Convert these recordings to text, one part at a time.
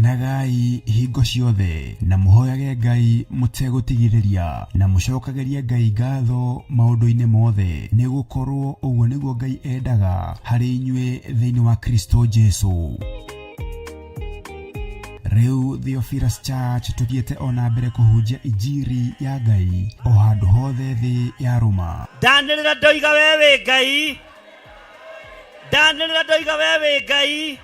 Kenagai hingo ciothe na mũhoyage Ngai mũtegũtigithĩria na mũcokagĩrie Ngai ngatho maũndũ-inĩ mothe, nĩ gũkorwo ũguo nĩguo Ngai endaga harĩ inyuĩ thĩinĩ wa Kristo Jesu. Rĩu Theophilus Church tũthiĩte o na mbere kũhunjia injiri ya Ngai o handũ hothe thĩ ya rũma. Ndanĩrĩra ndoiga we wĩ Ngai, ndanĩrĩra ndoiga we wĩ Ngai,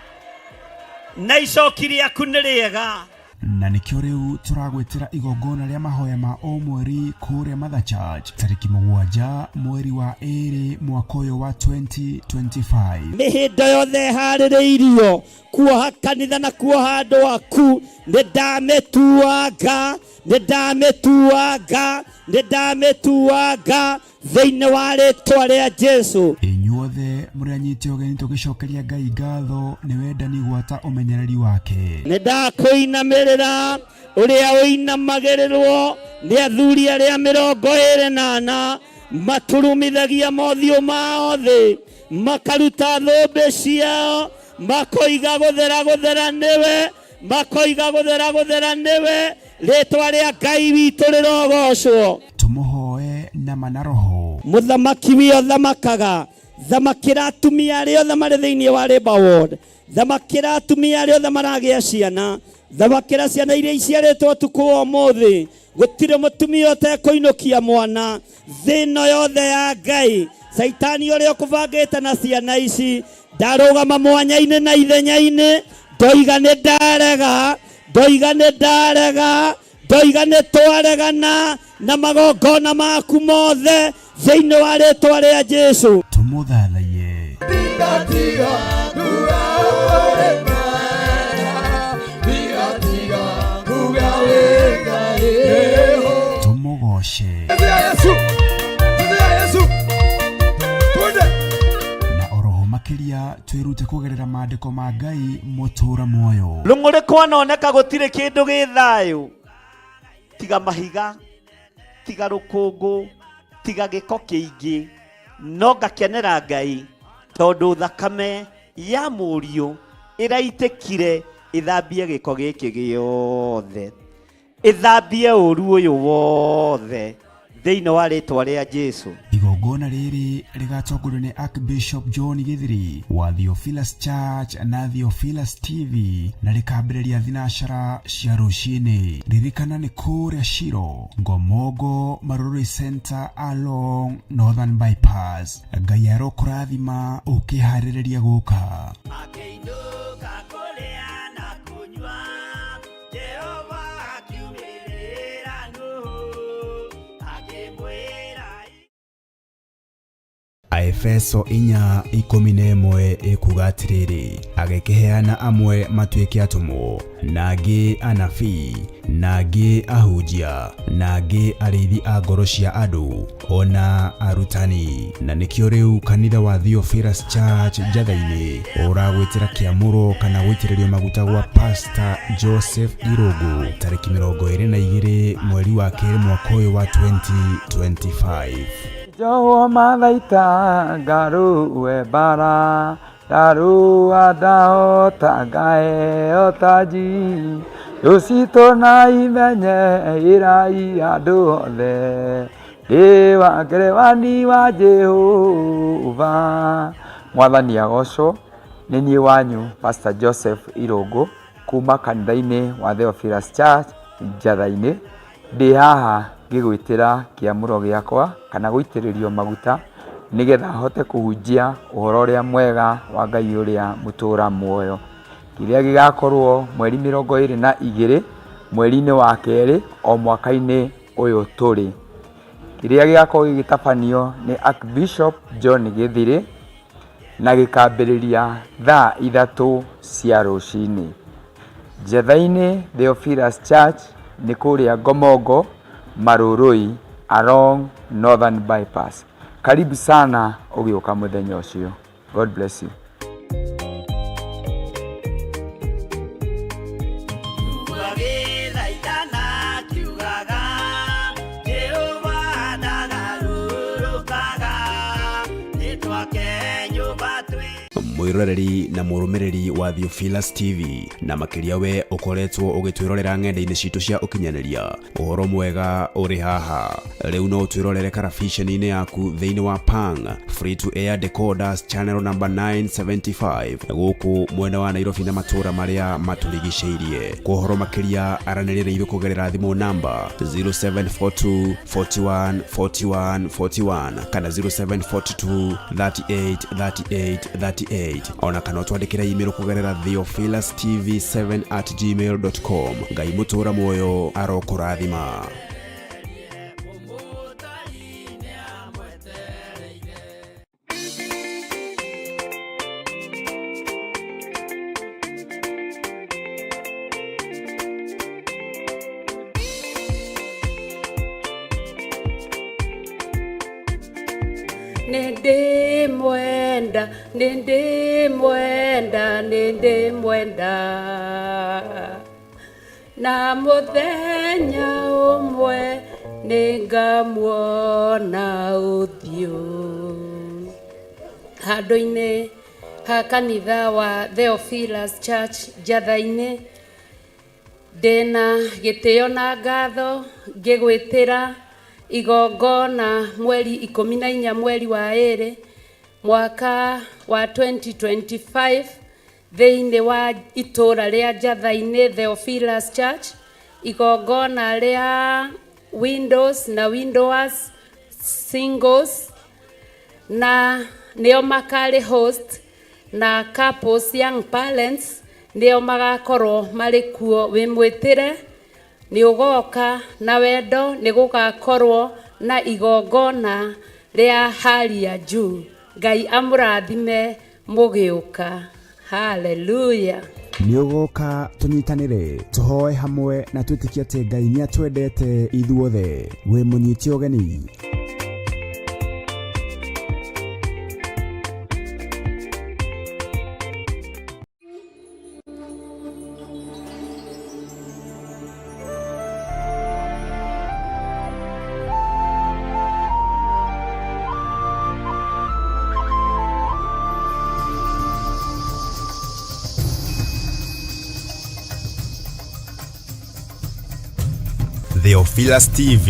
na icoki rĩaku nĩ rĩega. Na nĩkĩo rĩu tũragwĩtĩra igongona rĩa mahoya ma o mweri kũrĩa Mother Church tarĩki 7 mweri wa 2 mwaka ũyũ wa 2025. Mĩhĩndo yothe ĩharĩrĩirio kuoha kanitha na kuoha andũ aku, nĩ ndamĩtuanga, nĩ ndamĩtuanga, nĩ ndamĩtuanga thĩinĩ wa rĩtwa rĩa Jesu. Inyuothe mũrĩ anyite ũgeni tũgĩcokeria Ngai ngatho nĩ wendani gwata ũmenyereri wake. Nĩ ndakũinamĩrĩra ũrĩa ũinamagĩrĩrwo nĩ athuri arĩa 24 maturumithagia mothiũ mao thĩ, makaruta thũmbĩ ciao, makoiga gũthera gũthera nĩwe, makoiga gũthera gũthera nĩwe, rĩtwa rĩa Ngai witũ rĩrogocwo. Tũmũhoe na ma na roho. Mũthamaki wio thamakaga, thamakĩra atumia arĩa othe marĩ thĩinĩ wa Labour Ward, thamakĩra atumia arĩa othe maragĩa ciana, thamakĩra ciana iria iciarĩtwo ũtukũ wa ũmũthĩ. Gũtirĩ mũtumia ũtekũinũkia mwana thĩ ĩno yothe ya Ngai. Caitani ũrĩa ũkũbangĩte na ciana ici ndarũgama mwanya-inĩ na ithenya-inĩ, ndoiga nĩ ndarega, ndoiga nĩ ndarega, ndoiga nĩ twaregana na magongona maku mothe thĩinĩ wa rĩtwa rĩa Jesu. Tũmũthathaiye. Tũmũgoce. Na oroho makĩria twĩrute kũgerera maandĩko ma Ngai mũtũra muoyo. Rũng'ũrĩ kwanoneka gũtirĩ kĩndũ gĩ thayũ, tiga mahiga, tiga rũkũngũ, tiga gĩko kĩingĩ, no ngakenera Ngai tondũ thakame ya mũriũ ĩraitĩkire ĩthambie gĩko gĩkĩ gĩothe, ĩthambie ũru ũyũ wothe thĩinĩ wa rĩtwa rĩa Jesu. Igongona rĩrĩ rĩgatongorio nĩ Archbishop John Githiri wa Theophilus Church na Theophilus TV na rĩkambĩrĩria thinacara cia rũcinĩ. Ririkana nĩ kũrĩa Shiro, Ngomongo, Marurui Center along Northern Bypass. Ngai arokũrathima ũkĩharĩrĩria gũka. Akĩinũka kũrĩa na kũnyua, Jehova akiumĩrĩra Nuhu, akĩmwĩra. Aefeso 4:11 ĩkuga atĩrĩrĩ, agĩkĩheana amwe matuĩke atũmwo, na angĩ anabii, na angĩ ahunjia, na angĩ arĩithi a ngoro cia andũ, ona arutani. Na nĩkĩo rĩu kanitha wa Theophilus Church Njatha-inĩ ũragwĩtĩra kĩamũro kana gũitĩrĩrio maguta gwa Pastor Joseph Irũngũ tarĩki 22 mweri wa 2 mwaka ũyũ wa 2025. Njohwo mathaita ngarũe mbara, ndarũa ndahota ngaheo taji, rũcitũ na imenye ĩrai andũ othe, ndĩ wa ngerewani wa Jehova. Mwathani agocwo, nĩ niĩ wanyu Pastor Joseph Irũngũ kuma kanitha-inĩ wa Theophilus Church Njatha-inĩ. Ndĩ haha ngĩgwĩtĩra kĩamũro gĩakwa kana gũitĩrĩrio maguta nĩgetha hote kũhunjia ũhoro ũrĩa mwega wa Ngai ũrĩa mũtũra muoyo. Kĩrĩa gĩgakorwo mweri 22 mweri-inĩ wa 2 o mwaka-inĩ ũyũ tũrĩ. Kĩrĩa gĩgakorwo gĩgĩtabanio nĩ Archbishop John Gĩthirĩ na gĩkambĩrĩria thaa 3 cia rũcinĩ. Njatha-inĩ Theophilus Church nĩ kũrĩa Ngomongo Marurui along Northern Bypass. Karibu sana ũgĩũka mũthenya ũcio. God bless you. Mwĩroreri na mũrũmĩrĩri wa Theophilus TV na makĩria we ũkoretwo ũgĩtwĩrorera ng'enda-inĩ citũ cia ũkinyanĩria, ũhoro mwega ũrĩ haha. Rĩu no ũtwĩrorere karabiceni-inĩ yaku thĩinĩ wa Pang Free to Air Decoders channel number 975 gũkũ mwena wa Nairobi na matũũra marĩa matũrigicĩirie. Kwa ũhoro makĩria aranĩria na ithuĩ kũgerera thimũ namba 0742 41 41 41 kana 0742 38 38 38 ona kana ũtwandĩkĩre email kũgerera theophilustv7 at gmail.com. Ngai mũtũra muoyo arokũrathima. Nĩndĩmwenda, nĩndĩmwenda, nĩndĩmwenda. Na mũthenya ũmwe nĩngamuona ũthiũ. Handũ-inĩ ha kanitha wa Theophilus Church Njatha-inĩ, ndĩna gĩtĩo na ngatho ngĩgwĩtĩra igongona mweri 14 mweri wa ĩrĩ mwaka wa 2025 thĩinĩ wa itũra rĩa Njatha-inĩ Theophilus Church, igongona rĩa windows na widowers singles na nĩo makarĩ host na couples young parents nĩo magakorwo marĩ kuo. Wĩ mwĩtĩre nĩ ũgoka na wendo, nĩ gũgakorwo na igongona rĩa hali ya juu. Ngai amũrathime mũgĩũka. Haleluya. Nĩ ũgoka tũnyitanĩre tũhoe hamwe na twĩtĩkie atĩ Ngai nĩ atwendete ithuothe. Wĩ mũnyite ũgeni. Theophilus TV,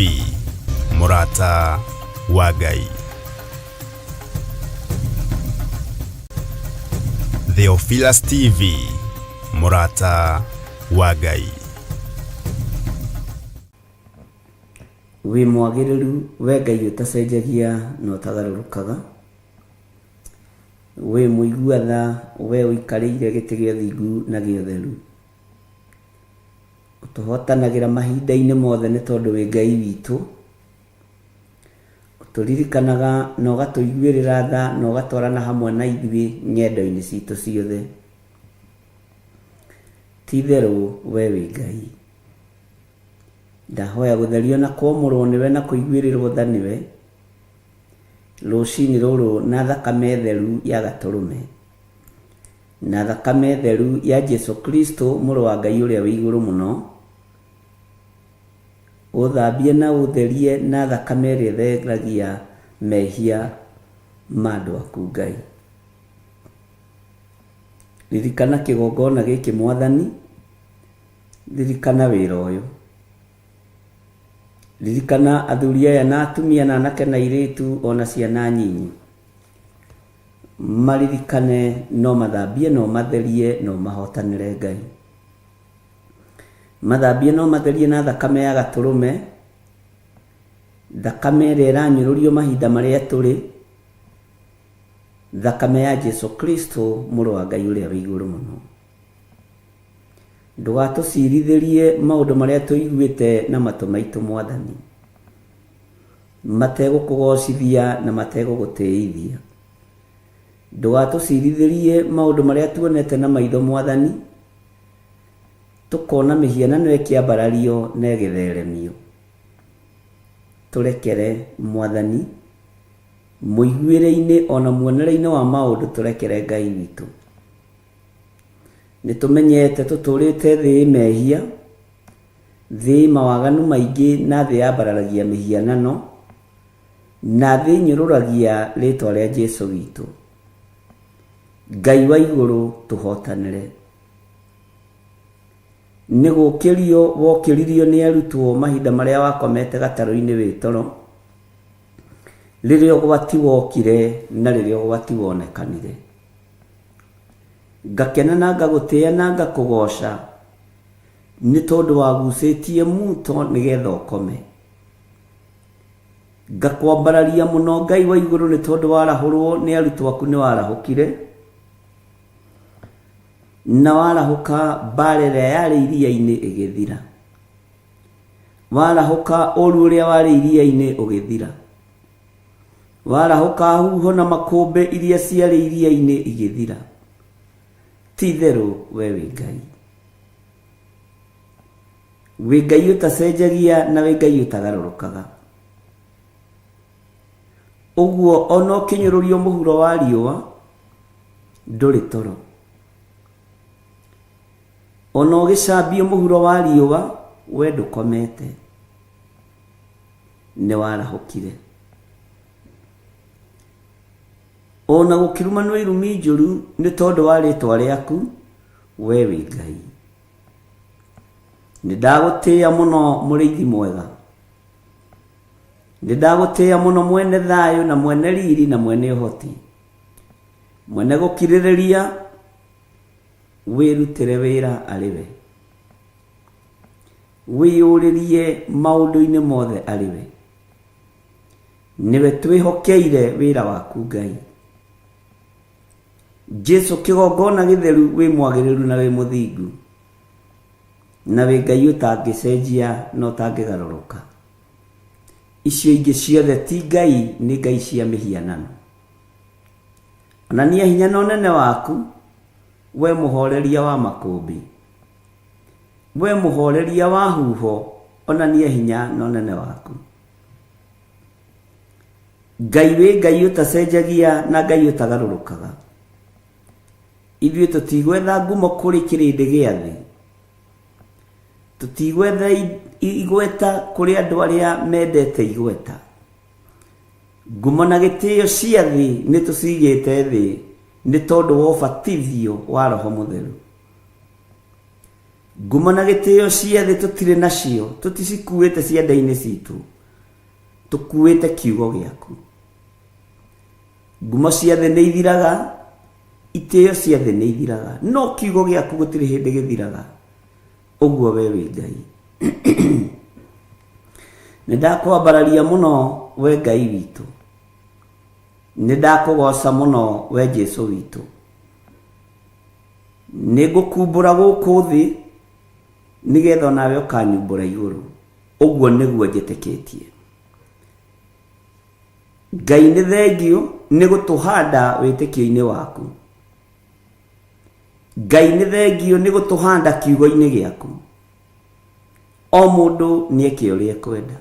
mũrata wa Ngai. Theophilus TV, mũrata wa Ngai. Wĩ mwagĩrĩru we Ngai ũtacenjagia na ũtagarũrũkaga, wĩ mũigua tha we ũikarĩire gĩtĩ gĩa ũthingu na gĩa ũtheru. Ũtũhotanagĩra mahinda-inĩ mothe nĩ tondũ wĩ Ngai witũ. Ũtũririkanaga na ũgatũiguĩrĩra tha na ũgatwarana hamwe na ithuĩ ng'endo-inĩ citũ ciothe. Ti itherũ we wĩ Ngai. Ndahoya gũtherio na kwamũrwo nĩwe na kũiguĩrĩrwo tha nĩwe rũcinĩ rũrũ na thakame theru ya gatũrũme na thakame theru ya Jesu Kristo mũrũ wa Ngai ũrĩa wĩ igũrũ mũno, ũthambie na ũtherie na thakame ĩrĩa ĩtheragia mehia ma andũ aku Ngai. Ririkana kĩgongona gĩkĩ Mwathani, ririkana wĩra ũyũ, ririkana athuri aya na atumia na anake na airĩtu ona ciana nyinyi, maririkane no mathambie no matherie no mahotanĩre Ngai. Mathambie no matherie na thakame ya gatũrũme, thakame ĩrĩa ĩranyũrũrio mahinda marĩa tũrĩ, thakame ya Jesu Kristo mũrũ wa Ngai ũrĩa wĩ igũrũ mũno. Ndũgatũcirithĩrie maũndũ marĩa tũiguĩte na matũ maitũ Mwathani, mategũkũgocithia na mategũgũtĩithia. Ndũgatũcirithĩrie maũndũ marĩa tuonete na maitho Mwathani, tũkona mĩhianano ĩkĩambarario na ĩgĩtheremio. Tũrekere Mwathani, mũiguĩre-inĩ ona muonere-inĩ wa maũndũ tũrekere Ngai witũ. Nĩ tũmenyete tũtũrĩte thĩ mehia, thĩ mawaganu maingĩ na thĩ yambararagia mĩhianano, na thĩ nyũrũragia rĩtwa rĩa Jesu witũ. Ngai wa igũrũ tũhotanĩre. Nĩ gũkĩrio wokĩririo nĩ arutwo mahinda marĩa wakomete gatarũ-inĩ wĩ toro, rĩrĩa ũgwati wokire na rĩrĩa ũgwati wonekanire. Ngakena na ngagũtĩa na ngakũgoca nĩ tondũ wagucĩtie muto nĩgetha ũkome. Ngakwambararia mũno Ngai wa igũrũ nĩ tondũ warahũrwo nĩ arutwo aku nĩ warahũkire, na warahũka mbara ĩrĩa yarĩ iria-inĩ ĩgĩthira. Warahũka ũru ũrĩa warĩ iria-inĩ ũgĩthira. Warahũka huho na makũmbĩ iria ciarĩ iria-inĩ igĩthira. Ti itherũ we wĩ Ngai. Wĩ Ngai ũtacenjagia na wĩ Ngai ũtagarũrũkaga. Ũguo ona ũkĩnyũrũrio mũhuro wa riũa ndũrĩ toro. Ona ũgĩcambio mũhuro wa riũa we ndũkomete. Nĩ warahũkire. Ona gũkĩrumanwo irumi njũru nĩ tondũ wa rĩtwa rĩaku, we wĩ Ngai. Nĩ ndagũtĩĩa mũno mũrĩithi mwega. Nĩ ndagũtĩĩa mũno mwene thayũ na mwene riri na mwene ũhoti. Mwene gũkirĩrĩria wĩrutĩre wĩra arĩ we. Wĩyũrĩrie maũndũ-inĩ mothe arĩ we. Nĩwe twĩhokeire wĩra waku Ngai. Jesu kĩgongona gĩtheru wĩ mwagĩrĩru na wĩ mũthingu na wĩ Ngai ũtangĩcenjia na ũtangĩgarũrũka. Icio ingĩ ciothe ti Ngai, nĩ Ngai cia mĩhianano. Onania hinya na ũnene waku, we mũhoreria wa makũmbĩ. We mũhoreria wa huho, onania hinya na ũnene waku. Ngai wĩ Ngai ũtacenjagia na Ngai ũtagarũrũkaga. Ithuĩ tũtigwetha ngumo kũrĩ kĩrĩndĩ gĩa thĩ. Tũtigwetha igweta kũrĩ andũ arĩa mendete igweta. Ngumo na gĩtĩo cia thĩ nĩ tũcigĩte thĩ nĩ tondũ wa ũbatithio wa Roho Mũtheru. Ngumo na gĩtĩo cia thĩ tũtirĩ nacio, tũticikuĩte ciande-inĩ citũ. Tũkuĩte kiugo gĩaku. Ngumo cia thĩ nĩ ithiraga, itĩo cia thĩ nĩ ithiraga, no kiugo gĩaku gũtirĩ hĩndĩ gĩthiraga. Ũguo we wĩ Ngai. Nĩ ndakwambararia mũno we Ngai witũ. Nĩ ndakũgoca mũno we Jesu witũ. Nĩ ngũkumbũra gũkũ thĩ nĩgetha onawe ũkanyumbũra igũrũ. Ũguo nĩguo njĩtĩkĩtie. Ngai nĩ thengiũ nĩ gũtũhanda wĩtĩkio-inĩ waku. Ngai nĩ thengiũ nĩ gũtũhanda kiugo-inĩ gĩaku. O mũndũ nĩ eke ũrĩa ekwenda.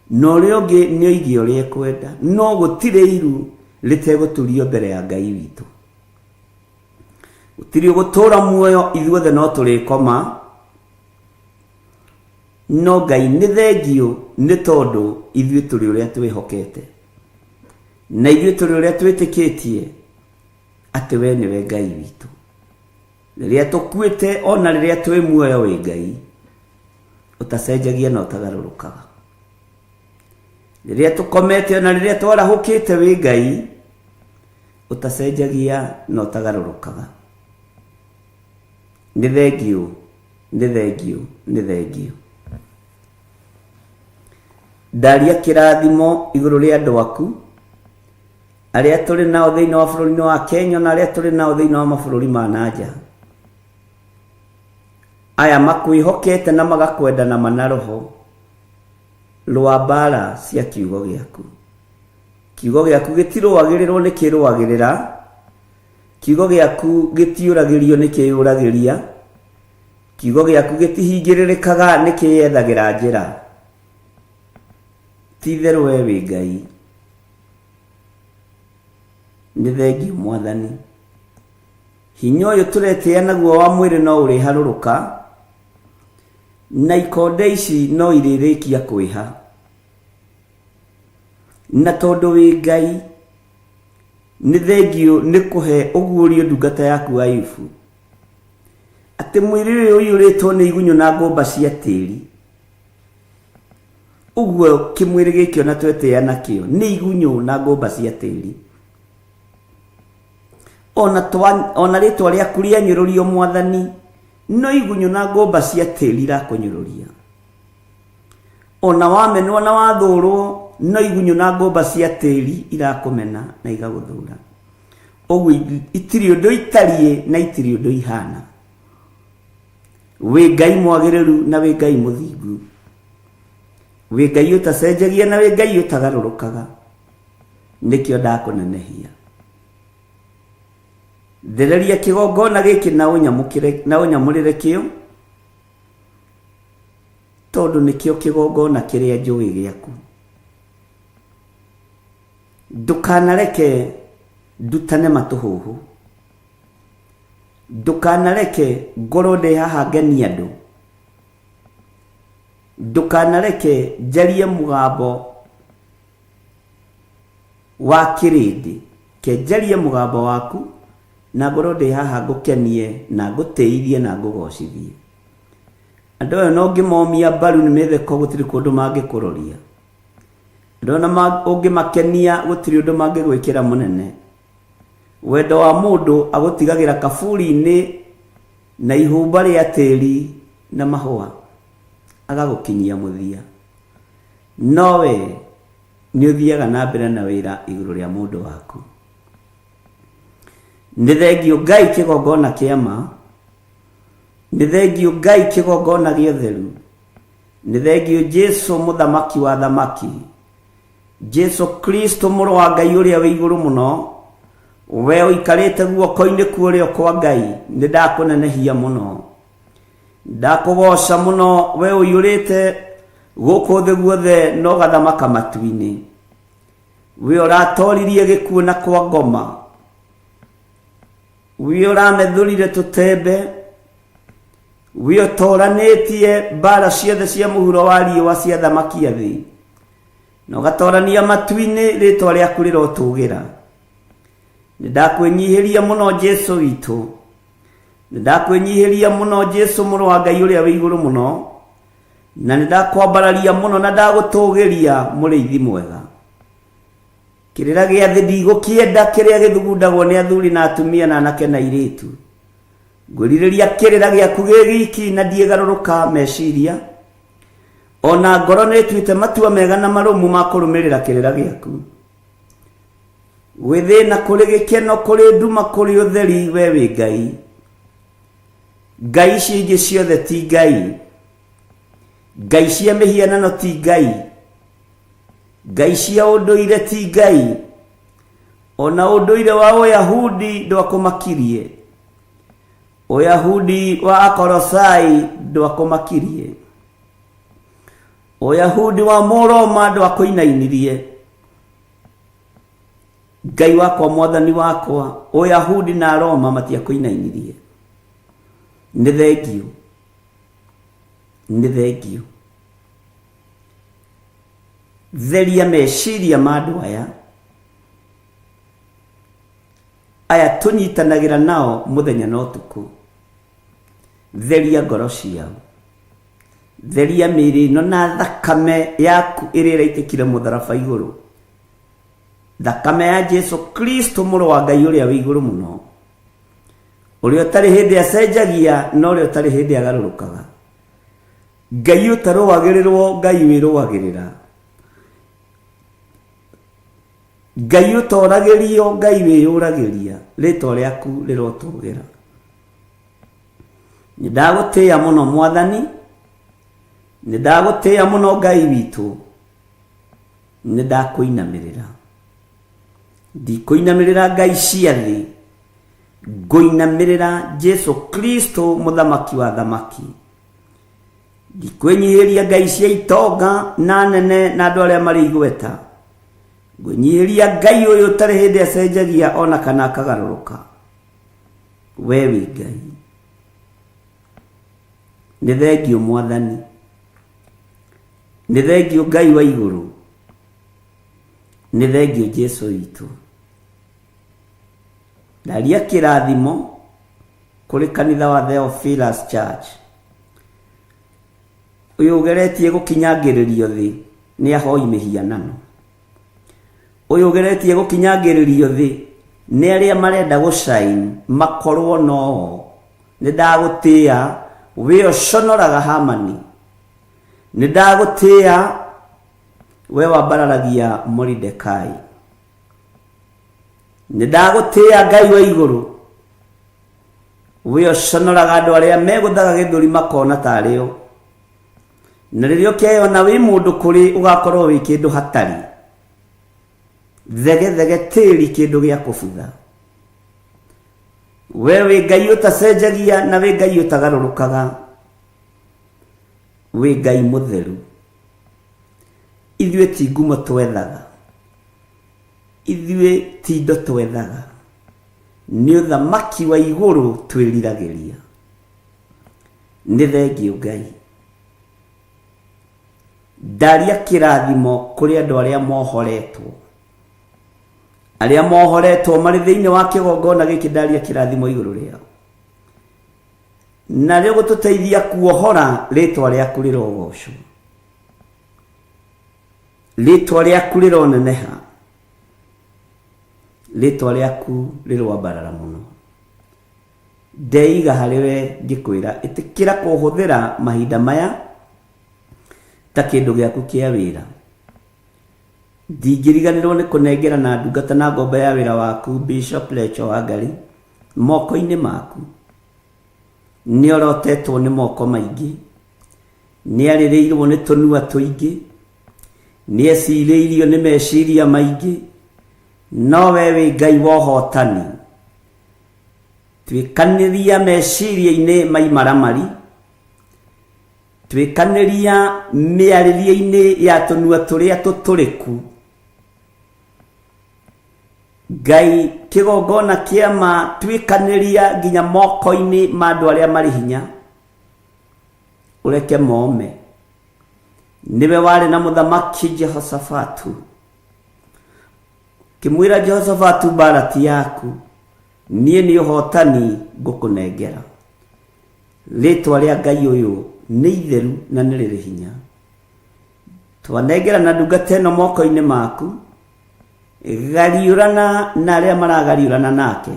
Na ũrĩa ũngĩ nĩ oige ũrĩa ekwenda. No gũtirĩ iru rĩtegũturio mbere ya Ngai witũ. Gũtirĩ ũgũtũra muoyo, ithuothe no tũrĩkoma. No Ngai nĩ thengiũ nĩ tondũ ithuĩ tũrĩ ũrĩa twĩhokete. Na ithuĩ tũrĩ ũrĩa twĩtĩkĩtie atĩ we nĩwe Ngai witũ. Rĩrĩa tũkuĩte ona rĩrĩa twĩ muoyo wĩ Ngai ũtacenjagia na ũtagarũrũkaga. Rĩrĩa tũkomete ona rĩrĩa twarahũkĩte wĩ Ngai ũtacenjagia na ũtagarũrũkaga. Nĩ thengiũ, nĩ thengiũ, nĩ thengiũ. Ndaria kĩrathimo igũrũ rĩa andũ aku arĩa tũrĩ nao thĩinĩ wa bũrũri-inĩ wa Kenya na arĩa tũrĩ nao thĩinĩ wa mabũrũri ma na nja. Aya makwĩhokete na magakwenda na mana roho rũa mbara cia kiugo gĩaku. Kiugo gĩaku gĩtirũagĩrĩrwo nĩ kĩrũagĩrĩra, kiugo gĩaku gĩtiũragĩrio nĩ kĩyũragĩria, kiugo gĩaku gĩtihingĩrĩrĩkaga nĩ kĩyethagĩra njĩra. Ti itherũ we wĩ Ngai. Nĩ thengiũ Mwathani. Hinya ũyũ tũretĩĩa naguo wa mwĩrĩ no ũrĩharũrũka, na ikonde ici no irĩrĩkia kwĩha. Na tondũ wĩ Ngai, Nĩ thengiũ nĩ kũhe ũguũrio ndungata yaku Ayubu, atĩ mwĩrĩ ũyũ ũiyũrĩtwo nĩ igunyũ na ngũmba cia tĩri. Ũguo kĩmwĩrĩ gĩkĩ ona twetĩĩa nakĩo nĩ igunyũ na ngũmba cia tĩri. Ona twa, ona rĩtwa rĩaku rĩanyũrũrio Mwathani, no igunyũ na ngũmba cia tĩri irakũnyũrũria. Ona wamenwo na wathũrwo, no igunyũ na ngũmba cia tĩri irakũmena na igagũthũra. Ũguo itirĩ ũndũ itariĩ na itirĩ ũndũ ihana. Wĩ Ngai mwagĩrĩru na wĩ Ngai mũthingu. Wĩ Ngai ũtacenjagia na wĩ Ngai ũtagarũrũkaga. Nĩkĩo ndakũnenehia. Thereria kĩgongona gĩkĩ na ũnyamũkĩre na ũnyamũrĩre kĩo tondũ nĩkĩo kĩgongona kĩrĩa njũĩ gĩaku. Ndũkanareke ndutane matũhũhũ. Ndũkanareke ngorwo ndĩ haha ngenie andũ. Ndũkanareke njarie mũgambo wa kĩrĩndĩ. Ke njarie mũgambo waku na ngorwo ndĩ haha ngũkenie na ngũtĩithie na ngũgocithie. Andũ aya ona ũngĩmomia mbaru nĩ mĩtheko gũtirĩ kũndũ mangĩkũroria. Andũ ona ũngĩmakenia gũtirĩ ũndũ mangĩgwĩkĩra mũnene. Wendo wa mũndũ agũtigagĩra kaburi-inĩ na ihũmba rĩa tĩri na mahũa, agagũkinyia mũthia. No we nĩ ũthiaga na mbere na wĩra igũrũ rĩa mũndũ waku. Nĩ thengiũ Ngai kĩgongona kĩa ma, nĩ thengiũ Ngai kĩgongona gĩa ũtheru, nĩ thengiũ Jesu mũthamaki wa athamaki, Jesu Kristo mũrũ wa Ngai ũrĩa wĩ igũrũ mũno, we ũikarĩte guoko-inĩ kwa ũrĩo kwa Ngai, nĩ ndakũnenehia mũno. Ndakũgooca mũno we ũiyũrĩte gũkũ thĩ guothe na ũgathamaka matu-inĩ. We ũratoririe gĩkuũ na kwa ngoma. We ũramethũrire tũtembe. We ũtoranĩtie mbara ciothe cia mũhuro wa riũa cia thamaki a thĩ. Na ũgatorania matu-inĩ rĩtwa rĩaku rĩrotũgĩra. Nĩ ndakwĩnyihĩria mũno Jesu witũ. Nĩ ndakwĩnyihĩria mũno Jesu mũrũ wa Ngai ũrĩa wĩ igũrũ mũno. Na nĩ ndakwambararia mũno na ndagũtũgĩria mũrĩithi mwega. Kĩrĩra gĩa thĩ ndigũkĩenda kĩrĩa gĩthugundagwo nĩ athuri na atumia na anake na airĩtu. Ngwĩrirĩria kĩrĩra gĩaku gĩ giki na ndiĩgarũrũka meciria. Ona ngoro nĩ ĩtuĩte matua mega na marũmu ma kũrũmĩrĩra kĩrĩra gĩaku. Gwĩ thĩna kũrĩ gĩkeno kũrĩ nduma kũrĩ ũtheri we wĩ Ngai. Ngai icio ingĩ ciothe ti Ngai. Ngai cia mĩhianano ti Ngai. Ngai cia ũndũire ti Ngai. Ona ũndũire wa Ũyahudi ndwakũmakirie. Ũyahudi wa Akolosai ndwakũmakirie. Ũyahudi wa Mũroma ndwakũinainirie. Ngai wakwa mwathani wakwa, Ũyahudi na Aroma matiakũinainirie. Nĩ thengiũ. Nĩ thengiũ. Theria meciria ma andũ aya. Aya tũnyitanagĩra nao mũthenya na ũtukũ. Theria ngoro ciao. Theria mĩĩrĩ ĩno na thakame yaku ĩrĩa ĩraitĩkire mũtharaba igũrũ. Thakame ya Jesu Kristo mũrũ wa Ngai ũrĩa wĩ igũrũ mũno. Ũrĩa ũtarĩ hĩndĩ acenjagia na ũrĩa ũtarĩ hĩndĩ agarũrũkaga. Ngai ũtarũagĩrĩrwo, Ngai wĩrũagĩrĩra. Ngai ũtoragĩrio, Ngai wĩyũragĩria. Rĩtwa rĩaku rĩrotũgĩra. Nĩ ndagũtĩĩa mũno Mwathani, nĩ ndagũtĩĩa mũno Ngai witũ, nĩ ndakũinamĩrĩra. Ndikũinamĩrĩra ngai cia thĩ, ngũinamĩrĩra Jesu Kristo mũthamaki wa thamaki. Ndikwĩnyihĩria ngai cia itonga na nene na andũ arĩa marĩ igweta. Ngwĩnyihĩria Ngai ũyũ ũtarĩ hĩndĩ acenjagia ona kana akagarũrũka. We wĩ Ngai. Nĩ thengiũ Mwathani. Nĩ thengiũ Ngai wa igũrũ. Nĩ thengiũ Jesu witũ. Ndaria kĩrathimo kũrĩ kanitha wa Theophilus Church. Ũyũ ũgeretie gũkinyangĩrĩrio thĩ nĩ ahoi mĩhianano. Ũyũ ũgeretie gũkinyangĩrĩrio thĩ nĩ arĩa marenda gũcain makorwo noo. Nĩ ndagũtĩa wĩ ũconoraga Hamani. Nĩ ndagũtĩa we wambararagia Moridekai. Nĩ ndagũtĩa Ngai wa igũrũ wĩ ũconoraga andũ arĩa megũthaga gĩthũri makona tarĩ o. Na rĩrĩa ũkeyona wĩ mũndũ kũrĩ ũgakorwo wĩ kĩndũ hatarĩ. Thegethege tĩri kĩndũ gĩa kũbutha. We wĩ Ngai ũtacenjagia na wĩ Ngai ũtagarũrũkaga. Wĩ Ngai mũtheru. Ithuĩ ti ngumo twethaga. Ithuĩ ti indo twethaga. Nĩ ũthamaki wa igũrũ twĩriragĩria. Nĩ thengiũ Ngai. Ndaria kĩrathimo kũrĩ andũ arĩa mohoretwo. Arĩa mohoretwo marĩ thĩinĩ wa kĩgongona gĩkĩ ndaria kĩrathimo igũrũ rĩao. Narĩo gũtũteithia kuohora rĩtwa rĩaku rĩrogocwo. Rĩtwa rĩaku rĩroneneha. Rĩtwa rĩaku rĩroambarara mũno. Ndeiga harĩ we ngĩkwĩra ĩtĩkĩra kũhũthĩra mahinda maya ta kĩndũ gĩaku kĩa wĩra. Ndingĩriganĩrwo nĩ kũnengera na ndungata na ngombo ya wĩra waku Bishop Rachel Wangari moko-inĩ maku. Nĩ orotetwo nĩ moko maingĩ, nĩ arĩrĩirwo nĩ tũnua tũingĩ, nĩ ecirĩirio nĩ meciria maingĩ, no we wĩ Ngai wa ũhotani. Tuĩkanĩria meciria-inĩ ma imaramari, tuĩkanĩria mĩarĩrie-inĩ ya tũnua tũrĩa tũtũrĩku. Ngai kĩgongona kĩa ma tuĩkanĩria nginya moko-inĩ ma andũ arĩa marĩ hinya, ũreke mome. Nĩwe warĩ na mũthamaki Jehoshafatu. Kĩmwĩra Jehoshafatu mbara ti yaku, niĩ nĩ ũhotani ngũkũnengera. Rĩtwa rĩa Ngai ũyũ nĩ itheru na nĩ rĩrĩ hinya. Twanengera na ndungata ĩno moko-inĩ maku, gariũrana na arĩa maragariũrana nake.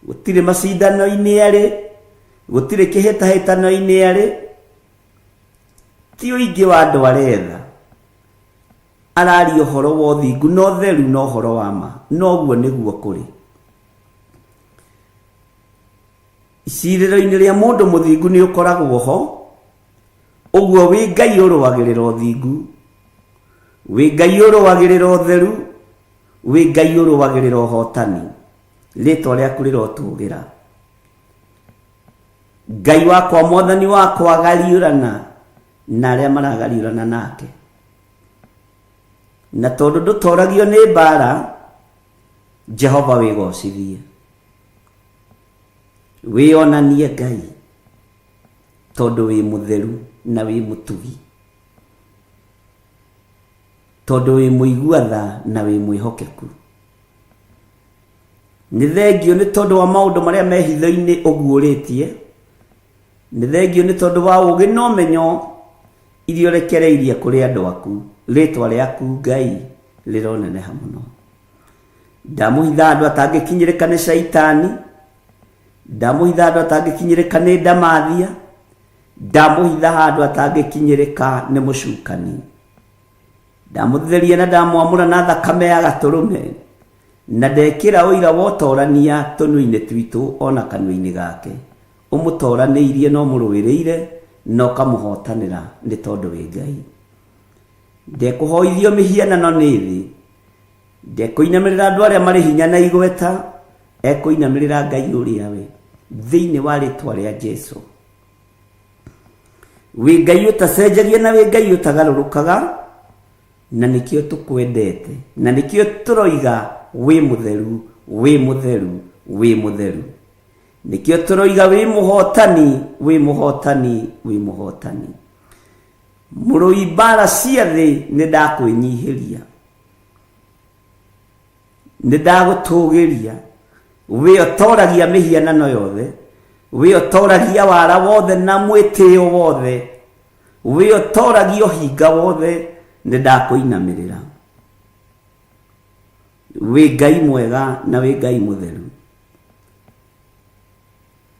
Gũtirĩ macindano-inĩ arĩ, gũtirĩ kĩhĩtahĩtano-inĩ arĩ, ti ũingĩ wa andũ aretha. Araria ũhoro wa ũthingu na ũtheru na ũhoro wa ma, na ũguo nĩguo kũrĩ. Icirĩro-inĩ rĩa mũndũ mũthingu nĩ ũkoragwo ho, ũguo wĩ Ngai ũrũagĩrĩra ũthingu, wĩ Ngai ũrũagĩrĩra ũtheru, wĩ Ngai ũrũagĩrĩra ũhotani. Rĩtwa rĩaku rĩrotũgĩra. Ngai wakwa, mwathani wakwa, gariũrana na arĩa maragariũrana nake. Na tondũ ndũtoragio nĩ mbara, Jehova wĩgocithie. Wĩonanie Ngai tondũ wĩ mũtheru na wĩ mũtugi. Tondũ wĩ mũigua tha na wĩ mwĩhokeku. Nĩ thengio nĩ tondũ wa maũndũ marĩa me hitho-inĩ ũguũrĩtie. Nĩ thengio nĩ tondũ wa ũũgĩ na ũmenyo iria ũrekereirie kũrĩ andũ aku. Rĩtwa rĩaku Ngai rĩroneneha mũno. Ndamũhitha andũ atangĩkinyĩrĩka nĩ caitani. Ndamũhitha andũ atangĩkinyĩrĩka nĩ ndamathia. Ndamũhitha handũ atangĩkinyĩrĩka nĩ mũcukani. Ndamũtheria na ndamwamũra na thakame ya gatũrũme, na ndekĩra ũira wa ũtorania tũnua-inĩ twitũ o na kanua-inĩ gake. Ũmũtoranĩirie na ũmũrũĩrĩire na ũkamũhotanĩra nĩ tondũ wĩ Ngai. Ndekũhoithio mĩhianano nĩ thĩ, ndekũinamĩrĩra andũ arĩa marĩ hinya na igweta, ekũinamĩrĩra Ngai ũrĩa we, thĩinĩ wa rĩtwa rĩa Jesu. Wĩ Ngai ũtacenjagia na wĩ Ngai ũtagarũrũkaga, na nĩkĩo tũkwendete, na nĩkĩo tũroiga wĩ mũtheru, wĩ mũtheru, wĩ mũtheru. Nĩkĩo tũroiga wĩ mũhotani, wĩ mũhotani, wĩ mũhotani. Mũrũi mbara cia thĩ nĩ ndakwĩnyihĩria, nĩ ndagũtũgĩria. We ũtoragia mĩhianano yothe, we ũtoragia wara wothe na mwĩtĩo wothe, we ũtoragia ũhinga wothe, nĩ ndakũinamĩrĩra. Wĩ Ngai mwega na wĩ Ngai mũtheru.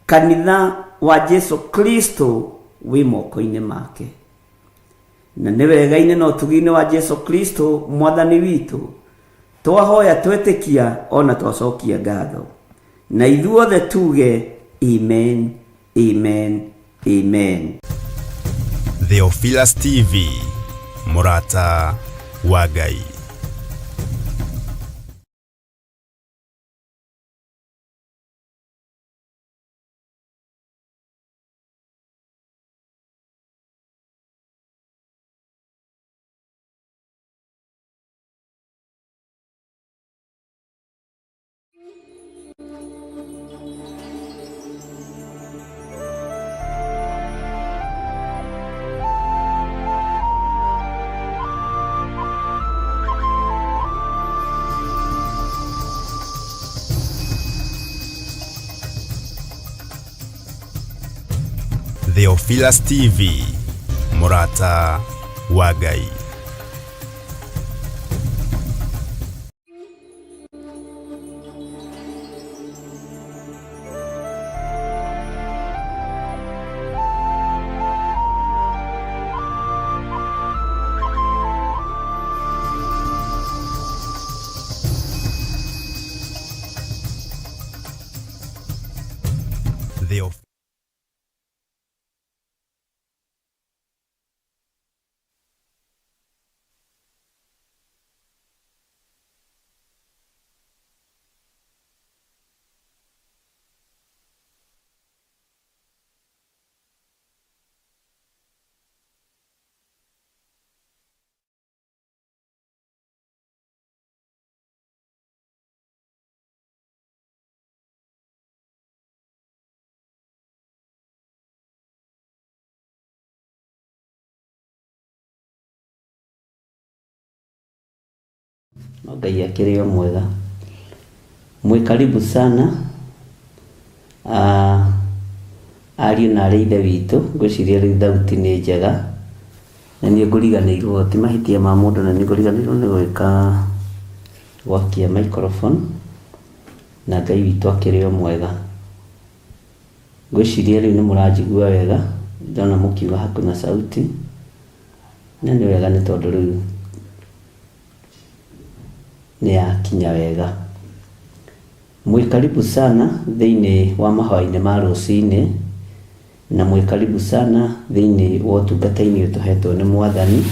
Kanitha wa Jesu Kristo wĩ moko-inĩ make, na nĩ wega-inĩ na ũtugi-inĩ wa Jesu Kristo mwathani witũ twahoya twetĩkia ona twacokia ngatho, na ithuothe tuge amen, amen, amen. Theophilus TV, mũrata wa Ngai. Theophilus TV, mũrata wa Ngai. Theophilus No Ngai akĩrĩ o mwega. Mwĩ karibu sana ariũ na arĩ ithe witũ, ngwĩciria rĩu thauti nĩ njega, na niĩ ngũriganĩirwo, ti mahĩtia ma mũndũ, na niĩ ngũriganĩirwo nĩ gwĩka gwakia microphone, na Ngai witũ akĩrĩ o mwega. Ngwĩciria rĩu nĩ mũranjigua wega, ndona mũkiuga hakuna sauti, na nĩ wega nĩ tondũ rĩu nĩ yakinya wega. Mwĩ karibu sana thĩinĩ wa mahoya-inĩ ma rũcinĩ, na mwĩ karibu sana thĩinĩ wa ũtungata-inĩ ũyũ tũhetwo nĩ Mwathani,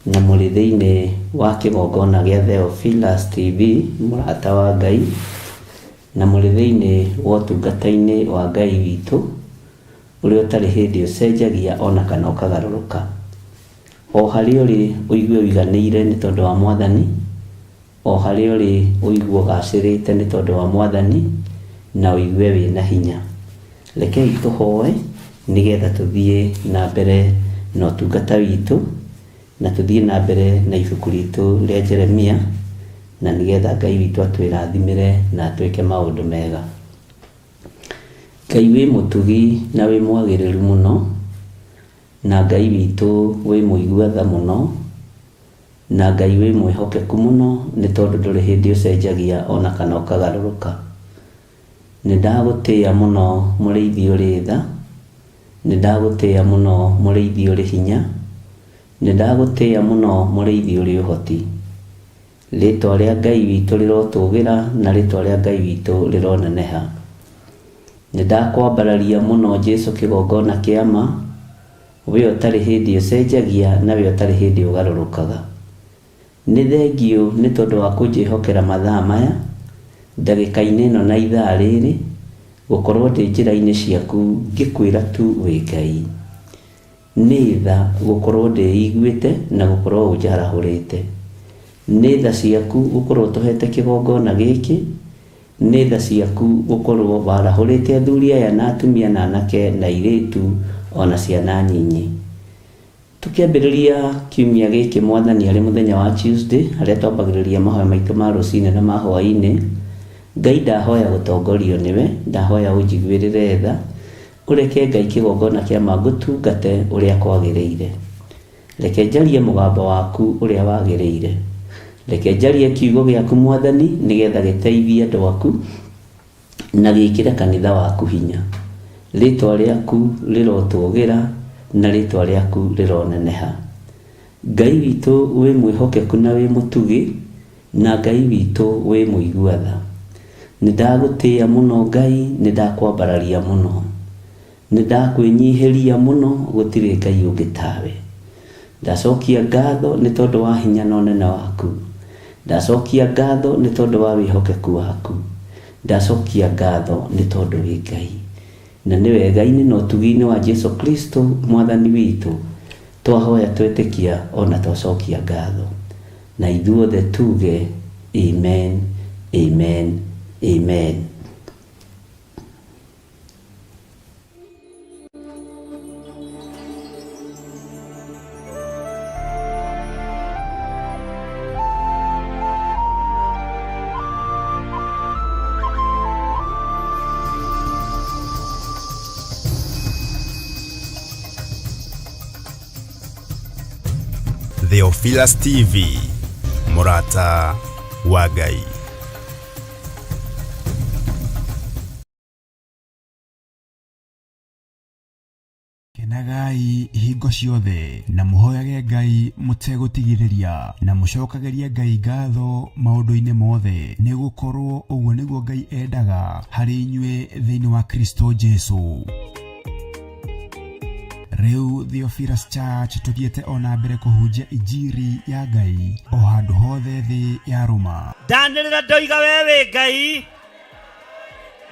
na mũrĩ thĩinĩ wa kĩgongona gĩa Theophilus TV, mũrata wa Ngai, na mũrĩ thĩinĩ wa ũtungata-inĩ wa Ngai witũ, ũrĩa ũtarĩ hĩndĩ ũcenjagia ona kana ũkagarũrũka. O harĩa ũrĩ ũigue ũiganĩire nĩ tondũ wa Mwathani, o harĩa ũrĩ ũigue ũgacĩrĩte nĩ tondũ wa Mwathani, na ũigue wĩ na hinya. Rekei tũhoe nĩgetha tũthiĩ na mbere na ũtungata witũ, na tũthiĩ na mbere na ibuku ritũ rĩa Jeremia, na nĩgetha Ngai witũ atwĩrathimĩre na atwĩke maũndũ mega. Ngai wĩ mũtugi na wĩ mwagĩrĩru mũno, Na Ngai witũ wĩ mũigua tha mũno, na Ngai wĩ mwĩhokeku mũno, nĩ tondũ ndũrĩ hĩndĩ ũcenjagia o na kana ũkagarũrũka. Nĩ ndagũtĩĩa mũno mũrĩithi ũrĩ tha, nĩ ndagũtĩĩa mũno mũrĩithi ũrĩ hinya, nĩ ndagũtĩĩa mũno mũrĩithi ũrĩ ũhoti. Rĩĩtwa rĩa Ngai witũ rĩrotũũgĩra na rĩĩtwa rĩa Ngai witũ rĩroneneha. Nĩ ndakwambararia mũno Jesu kĩgongona kĩa ma, we ũtarĩ hĩndĩ ũcenjagia na we ũtarĩ hĩndĩ ũgarũrũkaga. Nĩ thengiũ nĩ tondũ wa kũnjĩhokera mathaa maya, ndagĩka-inĩ ĩno na ithaa rĩrĩ, gũkorwo ndĩ njĩra-inĩ ciaku ngĩkwĩra tu wĩ Ngai. Nĩ tha gũkorwo ndĩiguĩte na gũkorwo ũnjarahũrĩte. Nĩ tha ciaku gũkorwo ũtũhete kĩgongona gĩkĩ. Nĩ tha ciaku gũkorwo warahũrĩte athuri aya na atumia na anake na airĩtu o na ciana nyinyi. Tũkĩambĩrĩria kiumia gĩkĩ Mwathani arĩ mũthenya wa Tuesday harĩa twambagĩrĩria mahoya maitũ ma rũcinĩ na ma hwaĩ-inĩ, Ngai ndahoya gũtongorio nĩwe, ndahoya ũnjiguĩrĩre tha, ũreke Ngai kĩgongona kĩa ma ngũtungate ũrĩa kwagĩrĩire. Reke njarie mũgambo waku ũrĩa wagĩrĩire. Reke njarie kiugo gĩaku Mwathani nĩgetha gĩteithie andũ aku na gĩkĩre kanitha waku hinya. Rĩtwa rĩaku rĩrotũgĩra na rĩtwa rĩaku rĩroneneha. Ngai witũ wĩ mwĩhokeku na wĩ mũtugi, na Ngai witũ wĩ mũigua tha. Nĩ ndagũtĩĩa mũno Ngai, nĩ ndakwambararia mũno. Nĩ ndakwĩnyihĩria mũno, gũtirĩ Ngai ũngĩ tawe. Ndacokia ngatho nĩ tondũ wa hinya na ũnene waku. Ndacokia ngatho nĩ tondũ wa wĩhokeku waku. Ndacokia ngatho nĩ tondũ wĩ Ngai. Na nĩ wega-inĩ na ũtugi-inĩ wa Jesu Kristo Mwathani witũ twahoya twetĩkia ona twacokia ngatho. Na ithuothe tuge amen, amen, amen. Theophilus TV, mũrata wa Ngai. Kenagai hingo ciothe na mũhoyage Ngai mũtegũtigithĩria na mũcokagĩrie Ngai ngatho maũndũ-inĩ mothe, nĩ gũkorwo ũguo nĩguo Ngai endaga harĩ inyuĩ thĩinĩ wa Kristo Jesu. Rĩu Theophilus Church tũthiĩte o na mbere kũhunjia injiri ya Ngai o handũ hothe thĩ ya rũma. Ndanĩrĩra ndoiga we wĩ Ngai,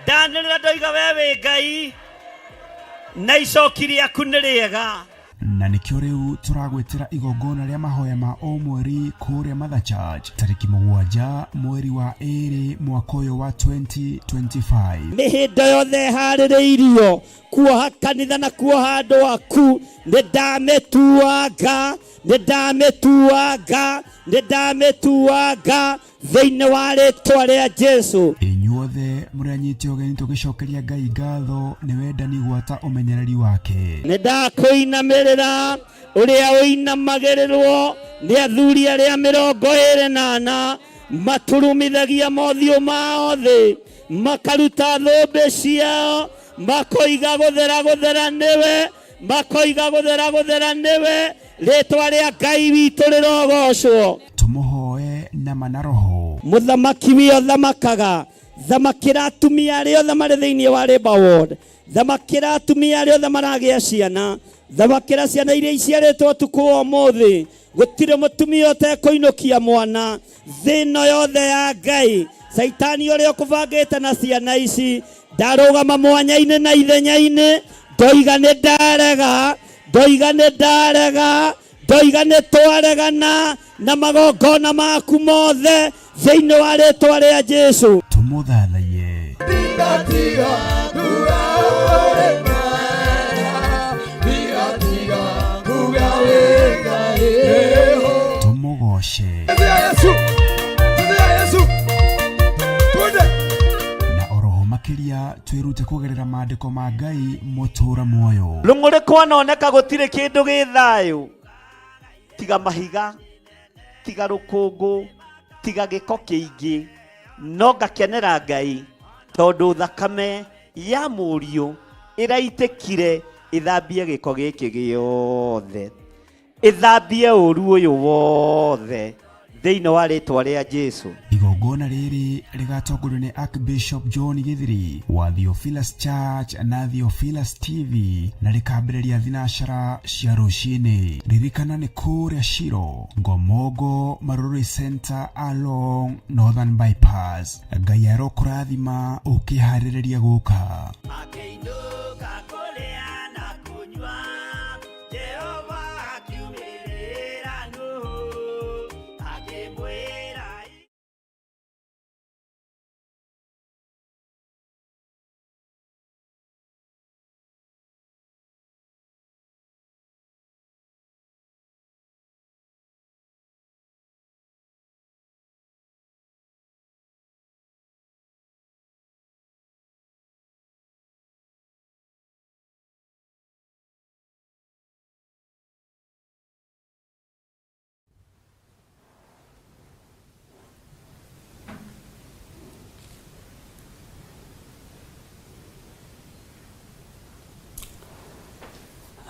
ndanĩrĩra ndoiga we wĩ Ngai, na icoki rĩaku nĩ rĩega. Na nĩkĩo rĩu tũragwĩtĩra igongona rĩa mahoya ma o mweri kũrĩa Mother Church tarĩki 7 mweri wa 2 mwaka ũyũ wa 2025. Mĩhĩndo yothe ĩharĩrĩirio kuoha kanitha na kuoha andũ aku, nĩ ndamĩtuanga, nĩ ndamĩtuanga, nĩ ndamĩtuanga thĩinĩ wa rĩtwa rĩa Jesu. Inyuothe mũrĩ anyiti ũgeni tũgĩcokeria Ngai ngatho nĩ wendani gwata ũmenyereri wake. Nĩ ndakũinamĩrĩra ũrĩa ũinamagĩrĩrwo nĩ athuri arĩa 24 maturumithagia mothiũ mao thĩ, makaruta thũmbĩ ciao, makoiga gũthera gũthera nĩwe, makoiga gũthera gũthera nĩwe, rĩtwa rĩa Ngai witũ rĩrogocwo. Tũmũhoe na ma na roho. Mũthamaki wĩ ũthamakaga, thamakĩra atumia arĩa othe marĩ thĩinĩ wa Labour Ward, thamakĩra atumia arĩa othe maragĩa ciana, thamakĩra ciana iria iciarĩtwo ũtukũ wa ũmũthĩ. Gũtirĩ mũtumia ũtekũinũkia mwana thĩ ĩno yothe ya Ngai. Caitani ũrĩa ũkũbangĩte na ciana ici ndarũgama mwanya-inĩ na ithenya-inĩ, ndoiga nĩ ndarega, ndoiga nĩ ndarega, ndoiga nĩ twaregana na magongona maku mothe thĩinĩ wa rĩtwa rĩa Jesu. Tũmũthathaiye. Tũmũgoce. Na oroho makĩria twĩrute kũgerera maandĩko ma Ngai mũtũra muoyo. Rũng'ũrĩ kwanoneka gũtirĩ kĩndũ gĩ thayũ, tiga mahiga, tiga rũkũngũ, tiga gĩko kĩingĩ, no ngakenera Ngai tondũ thakame ya mũriũ ĩraitĩkire ĩthambie gĩko gĩkĩ gĩothe, ĩthambie ũru ũyũ wothe thĩinĩ wa rĩtwa rĩa Jesu. Igongona rĩrĩ rĩgatongorio nĩ Archbishop John Githiri wa Theophilus Church na Theophilus TV na rĩkambĩrĩria thinacara cia rũcinĩ. Ririkana nĩ kũrĩa Shiro, Ngomongo, Marurui Center along Northern Bypass. Ngai arokũrathima ũkĩharĩrĩria gũka. Akĩinũka kũrĩa na kũnyua, Jehova akiumĩrĩra Nuhu, akĩmwĩra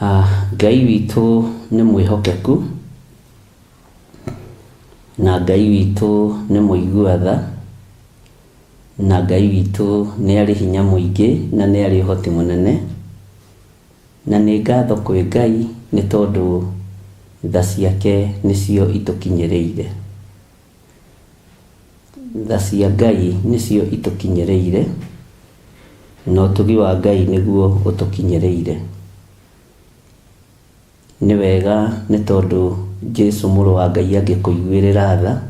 Ngai witũ nĩ mwĩhokeku, na Ngai witũ nĩ mũigua tha, na Ngai witũ nĩ arĩ hinya mũingĩ na nĩ arĩ ũhoti mũnene. Na nĩ ngatho kwĩ Ngai nĩ tondũ tha ciake nĩcio itũkinyĩrĩire. Tha cia Ngai nĩcio itũkinyĩrĩire, na ũtugi wa Ngai nĩguo ũtũkinyĩrĩire. Nĩ wega nĩ tondũ Jesu mũrũ wa Ngai angĩkũiguĩrĩra tha,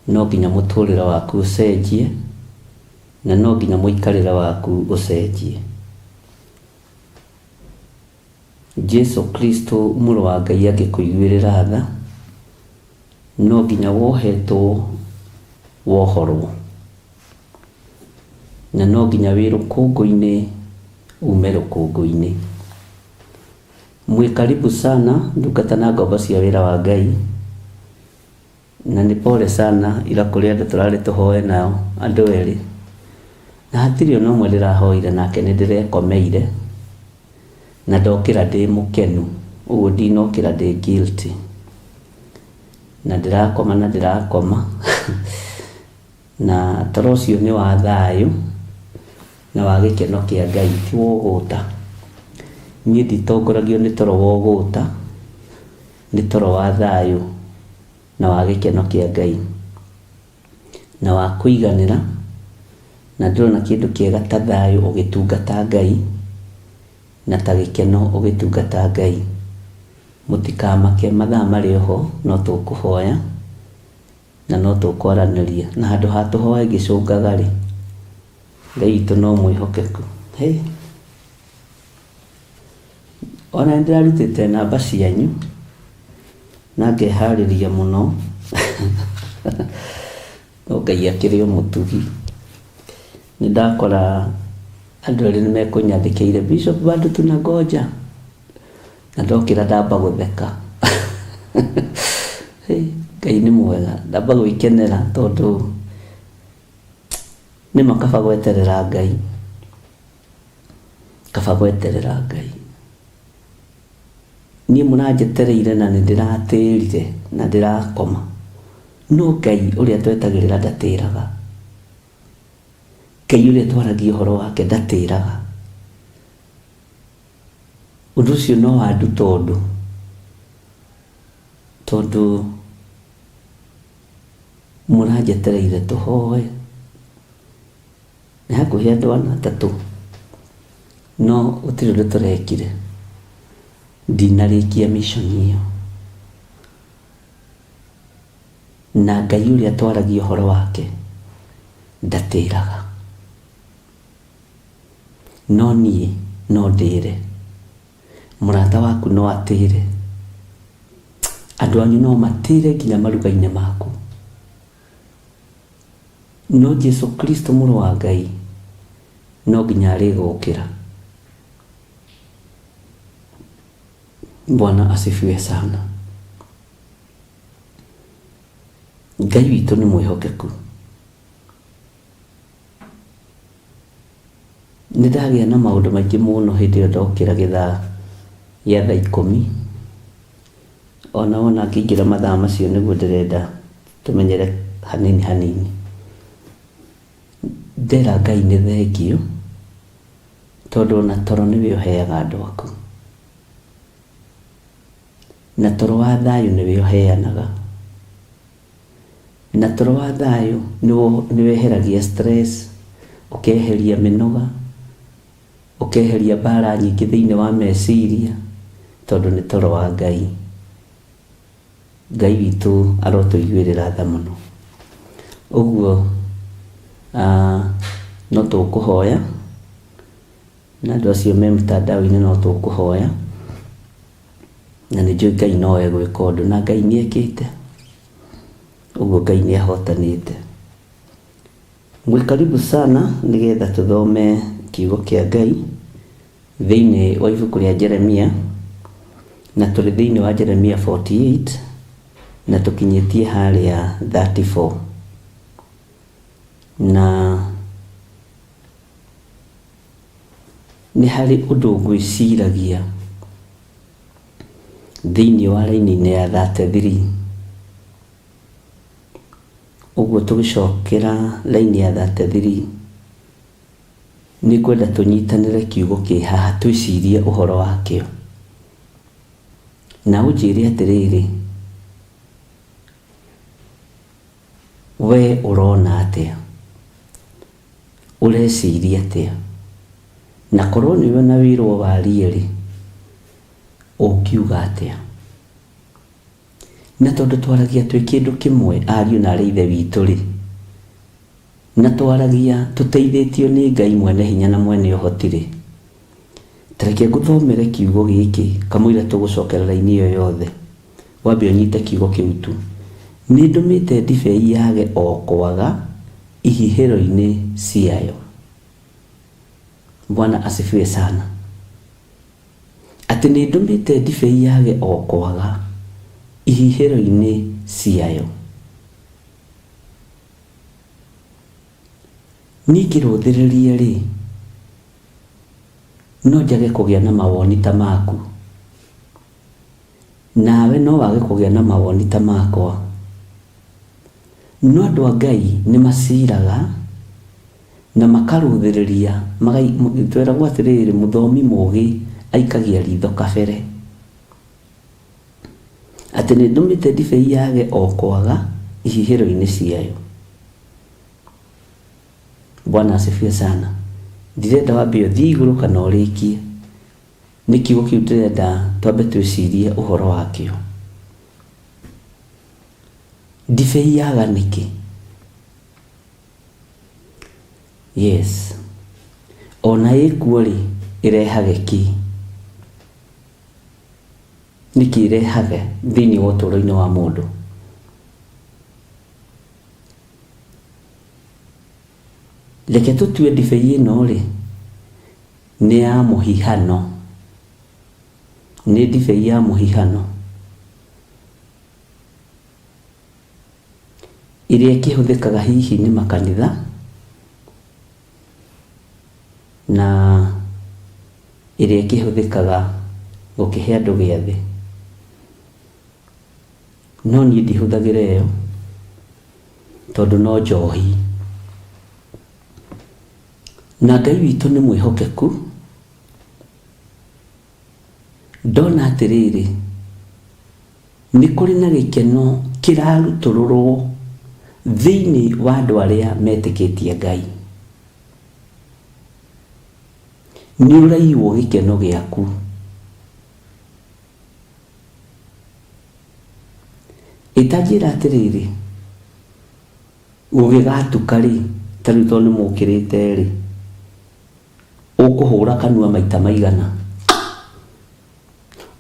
no nginya mũtũrĩre waku ũcenjie, na no nginya mũikarĩre waku ũcenjie. Jesu Kristo mũrũ wa Ngai angĩkũiguĩrĩra tha, no nginya wohetwo wohorwo, na no nginya wĩ rũkũngũ-inĩ ume rũkũngũ-inĩ. Mwĩ karibu sana ndungata na ngombo cia wĩra wa Ngai, na nĩ pole sana ira kũrĩ andũ tũrarĩ tũhoe nao andũ erĩ, na hatirĩ ona ũmwe ndĩrahoire nake nĩ ndĩrekomeire, na ndokĩra ndĩ mũkenu, ũguo ndinokĩra ndĩ guilty, na ndĩrakoma na ndĩrakoma na toro ũcio nĩ wa thayũ na wa gĩkeno kĩa Ngai, ti wa ũgũta. Niĩ nditongoragio nĩ toro wa ũgũta, nĩ toro wa thayũ na wa gĩkeno kĩa Ngai na wa kũiganĩra, na ndĩrona kĩndũ kĩega ta thayũ ũgĩtungata Ngai na ta gĩkeno ũgĩtungata Ngai. Mũtikamake mathaa marĩ oho no tũkũhoya na no tũkwaranĩria, na handũ ha tũhoe ngĩcũngaga rĩ, Ngai witũ no mwĩhokeku. Hey. Ona nĩ ndĩrarutĩte namba cianyu na ngeharĩria mũno no Ngai akĩrĩ o mũtugi. Nĩ ndakora andũ erĩ nĩ mekũnyandĩkĩire Bishop bado tunangoja na ndokĩra ndamba gũtheka. Ngai nĩ mwega, ndamba gwĩkenera tondũ nĩma kaba gweterera Ngai. Kaba gweterera Ngai. Niĩ mũranjetereire na nĩ ndĩratĩrire na ndĩrakoma. No Ngai ũrĩa twetagĩrĩra ndatĩraga. Ngai ũrĩa twaragia ũhoro wake ndatĩraga. Ũndũ ũcio no wanduta ũndũ, tondũ mũranjetereire tũhoe. Nĩ hakuhĩ andũ ana atatũ, no gũtirĩ ũndũ tũrekire. Ndinarĩkia mission ĩyo. Na Ngai ũrĩa twaragia ũhoro wake ndatĩraga. No niĩ no ndĩre. Mũrata waku no atĩre. Andũ anyu no matĩre nginya maruga-inĩ maku. No Jesu Kristo mũrũ wa Ngai no nginya arĩgũkĩra. Bwana asifiwe sana. Ngai witũ nĩ mwĩhokeku. Nĩ ndagĩa na maũndũ maingĩ mũno hĩndĩ ĩyo ndokĩra gĩthaa gĩa thaa ikũmi. Ona wona ngĩingĩra mathaa macio nĩguo ndĩrenda tũmenyere hanini hanini. Ndera Ngai nĩ thengiũ tondũ ona toro nĩwe ũheaga andũ aku. Na toro wa thayũ nĩwe ũheanaga. Na toro wa thayũ nĩ weheragia stress, ũkeheria mĩnoga, ũkeheria mbara nyingĩ thĩinĩ wa meciria, tondũ nĩ toro wa Ngai. Ngai witũ arotũiguĩrĩra tha mũno. Ũguo no tũkũhoya, na andũ acio me mtandao-inĩ no tũkũhoya, na nĩ njũĩ Ngai no egwĩka ũndũ, na Ngai nĩ ekĩte. Ũguo Ngai nĩ ahotanĩte. Mwĩ karibu sana nĩgetha tũthome kiugo kĩa Ngai thĩinĩ wa ibuku rĩa Jeremia, na tũrĩ thĩinĩ wa Jeremia 48 na tũkinyĩtie harĩa 34 na Nĩ harĩ ũndũ ngwĩciragia thĩinĩ wa raini-inĩ ya 33. Ũguo tũgĩcokera raini ya 33, nĩ ngwenda tũnyitanĩre kiugo kĩ haha twĩcirie ũhoro wakĩo. Na ũnjĩre atĩrĩrĩ, we ũrona atĩa? Ũreciria atĩa? Na korwo nĩwe na wĩrwo warie-rĩ, ũngiuga atĩa? Na tondũ twaragia twĩ kĩndũ kĩmwe ariũ na arĩ ithe witũ-rĩ, na twaragia tũteithĩtio nĩ Ngai mwene hinya na mwene ũhoti-rĩ, ta reke ngũthomere kiugo gĩkĩ kamũira tũgũcokera raini ĩyo yothe, wambe ũnyite kiugo kĩu tu. Nĩndũmĩte ndibei yage o kwaga ihihĩro-inĩ ciayo. Bwana asifiwe sana. Atĩ nĩndũmĩte ndibei yage o kwaga ihihĩro-inĩ ciayo. Niĩ ngĩrũthĩrĩrie-rĩ, no njage kũgĩa na mawoni ta maku, nawe no wage kũgĩa na mawoni ta makwa. No andũ a Ngai nĩ maciraga na makarũthĩrĩria, tweragwo atĩrĩrĩ, mũthomi mũgĩ aikagia ritho kabere. Atĩ nĩ ndũmĩte ndibei yage o kwaga ihihĩro-inĩ ciayo. Bwana asifiwe sana. Ndirenda wambe ũthiĩ igũrũ kana ũrĩkie. Nĩ kiugo kĩu ndĩrenda twambe twĩcirie ũhoro wakĩo. Ndibei yaga nĩkĩ? Yes. Ona ĩkuo rĩ, ĩrehage kĩ? Nĩkĩ ĩrehage thĩinĩ wa ũtũũro-inĩ wa mũndũ? Reke tũtue ndibei ĩno rĩ, nĩ ya mũhihano. Nĩ ndibei ya mũhihano. Ĩrĩa ĩkĩhũthĩkaga hihi nĩ makanitha na ĩrĩa ĩkĩhũthĩkaga gũkĩhe andũ gĩathĩ. No niĩ ndihũthagĩra ĩyo tondũ no njohi. Na Ngai witũ nĩ mwĩhokeku, ndona atĩrĩrĩ, Nĩ kũrĩ na gĩkeno kĩrarutũrũrwo thĩinĩ wa andũ arĩa metĩkĩtie Ngai. Nĩ ũraiywo gĩkeno gĩaku. Ĩ ta njĩra atĩrĩrĩ, gũgĩgatuka-rĩ, ta rĩu tondũ nĩ mũkĩrĩte-rĩ, ũkũhũra kanua maita maigana?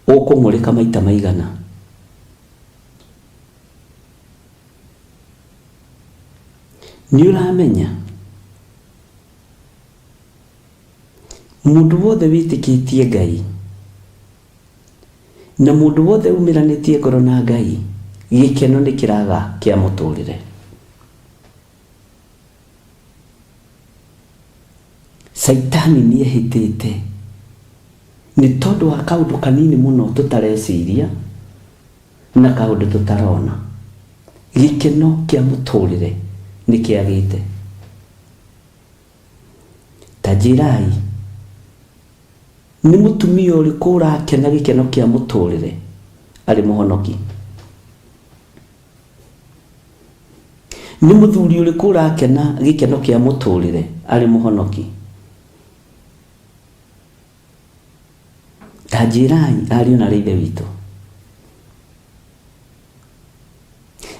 Ũkũng'ũrĩka maita maigana? Nĩ ũramenya mũndũ wothe wĩtĩkĩtie Ngai na mũndũ wothe umĩranĩtie ngoro na Ngai, gĩkeno nĩ kĩraga kĩa mũtũrĩre. Caitani nĩ ehĩtĩte nĩ tondũ wa kaũndũ kanini mũno tũtareciria na kaũndũ tũtarona. Gĩkeno kĩa mũtũrĩre nĩ kĩagĩte. Ta njĩrai, nĩ mũtumia ũrĩkũ ũrakena gĩkeno kĩa mũtũrĩre arĩ mũhonoki? Nĩ mũthuri ũrĩkũ ũrakena gĩkeno kĩa mũtũrĩre arĩ mũhonoki? Ta njĩrai ariũ na aarĩ a Ithe witũ.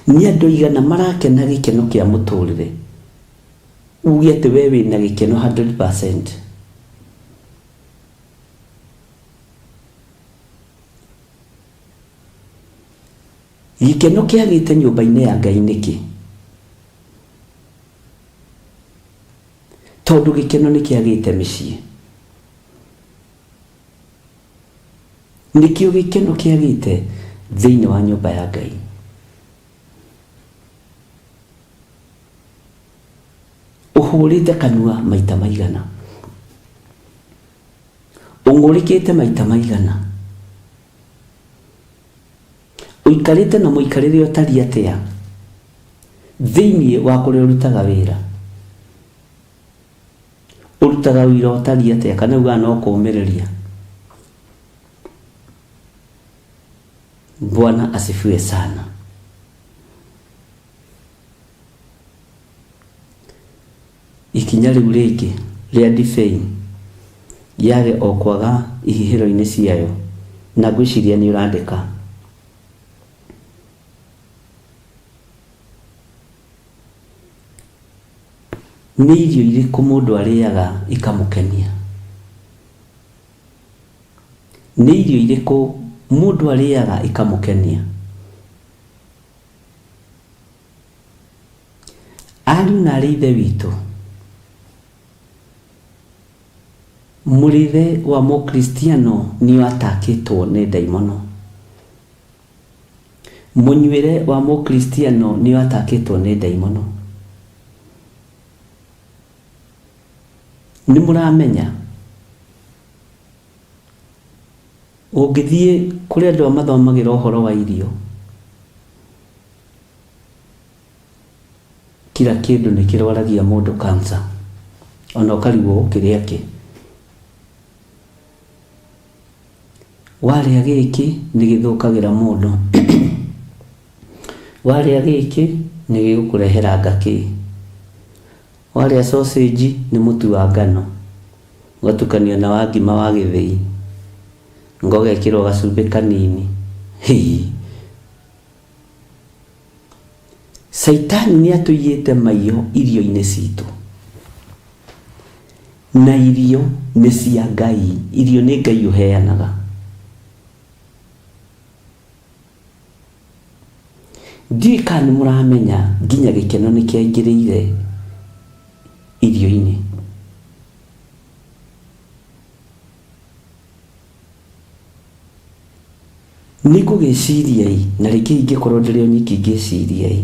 Nĩ andũ aigana marakena gĩkeno kĩa mũtũrĩre uge atĩ we wĩna gĩkeno 100%? Gĩkeno kĩagĩte nyũmba-inĩ ya Ngai nĩkĩ? Tondũ gĩkeno nĩ kĩagĩte mĩciĩ. Nĩkĩo gĩkeno kĩagĩte thĩinĩ wa nyũmba ya Ngai. Ũhũrĩte kanua maita maigana? Ũng'ũrĩkĩte maita maigana? Ũikarĩte na mũikarĩre ũtariĩ atĩa thĩinĩ wa kũrĩa ũrutaga wĩra? Ũrutaga wĩra ũtariĩ atĩa kana ugaga no kũũmĩrĩria? Bwana asifiwe sana. Ikinya rĩu rĩngĩ rĩa ndibei yage o kwaga ihihĩro-inĩ ciayo, na ngwĩciria nĩ ũrandĩka. Nĩ irio irĩkũ mũndũ arĩaga ikamũkenia? Nĩ irio irĩkũ mũndũ arĩaga ikamũkenia? Ariũ na aarĩ a Ithe witũ, mũrĩre wa Mũkristiano nĩ ũatakĩtwo nĩ ndaimono. Mũnyuĩre wa Mũkristiano nĩ ũatakĩtwo nĩ ndaimono. Nĩ mũramenya? Ũngĩthiĩ kũrĩ andũ a mathomagĩra ũhoro wa irio, kira kĩndũ nĩ kĩrwaragia mũndũ cancer, ona ũkarigwo ũkĩrĩa kĩ. Warĩa gĩkĩ nĩ gĩthũkagĩra mũndũ, warĩa gĩkĩ nĩ gĩgũkũrehera ngakĩ, warĩa sausage nĩ mũtu wa ngano ũgatukanio na wa ngima wa gĩthĩi, anga ũgekĩrwo gacumbĩ kanini, hii! Caitani nĩ atũiyĩte maiyo irio-inĩ citũ. Na irio nĩ cia Ngai, irio nĩ Ngai ũheanaga. Ndiũĩ kana nĩ mũramenya nginya gĩkeno nĩ kĩaingĩrĩire irio-inĩ. Nĩ ngũgĩciria-ĩ, na rĩngĩ ingĩkorwo ndĩrĩ o nyiki ngĩciria-ĩ,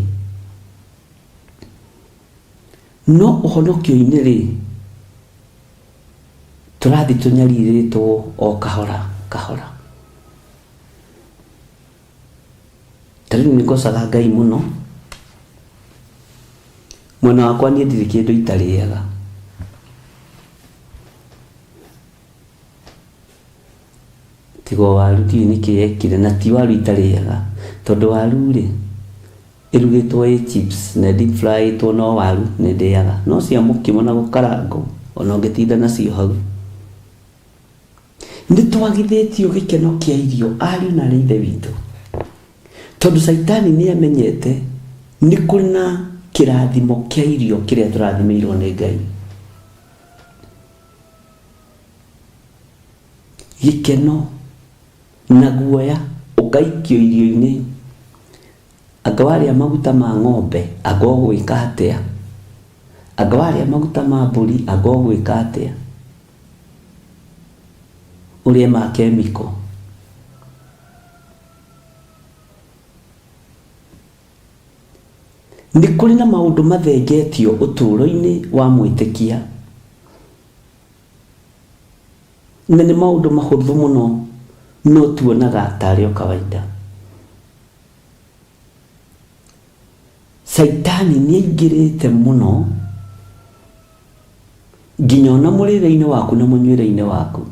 no ũhonokio-inĩ-rĩ, tũrathiĩ tũnyarirĩtwo o kahora kahora. Ta rĩu nĩ ngocaga Ngai mũno, mwena wakwa niĩ ndirĩ kĩndũ itarĩaga. Tiga o waru ndiũĩ nĩkĩ yekire na ti waru itarĩaga, tondũ waru rĩ, ĩrugĩtwo ĩ chips na ĩ deep fry ĩtwo no waru nĩ ndĩaga. No cia mũkimo na gũkarangwo ona ũngĩtinda nacio hau. Nĩ twagithĩtio gĩkeno kĩa irio ariũ na aarĩ a Ithe witũ, tondũ Caitani nĩ amenyete nĩ kũrĩ na kĩrathimo kĩa irio kĩrĩa tũrathimĩirwo nĩ Ngai. Gĩkeno na guoya ũkaikio irio-inĩ, anga warĩa maguta ma ng'ombe anga ũgwĩka atĩa? Anga warĩa maguta ma mbũri anga ũgwĩka atĩa? Ũrĩe ma kemiko. Nĩ kũrĩ na maũndũ mathengetio ũtũũro-inĩ wa mwĩtĩkia. Na nĩ maũndũ mahũthũ mũno no tuonaga tarĩ o kawaida. Caitani nĩ aingĩrĩte mũno nginya ona mũrĩre-inĩ waku na mũnyuĩre-inĩ waku.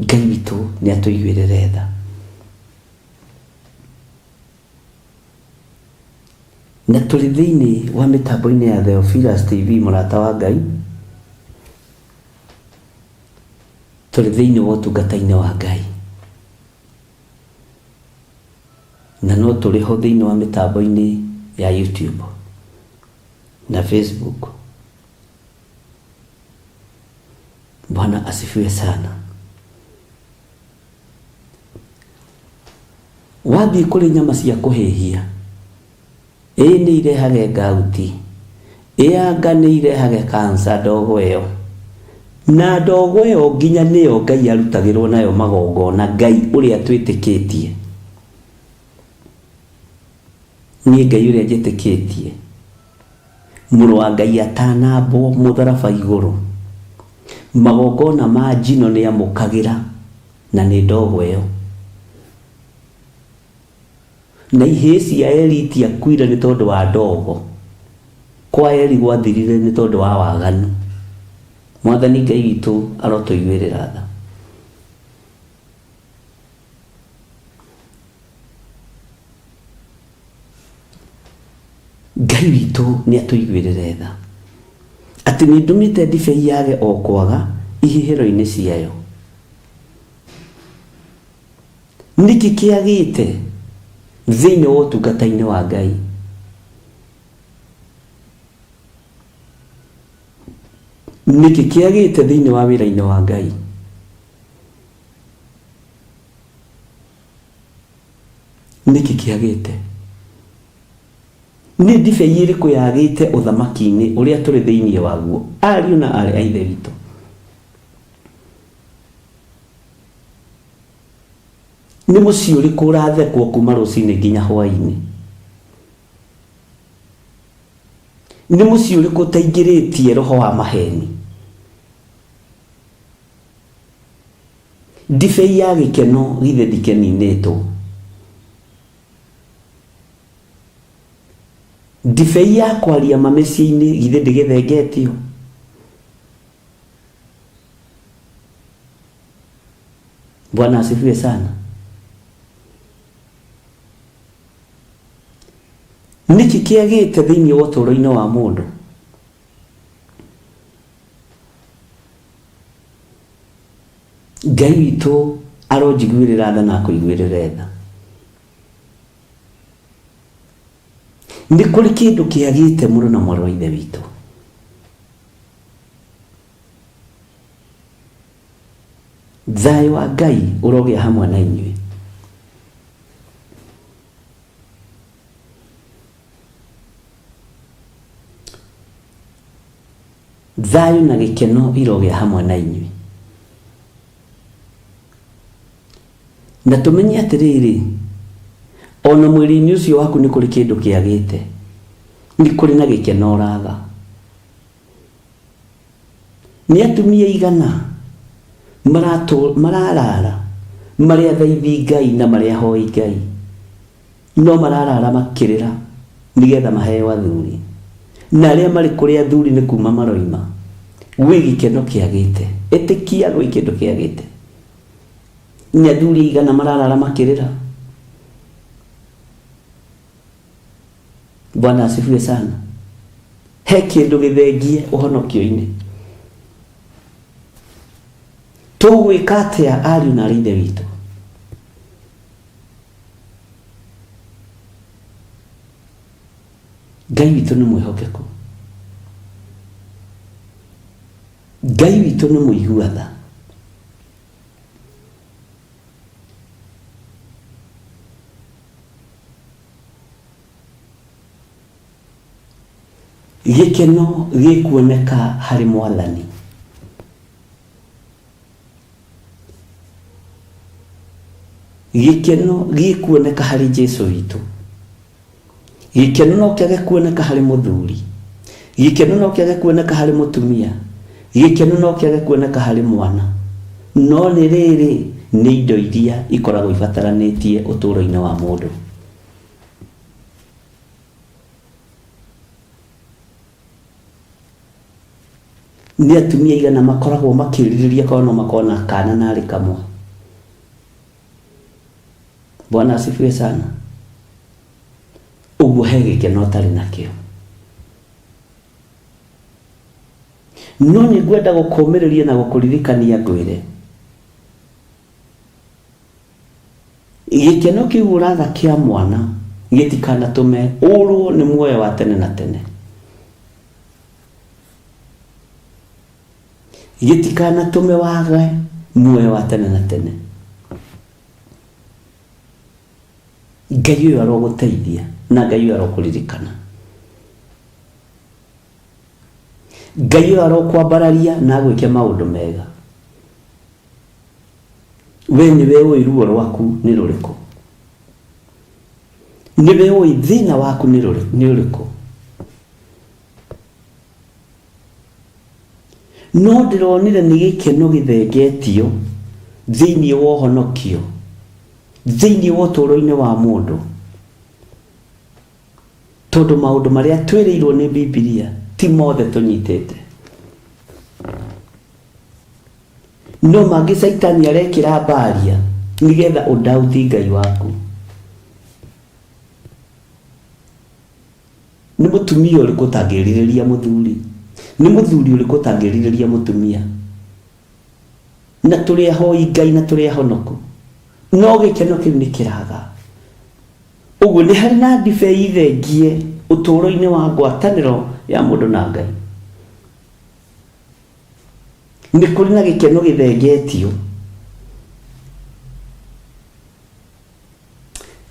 Ngai witũ nĩ atũiguĩrĩre tha. Na tũrĩ thĩinĩ wa mĩtambo-inĩ ya Theophilus TV mũrata wa Ngai, tũrĩ thĩinĩ wa ũtungata-inĩ wa Ngai. Na no tũrĩ ho thĩinĩ wa mĩtambo-inĩ ya YouTube na Facebook. Bwana asifiwe sana. Wathiĩ kũrĩ nyama cia kũhĩhia, ĩ nĩ irehage ngauti, ĩ anga nĩ irehage kansa ndogo ĩyo. Na ndogo ĩyo nginya nĩyo Ngai arutagĩrwo nayo magongona, Ngai ũrĩa twĩtĩkĩtie. Niĩ Ngai ũrĩa njĩtĩkĩtie. Mũrũ wa Ngai atanambwo mũtharaba igũrũ, magongona ma njino nĩ amũkagĩra na nĩ ndogo ĩyo. Na ihĩĩ cia Eli itiakuire nĩ tondũ wa ndogo. Kwa Eli gwathirire nĩ tondũ wa waganu. Mwathani Ngai witũ arotũiguĩrĩra tha. Ngai witũ nĩ atũiguĩrĩre tha. Atĩ nĩ ndũmĩte ndibei yage o kwaga ihihĩro-inĩ ciayo. Nĩkĩ kĩagĩte thĩinĩ wa ũtungata-inĩ wa Ngai? Nĩkĩ kĩagĩte thĩinĩ wa wĩra-inĩ wa Ngai? Nĩkĩ kĩagĩte? Nĩ ndibei ĩrĩkũ yagĩte ũthamaki-inĩ ũrĩa tũrĩ thĩinĩ waguo, ariũ na aarĩ a Ithe witũ? Nĩ mũciĩ ũrĩkũ ũrathekwo kuma rũcinĩ nginya hwaĩ-inĩ? Nĩ mũciĩ ũrĩkũ ũtaingĩrĩtie roho wa maheni? Ndibei ya gĩkeno githĩ ndikĩninĩtwo? Ndibei ya kwaria ma mĩciĩ-inĩ githĩ ndĩgĩthengetio? Bwana asifiwe sana. Nĩkĩ kĩagĩte thĩinĩ wa ũtũũro-inĩ wa mũndũ? Ngai witũ aronjiguĩrĩra tha na akũiguĩrĩre tha. Nĩ kũrĩ kĩndũ kĩagĩte mũrũ na mwarĩ wa Ithe witũ. Thayũ wa Ngai ũrogĩa hamwe na inyuĩ. Thayũ na gĩkeno irogĩa hamwe na inyuĩ. Na tũmenye atĩrĩrĩ, ona mwĩrĩ-inĩ ũcio waku nĩ kũrĩ kĩndũ kĩagĩte, nĩ kũrĩ na gĩkeno ũraga. Nĩ atumia aigana mararara marĩ athaithi Ngai na marĩ ahoi Ngai, no mararara makĩrĩra nĩgetha maheo athuri. Na arĩa marĩ kũrĩ athuri nĩ kuma maroima. Gwĩ gĩkeno kĩagĩte. Ĩtĩkia gwĩ kĩndũ kĩagĩte. Nĩ athuri aigana mararara makĩrĩra. Bwana asifiwe sana. He kĩndũ gĩthengie ũhonokio-inĩ. Tũgwĩka atĩa ariũ na arĩ ithe witũ? Ngai witũ nĩ mwĩhokeku. Ngai witũ nĩ mũigua tha. Gĩkeno gĩkuoneka harĩ Mwathani. Gĩkeno gĩkuoneka harĩ Jesu witũ. Gĩkeno no kĩage kuoneka harĩ mũthuri. Gĩkeno no kĩage kuoneka harĩ mũtumia. Gĩkeno no kĩage kuoneka harĩ mwana. No nĩ rĩrĩ, nĩ indo iria ikoragwo ibataranĩtie ũtũũro-inĩ wa mũndũ. Nĩ atumia aigana makoragwo makĩrirĩria korwo no makorwo na kana narĩ kamwe? Bwana asifiwe sana. Ũguo he gĩkeno ũtarĩ nakĩo. No nĩ ngwenda gũkũmĩrĩria na gũkũririkania ngwĩre, gĩkeno kĩu ũratha kĩa mwana gĩtikanatũme ũrwo nĩ muoyo wa tene na tene. Gĩtikanatũme wage muoyo wa tene na tene. Ngai ũyũ arogũteithia na Ngai ũyũ arokũririkana. Ngai ũyũ arokwambararia na agwĩke maũndũ mega. We nĩwe ũĩ ruo rwaku nĩ rũrĩkũ. Nĩwe ũĩ thĩna waku nĩ ũrĩkũ. No ndĩronire nĩ gĩkeno gĩthengetio thĩinĩ wa ũhonokio, thĩinĩ wa ũtũũro-inĩ wa mũndũ, tondũ maũndũ marĩa twĩrĩirwo nĩ Bibilia ti mothe tũnyitĩte. No mangĩ Caitani arekĩra mbaria nĩgetha ũndauti Ngai waku. Nĩ mũtumia ũrĩkũ ũtangĩrirĩria mũthuri? Nĩ mũthuri ũrĩkũ ũtangĩrirĩria mũtumia? Na tũrĩ ahoi Ngai na tũrĩ ahonoku, no gĩkeno kĩu nĩ kĩraga. Ũguo nĩ harĩ na ndibei thengie ũtũũro-inĩ wa ngwatanĩro ya mũndũ na Ngai. Nĩ kũrĩ na gĩkeno gĩthengetio.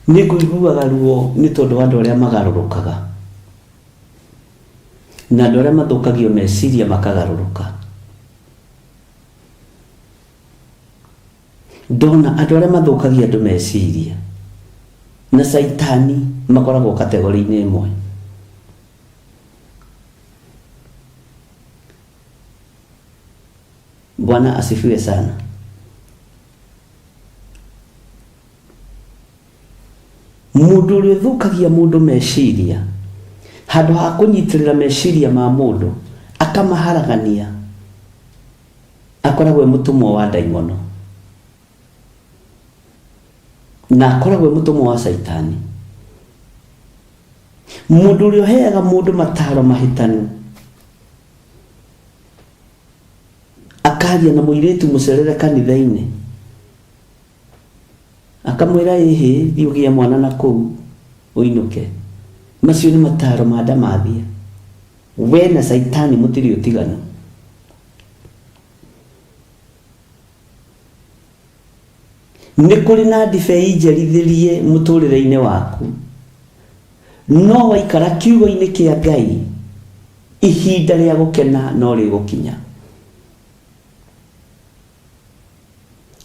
Nĩ ngũiguaga ruo nĩ tondũ wa andũ arĩa magarũrũkaga, na andũ arĩa mathũkagio meciria makagarũrũka. Ndona andũ arĩa mathũkagia andũ meciria na caitani makoragwo kategori-inĩ ĩmwe. Bwana asifiwe sana. Mũndũ ũrĩa ũthũkagia mũndũ meciria, handũ ha kũnyitĩrĩra meciria ma mũndũ, akamaharagania, akoragwo e mũtũmwo wa ndaimono. Na akoragwo e mũtũmwo wa caitani. Mũndũ ũrĩa ũheaga mũndũ mataro mahĩtanu, akaria na mũirĩtu mũcerere kanitha-inĩ, akamwĩra ĩhĩ thiĩ ũgĩe mwana na kũu ũinũke. Macio nĩ mataro ma ndamathia. We na caitani mũtirĩ ũtiganu. Nĩ kũrĩ na ndibei njerithĩrie mũtũrĩre-inĩ waku, no waikara kiugo-inĩ kĩa Ngai, ihinda rĩa gũkena no rĩgũkinya.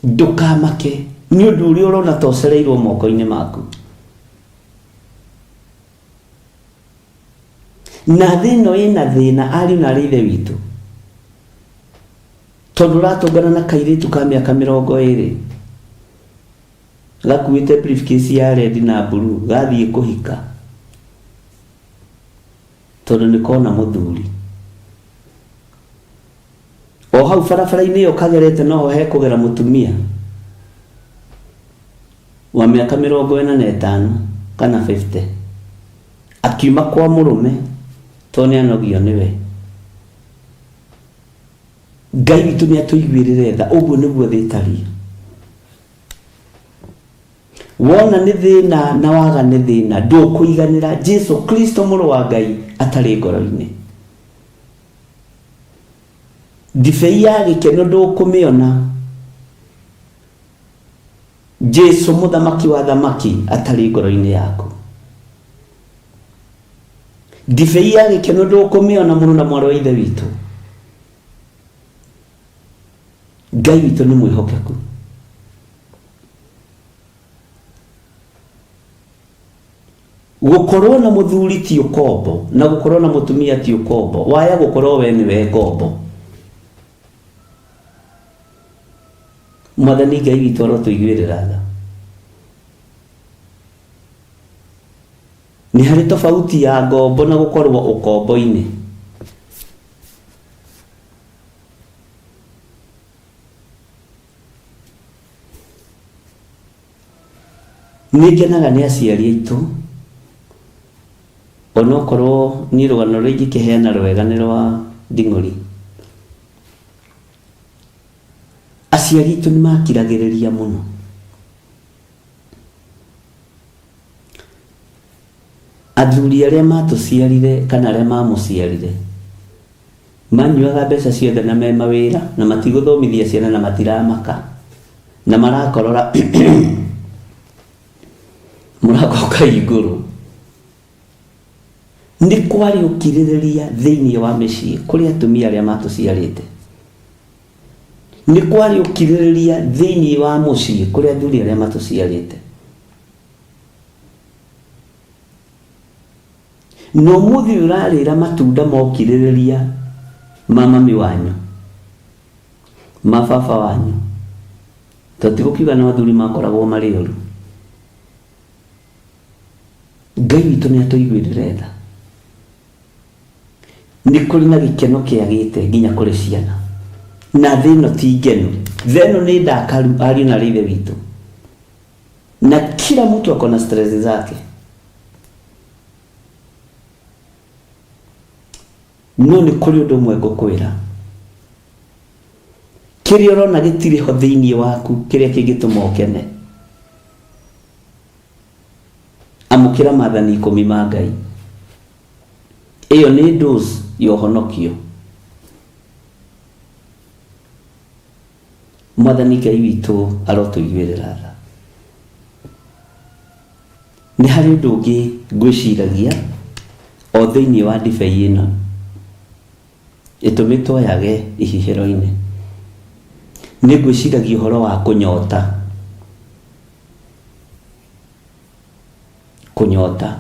Ndũkamake nĩ ũndũ ũrĩa ũrona ta ũcereirwo moko-inĩ maku. Na thĩ ĩno ĩna thĩna ariũ na arĩ ithe witũ, tondũ ũratũngana na kairĩtu ka mĩaka 20 gakuĩte briefcase ya red na blue gathiĩ kũhika tondũ nĩ kona mũthuri. O hau barabara-inĩ ĩyo kagerete noho hekũgera mũtumia wa mĩaka 45 kana 50 akiuma kwa mũrũme tondũ nĩ anogio nĩwe. Ngai witũ nĩ atũiguĩrĩre tha, ũguo nĩguo thĩ ĩtariĩ. Wona nĩ thĩna na waga nĩ thĩna, ndũkũiganĩra Jesu Kristo mũrũ wa Ngai atarĩ ngoro-inĩ. Ndibei ya gĩkeno ndũkũmĩona Jesu mũthamaki wa thamaki atarĩ ngoro-inĩ yaku. Ndibei ya gĩkeno ndũkũmĩona mũrũ na mwarĩ wa ithe witũ. Ngai witũ nĩ mwĩhokeku. Gũkorwo na mũthuri ti ũkombo na gũkorwo na mũtumia ti ũkombo, waya gũkorwo we nĩwe ngombo. Mwathani Ngai witũ arotũiguĩrĩra tha. Nĩ harĩ tofauti ya ngombo na gũkorwo ũkombo-inĩ. Nĩ ngenaga nĩ aciari aitũ, onokorwo niĩ rũgano rũrĩa ingĩkĩheana rwega nĩ rwa nding'ũri. Aciari aitũ nĩ makiragĩrĩria mũno. Athuri arĩa matũciarire kana arĩa mamũciarire, manyuaga mbeca ciothe na me mawĩra na matigũthomithia ciana na matiramaka na marakorora mũrango ũkahingũrwo. Nĩ kwarĩ ũkirĩrĩria thĩinĩ wa mĩciĩ kũrĩ atumia arĩa matũciarĩte. Nĩ kwarĩ ũkirĩrĩria thĩinĩ wa mũciĩ kũrĩ athuri arĩa matũciarĩte. Na ũmũthĩ ũyũ ũrarĩra matunda ma ũkirĩrĩria ma mami wanyu. Ma baba wanyu to ti gũkiuga no athuri makoragwo marĩ oru. Ngai witũ nĩ atũiguĩrĩre tha. Nĩ kũrĩ na gĩkeno kĩagĩte nginya kũrĩ ciana, na thĩ ĩno ti ngenu, thĩ ĩno nĩ ndakaru ariũ na arĩ ithe witũ, na kila mtu ako na stress zake. No nĩ kũrĩ ũndũ ũmwe ngũkwĩra, kĩrĩa ũrona gĩtirĩ ho thĩinĩ waku kĩrĩa kĩngĩtũma ũkene, amũkĩra maathani ikũmi ma Ngai. Ĩyo nĩ dose ya ũhonokio. Mwathani Ngai witũ arotũiguĩrĩra tha. Nĩ harĩ ũndũ ũngĩ ngwĩciragia o thĩinĩ wa ndibei ĩno ĩtũmĩtwo yage ihihĩro-inĩ. Nĩ ngwĩciragia ũhoro wa kũnyota. Kũnyota.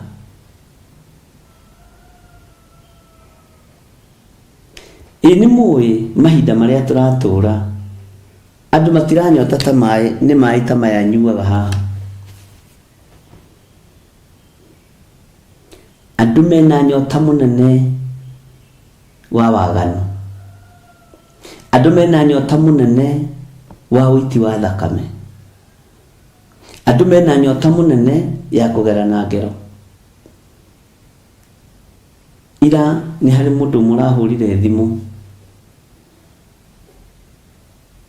Ĩ nĩ mũĩ mahinda marĩa tũratũra andũ matiranyota ta maĩ nĩ maĩ ta maya nyuaga haha. Andũ mena nyota mũnene wa waganu. Andũ mena nyota mũnene wa ũiti wa thakame. Andũ mena nyota mũnene ya kũgerana ngero. Ira nĩ harĩ mũndũ ũmwe ũrahũrire thimũ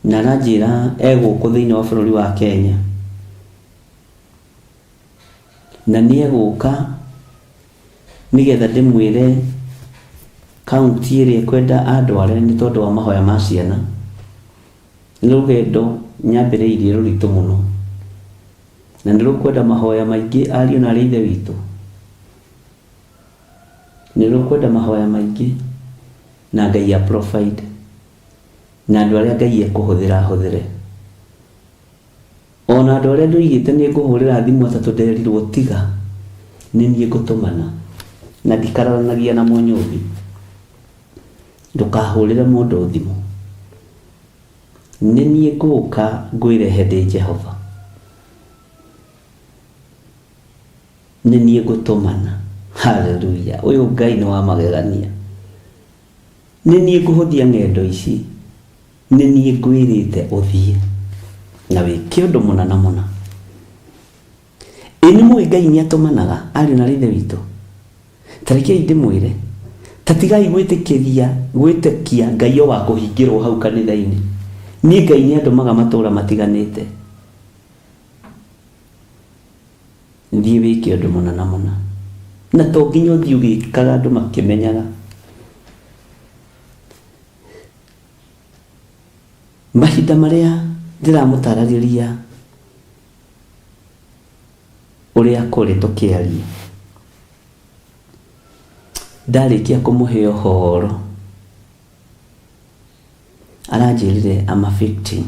na aranjĩra e gũkũ thĩinĩ wa bũrũri wa Kenya na nĩ egũka nĩgetha ndĩmwĩre kaũntĩ ĩrĩa ekwenda andware nĩ tondũ wa mahoya ma ciana. Nĩ rũgendo nyambĩrĩirie rũritũ mũno na nĩ rũkwenda mahoya maingĩ ariũ na arĩ ithe witũ. Nĩ rũkwenda mahoya maingĩ na Ngai a provide na andũ arĩa Ngai ekũhũthĩra ahũthĩre. Ona andũ arĩa ndoigĩte nĩ ngũhũrĩra thimũ atatũ nderirwo tiga nĩ niĩ ngũtũmana na ndikararanagia na Mũnyũmbi. Ndũkahũrĩre mũndũ thimũ. Nĩ niĩ ngũka ngwĩrehe ndĩ Jehova. Nĩ niĩ ngũtũmana. Haleluya! Ũyũ Ngai nĩ wa magegania. Nĩ niĩ ngũhũthia ng'endo ici. Nĩ niĩ ngwĩrĩte ũthiĩ na wĩke ũndũ mũna na mũna. Ĩ nĩ mũĩ Ngai nĩ atũmanaga ariũ na ithe witũ? Ta rekei ndĩmwĩre, ta tigai gwĩtĩkĩria gwĩtĩkia Ngai o wa kũhingĩrwo hau kanitha-inĩ. Niĩ Ngai nĩ andũmaga matũũra matiganĩte. Thiĩ wĩke ũndũ mũna na mũna. Na to nginya ũthiĩ ũgĩkaga andũ makĩmenyaga. Mahinda marĩa ndĩramũtaragĩria ũrĩa kũrĩ tũkĩaria, ndarĩkia kũmũhe ũhoro, aranjĩrire I'm a victim.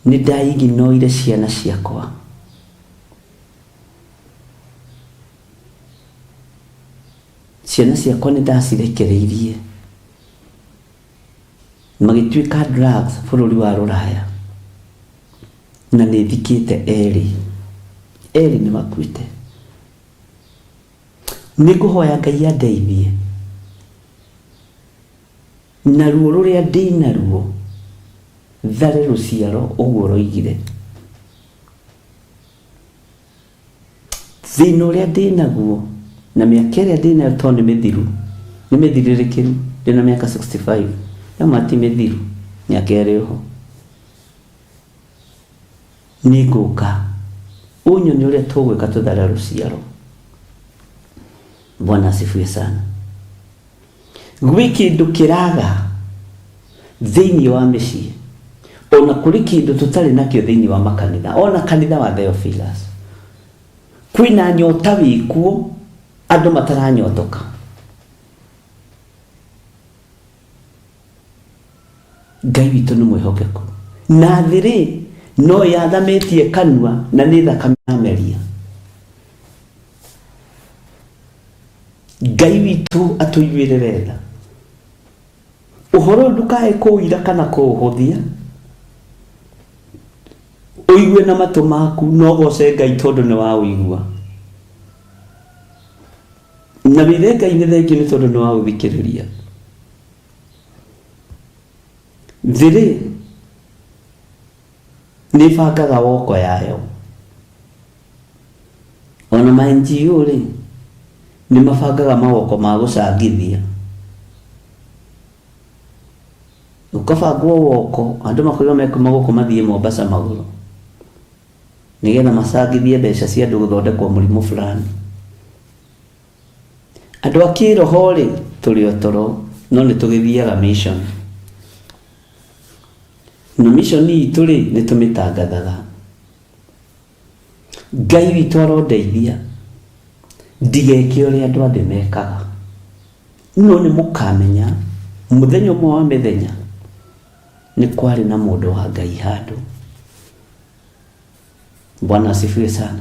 Nĩ ndaiginoire ciana ciakwa. Ciana ciakwa nĩ ndacirekereirie magĩtuĩka drugs bũrũri wa rũraya na nĩ thikĩte erĩ. Erĩ nĩ makuĩte. Nĩ ngũhoya Ngai andeithie na ruo rũrĩa ndĩ naruo thare rũciaro ũguo ũroigire. Thĩna ũrĩa ndĩ naguo na mĩaka ĩrĩa ndĩ nayo tondũ nĩ mĩthiru, nĩ mĩthirĩrĩkĩru, ndĩ na mĩaka 65, no ma ti mĩthiru, mĩaka ĩrĩ ho. Nĩ ngũka ũnyonie ũrĩa tũgwĩka tũthare rũciaro. Bwana asifiwe sana. Gwĩ kĩndũ kĩraga thĩinĩ wa mĩciĩ, ona kũrĩ kĩndũ tũtarĩ nakĩo thĩinĩ wa makanitha, ona kanitha wa Theophilus. Kwĩna nyota wĩkuo andũ mataranyotoka. Ngai witũ nĩ mwĩhokeku. Na thĩ rĩ, no yathamĩtie kanua na nĩ thakame yameria. Ngai witũ atũiguĩrĩre tha. Ũhoro ũyũ ndũkae kũũira kana kũũhũthia. Ũigue na matũ maku na ũgoce Ngai tondũ nĩ waũigua. Na wĩre Ngai nĩ thengiũ nĩ tondũ nĩ waũthikĩrĩria. Thĩ rĩ, nĩ ĩbangaga woko yayo. Ona ma NGO rĩ, nĩ mabangaga mawoko ma gũcangithia. Ũkabangwo woko, andũ makoiga mekuma gũkũ mathiĩ Mombasa magũrũ, nĩgetha macangithie mbeca cia andũ gũthondekwo mũrimũ fulani. Andũ a kĩroho rĩ, tũrĩ o toro, no nĩ tũgĩthiaga mission. Na mission itũ rĩ, nĩ tũmĩtangathaga. Ngai witũ arondeithia ndigeke ũrĩa andũ a thĩ mekaga. No nĩ mũkamenya mũthenya ũmwe wa mĩthenya nĩ kwarĩ na mũndũ wa Ngai handũ. Bwana asifiwe sana.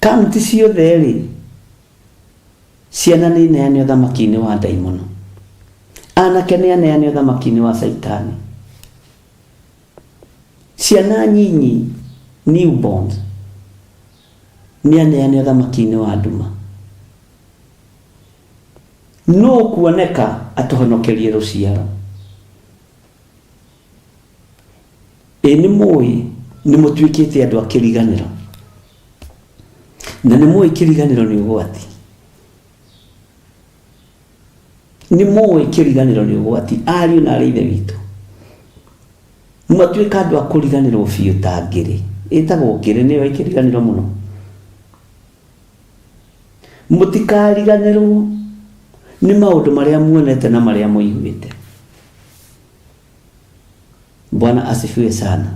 Kaunti ciothe rĩ, ciana nĩ ineane ũthamaki-inĩ wa ndaimono. Anake nĩ aneane ũthamaki-inĩ wa Caitani. Ciana nyinyi, newborns, nĩ aneane ũthamaki-inĩ wa nduma. Nũ ũkuoneka atũhonokerie rũciaro? Ĩ nĩ mũĩ nĩ mũtuĩkĩte andũ a kĩriganĩro? Na nĩ mũĩ kĩriganĩro nĩ ũgwati? Nĩ mũĩ kĩriganĩro nĩ ũgwati, ariũ na aarĩ a Ithe witũ? Mwatuĩka andũ a kũriganĩrwo biũ ta ngĩrĩ. Ĩtagwo ngĩrĩ, nĩyo ĩ kĩriganĩro mũno. Mũtikariganĩrwo nĩ maũndũ marĩa muonete na marĩa mũiguĩte. Bwana asifiwe sana.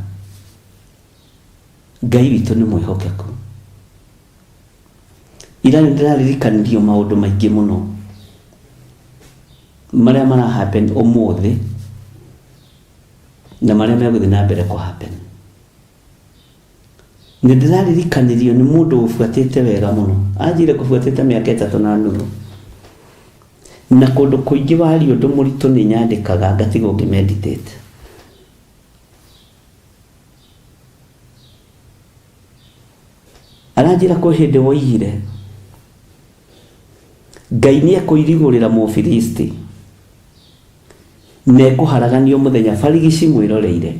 Ngai witũ nĩ mwĩhokeku. Ira nĩ ndĩraririkanirio maũndũ maingĩ mũno marĩa mara happen ũmũthĩ na marĩa megũthiĩ na mbere kũ happen. Nĩ ndĩraririkanirio nĩ mũndũ ũbuatĩte wega mũno. Anjĩrire ngũbuatĩte mĩaka ĩtatũ na nuthu. Na kũndũ kũingĩ waria ũndũ mũritũ nĩ nyandĩkaga ngatigwo ngĩ meditate. Aranjĩra kwĩ hĩndĩ woigire Ngai nĩ ekũirigũrĩra Mũfilisti na ekũharaganio mũthenya barigici mwĩroreire.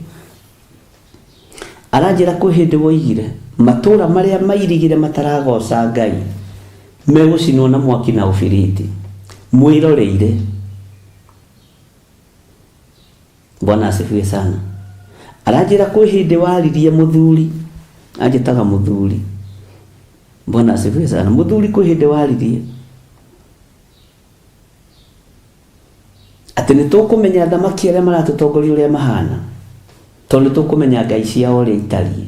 Aranjĩra kwĩ hĩndĩ woigire matũũra marĩa mairigĩre mataragoca Ngai megũcinwo na mwaki na ũbiriti mwĩroreire. Bwana asifiwe sana. Aranjĩra kwĩ hĩndĩ waririe mũthuri, anjĩtaga mũthuri. Bwana asifiwe sana. Mũthuri kwĩ hĩndĩ waririe atĩ nĩ tũkũmenya athamaki arĩa maratũtongoria ũrĩa mahana, tondũ nĩ tũkũmenya ngai ciao ũrĩa itariĩ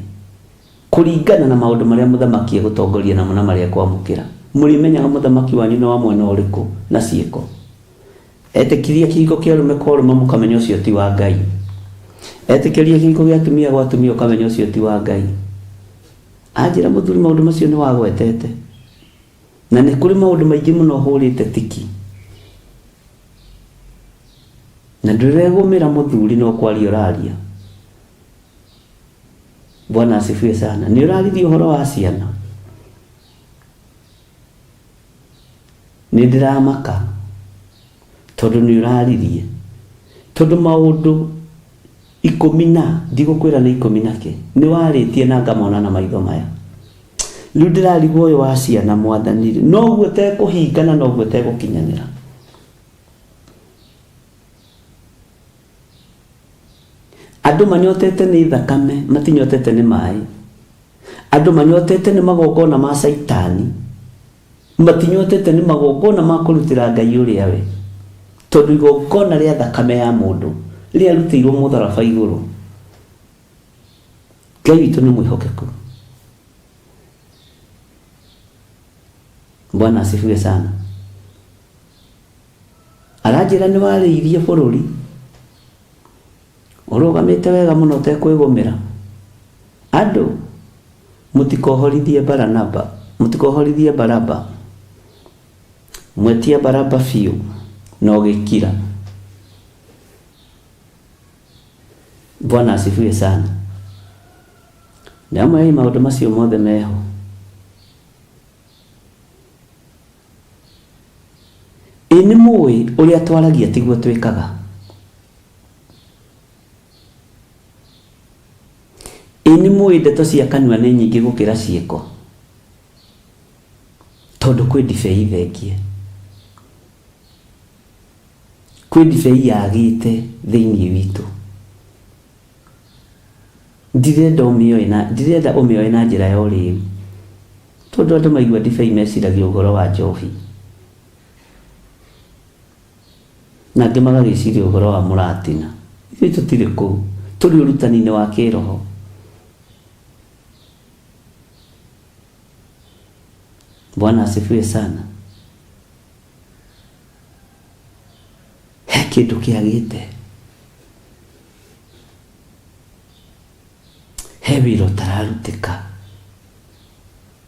kũringana na maũndũ marĩa mũthamaki egũtongoria namo na marĩa ekwamũkĩra. Mũrĩmenyaga mũthamaki wanyu nĩ wa mwena ũrĩkũ na ciĩko. Etĩkirie kĩhiko kĩa ũrũme kwa ũrũme mũkamenya ũcio ti wa Ngai. Etĩkĩrie kĩhiko gĩa atumia gwa atumia ũkamenya ũcio ti wa Ngai. Anjĩra mũthuri maũndũ macio nĩ wagwetete. Na nĩ kũrĩ maũndũ maingĩ mũno hũrĩte tiki. Na ndũregũmĩra mũthuri no kwaria ũraria. Bwana asifiwe sana. Nĩ ũraririe ũhoro wa ciana. Nĩ ndĩramaka tondũ nĩ ũraririe. Tondũ maũndũ ikũmi na, ndigũkwĩra nĩ ikũmi na kĩ, nĩ warĩtie na ngamona na maitho maya. Rĩu ndĩrarigwo ũyũ wa ciana mwathani rĩ, noguo ũtekũhinga na noguo ũtegũkinyanĩra. Andũ manyotete nĩ thakame, matinyotete nĩ maĩ. Andũ manyotete nĩ magongona ma caitani, matinyotete nĩ magongona ma kũrutĩra Ngai ũrĩa we. Tondũ igongona rĩa thakame ya mũndũ rĩarutĩirwo mũtharaba igũrũ. Ngai witũ nĩ mwĩhokeku. Bwana asifiwe sana. Aranjĩra nĩ warĩirie bũrũri ũrũgamĩte wega mũno ũtekwĩgũmĩra. Andũ mũtikohorithie Baranaba, mũtikohorithie Baraba. Mwetia Baraba biũ. Na ũgĩkira. Bwana asifiwe sana. Ndamwĩra maũndũ macio mothe meho. Ĩ nĩ mũĩ ũrĩa twaragia tiguo twĩkaga? Ĩ nĩ mũĩ ndeto cia kanua nĩ nyingĩ gũkĩra ciĩko? Tondũ kwĩ ndibei thengie. Kwĩ ndibei yagĩte thĩinĩ witũ. Ndirenda ũmĩoe na ndirenda ũmĩoe na njĩra ya ũrĩu. Tondũ andũ maigua ndibei meciragia ũhoro wa njohi. Na angĩ magagĩciria ũhoro wa mũratina. Ithuĩ tũtirĩ kũu. Tũrĩ ũrutani-inĩ wa kĩroho. Bwana asifiwe sana. He kĩndũ kĩagĩte. He wĩra ũtararutĩka.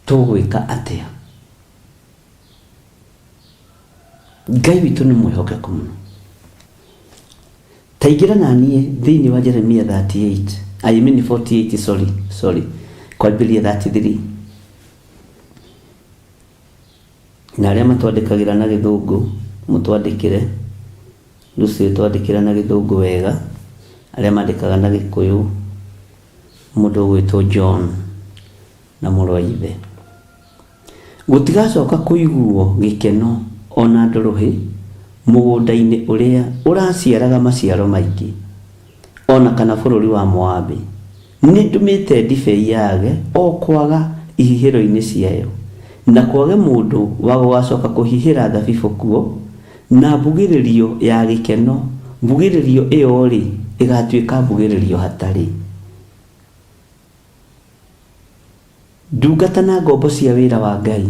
Tũgwĩka atĩa? Ngai witũ nĩ mwĩhokeku mũno. Ta ingĩra na niĩ thĩinĩ wa Jeremia 38, I mean 48, sorry, sorry, kwambĩrĩria 33. Na arĩa matwandĩkagĩra na gĩthũngũ, mũtwandĩkĩre. Lucy twandĩkĩra na gĩthũngũ wega. Arĩa mandĩkaga na gĩkũyũ, mũndũ ũgwĩtwo John na mũrũ wa ithe. Gũtigacoka kũiguo gĩkeno o na ndũrũhĩ mũgũnda-inĩ ũrĩa ũraciaraga maciaro maingĩ, o na kana bũrũri wa Moabi. Nĩndũmĩte ndibei yage o kwaga ihihĩro-inĩ ciayo, na kwage mũndũ wa gũgacoka kũhihĩra thabibũ kuo, na mbugĩrĩrio ya gĩkeno, mbugĩrĩrio ĩyo-rĩ, ĩgatuĩka mbugĩrĩrio hatarĩ. Ndungata na ngombo cia wĩra wa Ngai,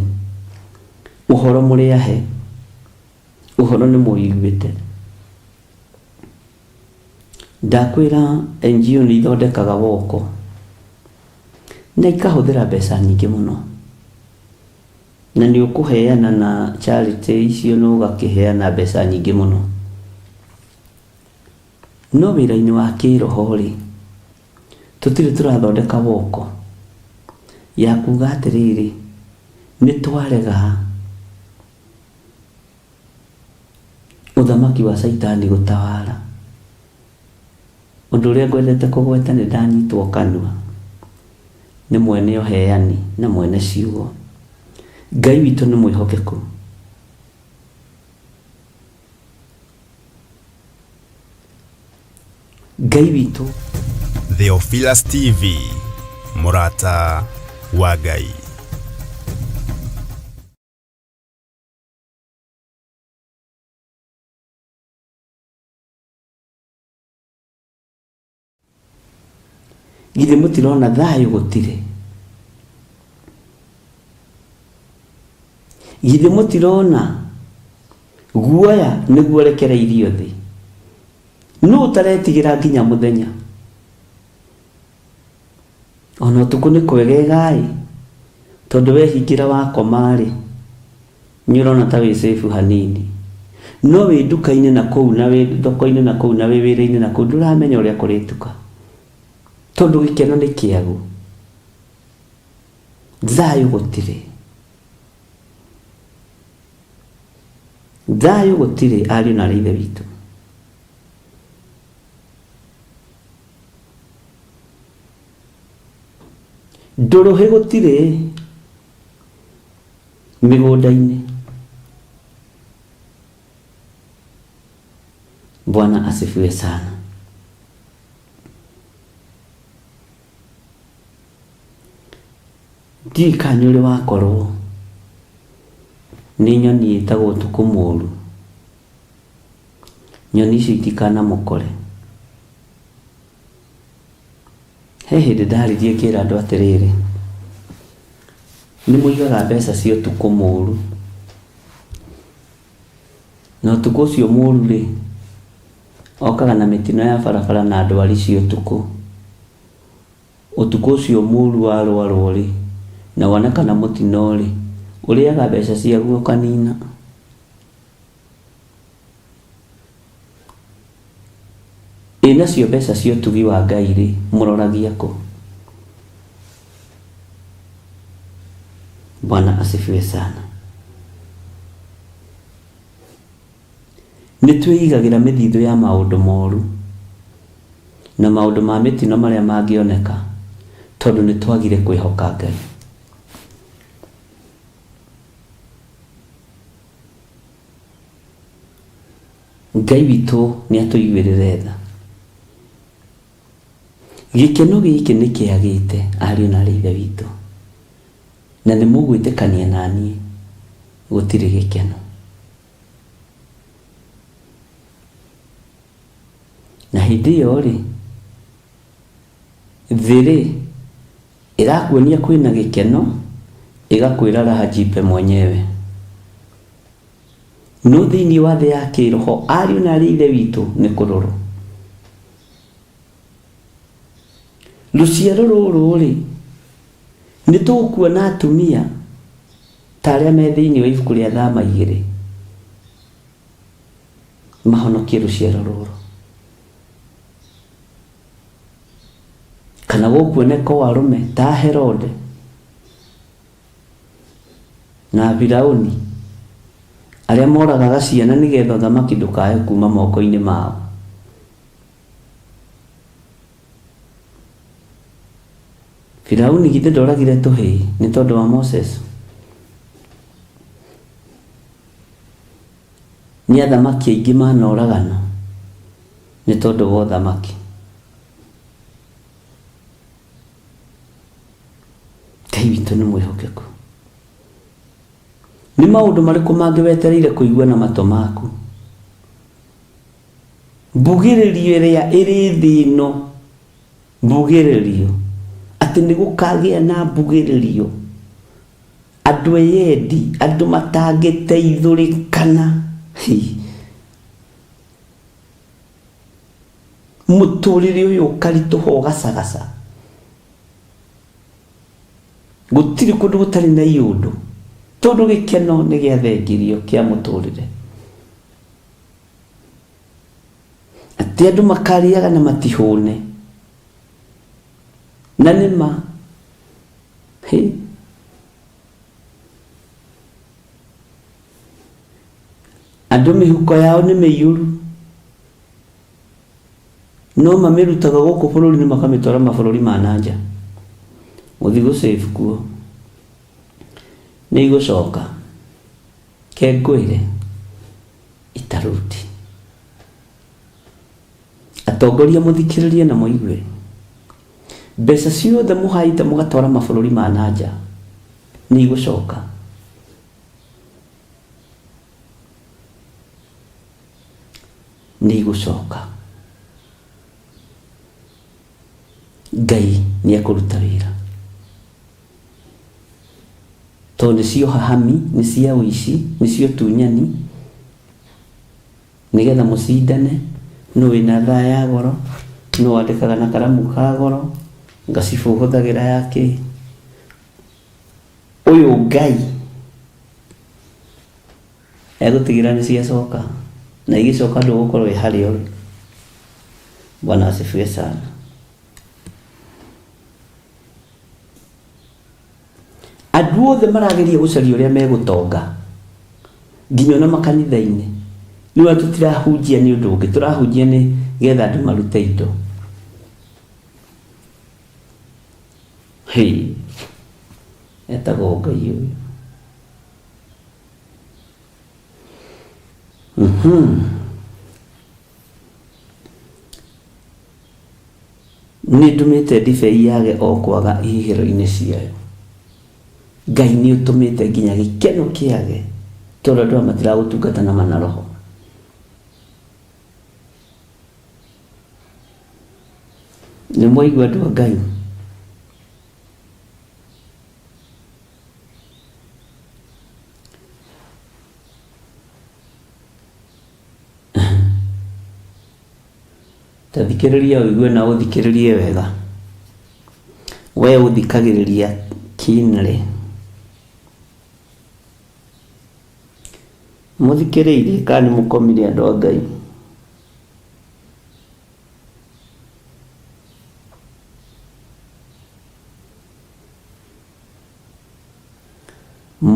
ũhoro mũrĩ ahe, ũhoro nĩ mũwĩiguĩte. Ndakwĩra NGO nĩ ithondekaga woko na ikahũthĩra mbeca nyingĩ mũno, na nĩ ũkũheana na charity icio na ũgakĩheana mbeca nyingĩ mũno. No wĩra-inĩ wa kĩroho rĩ, Tũtirĩ tũrathondeka woko ya kuga atĩrĩrĩ, nĩ twarega ũthamaki wa Caitani gũtawara. Ũndũ ũrĩa ngwendete kũgweta nĩ ndanyitwo kanua nĩ mwene ũheani na mwene ciugo. Ngai witũ nĩ mwĩhokeku. Ngai witũ. Theophilus TV, mũrata wa Ngai. Githĩ mũtirona thayũ gũtirĩ? Githĩ mũtirona guoya nĩguo ũrekereirio thĩ? Nũ ũtaretigĩra nginya mũthenya? Ona ũtukũ nĩ kwegega-ĩ, tondũ wehingĩra wakoma-rĩ, Nĩ ũrona ta wĩ safe hanini. No wĩ nduka-inĩ na kũu na wĩ thoko-inĩ na kũu na wĩ wĩra-inĩ na kũu ndũramenya ũrĩa kũrĩtuka. Tondũ gĩkeno nĩ kĩagu. Thayũ gũtirĩ. Thayũ gũtirĩ ariũ na aarĩ a Ithe witũ. Ndũrũhĩ gũtirĩ. Mĩgũnda-inĩ. Bwana asifiwe sana. Ndiũĩ kana nĩ ũrĩ wakorwo nĩ nyoni ĩtagwo ũtukũ mũru. Nyoni icio itikanamũkore. He hĩndĩ ndaririe ngĩra andũ atĩrĩrĩ, nĩ mũigaga mbeca cia ũtukũ mũru, na ũtukũ ũcio mũru rĩ, okaga na mĩtino ya barabara na ndwari cia ũtukũ. Ũtukũ ũcio mũru warwarwo rĩ, na wonekana mũtino rĩ, ũrĩaga mbeca ciaguo ũkanina. Ĩ nacio mbeca cia ũtugi wa Ngai-rĩ, mũroragia kũ? Bwana asifiwe sana. Nĩ twĩigagĩra mĩthithũ ya maũndũ moru na maũndũ ma mĩtino marĩa mangĩoneka tondũ nĩ twagire kwĩhoka Ngai. Ngai witũ nĩ atũiguĩrĩre tha. Gĩkeno gĩkĩ nĩ kĩagĩte ariũ na aarĩ a Ithe witũ, na nĩ mũgwĩtĩkania na niĩ, gũtirĩ gĩkeno. Na hĩndĩ ĩyo-rĩ, thĩ-rĩ, ĩrakuonia kwĩna gĩkeno, ĩgakwĩra raha jipe mwenyewe. No thĩinĩ wa thĩ ya kĩĩroho, ariũ na aarĩ a Ithe witũ, nĩ kũrũrũ. Rũciaro rũrũ-rĩ, nĩ tũkuona atumia ta arĩa me thĩinĩ wa ibuku rĩa Thama igĩrĩ mahonokie rũciaro rũrũ. Kana gũkuoneka o arũme ta Herode na Firauni arĩa moragaga ciana nĩgetha ũthamaki ndũkae kuma moko-inĩ mao. Firauni githĩ ndoragire tũhĩĩ nĩ tondũ wa Moses? Nĩ athamaki aingĩ manoragana nĩ tondũ wa ũthamaki. Ngai witũ nĩ mwĩhokeku. Nĩ maũndũ marĩkũ mangĩ wetereire kũigua na matũ maku? Mbugĩrĩrio ĩrĩa ĩrĩ thĩ ĩno, mbugĩrĩrio, atĩ nĩ gũkagĩa na mbugĩrĩrio, andũ eyendi, andũ matangĩteithũrĩkana. Hi. Mũtũrĩre ũyũ ũkaritũha ũgacagaca. Gũtirĩ kũndũ gũtarĩ na iũndũ, tondũ gĩkeno nĩ gĩathengirio kĩa mũtũrĩre. Atĩ andũ makarĩaga na matihũne. Na nĩ ma. Hĩ. Andũ mĩhuko yao nĩ mĩiyũru. No mamĩrutaga gũkũ bũrũri-inĩ makamĩtwara mabũrũri ma na nja. Gũthiĩ gũ save kuo. Nĩ igũcoka. Ke ngwĩre. Itarudi. Atongoria mũthikĩrĩrie na mũigue. Mbeca ciothe mũhaite mũgatwara mabũrũri ma na nja nĩ igũcoka. Nĩ igũcoka. Ngai nĩ ekũruta wĩra. Tondũ nĩ cia ũhahami, nĩ cia ũici, nĩ cia ũtunyani, nĩgetha mũcindane, nũ wĩna thaa ya goro, nũ wandĩkaga na karamu ka goro, ngacibũ ũhũthagĩra ya kĩ. Ũyũ Ngai egũtigĩrĩra nĩ ciacoka, na igĩcoka ndũgũkorwo wĩ harĩa ũrĩ. Bwana asifiwe sana. Andũ othe marageria gũcaria ũrĩa megũtonga, nginya ona makanitha-inĩ. Nĩ ũrĩa tũtirahunjia nĩ ũndũ ũngĩ, tũrahunjia nĩ getha andũ marute indo. Hĩ, etagwo Ngai ũyũ. Nĩ ndũmĩte ndibei yage o kwaga ihihĩro-inĩ ciayo. Ngai nĩ ũtũmĩte nginya gĩkeno kĩage, tondũ andũ aya matiragũtungata na ma na roho. Nĩ mwaigua andũ a Ngai? Ta thikĩrĩria ũigue na ũthikĩrĩrie wega. We ũthikagĩrĩria keenly. Mũthikĩrĩirie kana nĩ mũkomire andũ a Ngai?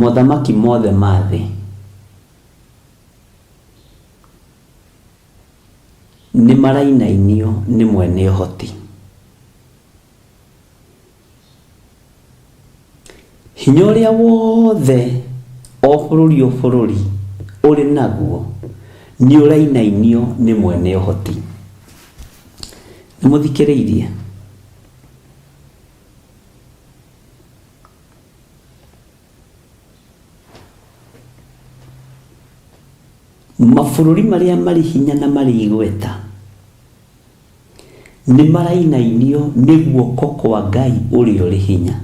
Mothamaki mothe ma thĩ nĩ marainainio nĩ mwene ũhoti. Hinya ũrĩa wothe o bũrũri o bũrũri ũrĩ naguo nĩ ũrainainio nĩ mwene ũhoti. Nĩ mũthikĩrĩirie? Mabũrũri marĩa marĩ hinya na marĩ igweta nĩ marainainio nĩ guoko kwa Ngai ũrĩa ũrĩ hinya.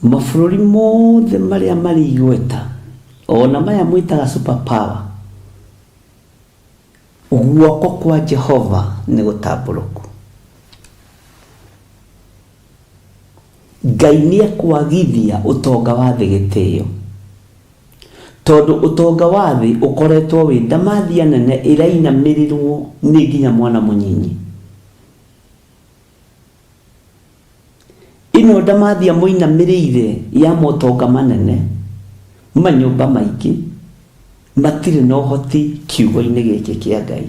Mabũrũri mothe marĩa marĩ igweta, ona maya mwĩtaga super power, Guoko kwa Jehova nĩ gũtambũrũku. Ngai nĩ ekwagithia ũtonga wa thĩ gĩtĩo. Tondũ ũtonga wa thĩ ũkoretwo wĩ ndamathia nene ĩrainamĩrĩrwo nĩ nginya mwana mũnyinyi. Ĩno ndamathia mũinamĩrĩire ya motonga manene, manyũmba maingĩ, matirĩ na ũhoti kiugo-inĩ gĩkĩ kĩa Ngai.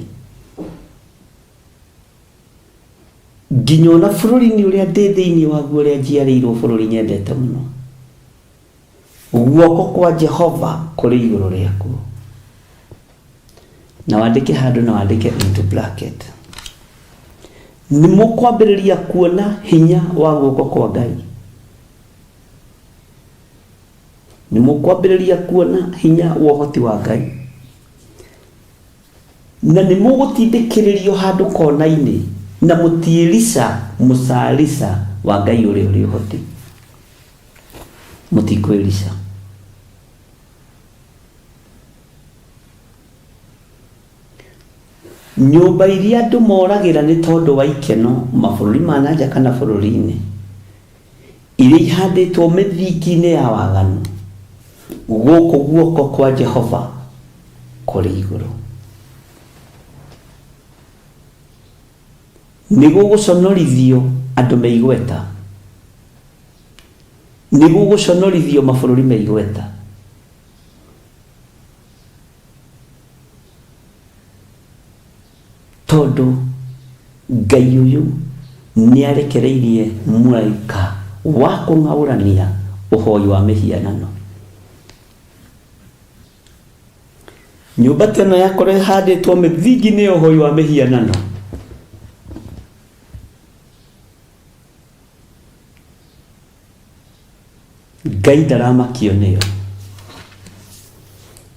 Nginya ona bũrũri-inĩ ũrĩa ndĩ thĩinĩ waguo ũrĩa njiarĩirwo bũrũri nyendete mũno, guoko kwa Jehova kũrĩ igũrũ rĩakuo. Na wandĩke handũ na wandĩke into bracket. Nĩ mũkwambĩrĩria kuona hinya wa guoko kwa Ngai. Nĩ mũkwambĩrĩria kuona hinya wa ũhoti wa Ngai. Na nĩ mũgũtindĩkĩrĩrio handũ kona-inĩ na mũtiĩrica mũcarica wa Ngai ũrĩa ũrĩ ũhoti. Mũtikwĩrica. Nyũmba iria andũ moragĩra nĩ tondũ wa ikeno mabũrũri ma na nja kana bũrũri-inĩ, iria ihandĩtwo mĩthingi-inĩ ya waganu, gũkũ guoko kwa Jehova kũrĩ igũrũ. Nĩ gũgũconorithio andũ me igweta, nĩ gũgũconorithio mabũrũri me igweta. Tondũ Ngai ũyũ nĩarekereirie mũraika wa kũng'aũrania ũhoi wa mĩhianano. Nyũmba ta ĩno yakorwo ĩhandĩtwo mĩthingi-inĩ ya ũhoi wa mĩhianano, Ngai ndaramakio nĩyo.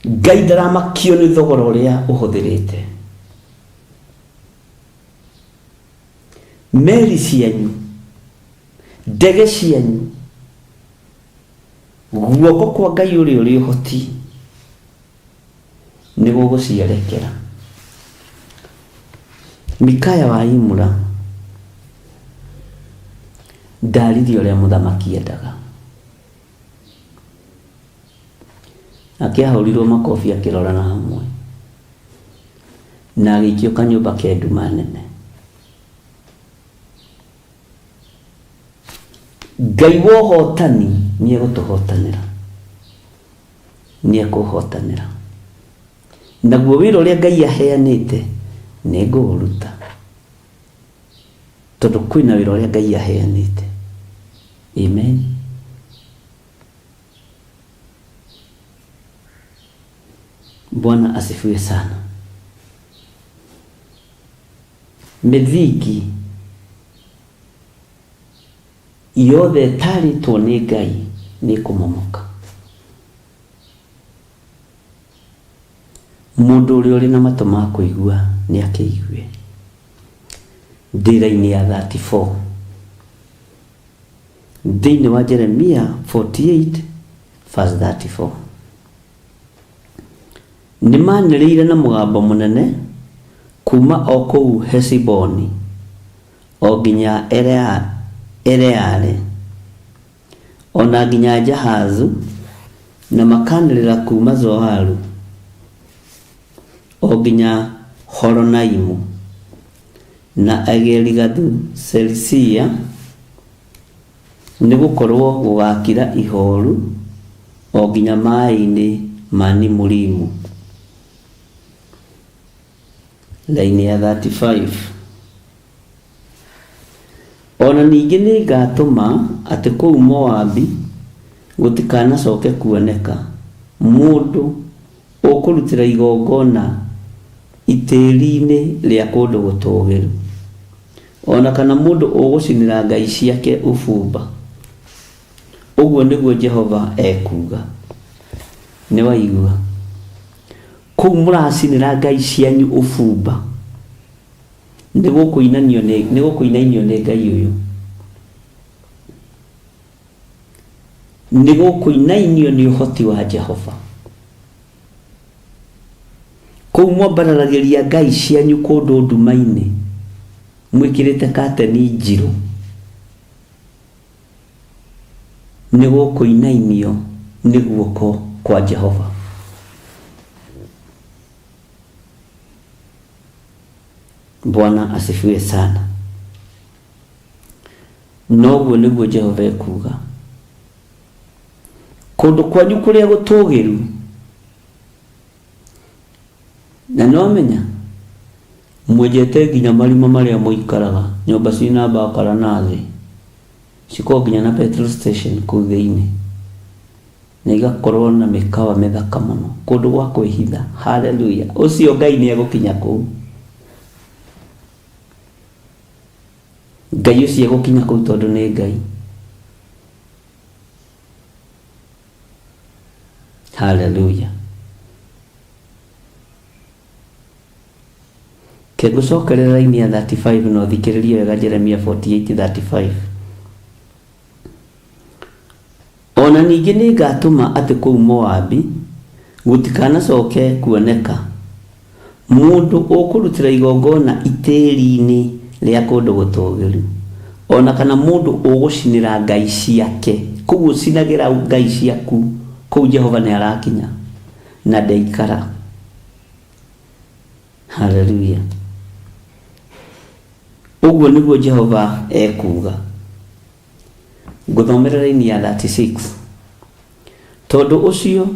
Ngai ndaramakio nĩ thogora ũrĩa ũhũthĩrĩte. Meri cianyu, ndege cianyu, guoko kwa Ngai ũrĩa ũrĩ ũhoti nĩ gũgũcierekera. Mikaya wa Imula ndaririe ũrĩa mũthamaki endaga. Akĩahũrirwo makobi akĩrorana hamwe na agĩikio kanyũmba ke nduma nene. Ngai wa ũhotani nĩ egũtũhotanĩra. Nĩ ekũhotanĩra. Naguo wĩra ũrĩa Ngai aheanĩte nĩ ngũũruta. Tondũ kwĩna wĩra ũrĩa Ngai aheanĩte. Amen. Bwana asifiwe sana. Mĩthingi yothe ĩtarĩtwo nĩ Ngai nĩ ĩkũmomoka. Mũndũ ũrĩa ũrĩ na matũ ma kũigua nĩ akĩigue. Ndĩra-inĩ ya 34 thĩinĩ wa Jeremia 48 verse 34 nĩ maanĩrĩire na mũgambo mũnene kuuma o kũu Heshiboni o nginya Eleale, o na nginya Jahazu, na makaanĩrĩra kuuma Zoaru o nginya Horonaimu, na Egeligathu-Shelishiya. Nĩ gũkorũo gũgaakira ihooru o nginya maĩ-inĩ ma Nimurimu. Raini ya 35. O na ningĩ nĩngatũma atĩ kũu Moabi gũtikanacoke kuoneka mũndũ ũkũrutĩra igongona itĩri-inĩ rĩa kũndũ gũtũũgĩru, o na kana mũndũ ũgũcinĩra ngai ciake ũbumba, ũguo nĩguo Jehova ekuuga. Nĩwaigua? Kũu mũracinĩra ngai cianyu ũbumba, nĩgũkũinainio nĩ Ngai ũyũ. Nĩgũkũinainio nĩ ũhoti wa Jehova. Kũu mwambararagĩria ngai cianyu kũndũ nduma-inĩ, mwĩkĩrĩte kateni njirũ, nĩgũkũinainio nĩ guoko kwa Jehova. Bwana asifiwe sana. Noguo nĩguo Jehova ekuuga. Kũndũ kwanyu kũrĩa gũtũũgĩru, na nĩwamenya mwenjete nginya marima marĩa mũikaraga, nyũmba ciĩna mbakara na thĩ, cikoragwo nginya na petrol station kũu thĩinĩ, na igakorwo na mĩkawa mĩthaka mũno, kũndũ gwa kwĩhitha. Haleluya! Ũcio Ngai nĩ egũkinya kũu. Ngai ũcio egũkinya kũu tondũ nĩ Ngai. Haleluya. Ke ngũcokerera raini ya 35 na ũthikĩrĩrie wega Jeremia 48:35. O na ningĩ nĩngatũma atĩ kũu Moabi gũtikanacoke kuoneka mũndũ ũkũrutĩra igongona itĩri-inĩ rĩa kũndũ gũtũũgĩru, o na kana mũndũ ũgũcinĩra ngai ciake. Kũu ũcinagĩra ngai ciaku, kũu Jehova nĩarakinya, na ndeikara. Haleluya! Ũguo nĩguo Jehova ekuuga. Ngũthomera raini ya 36. Tondũ ũcio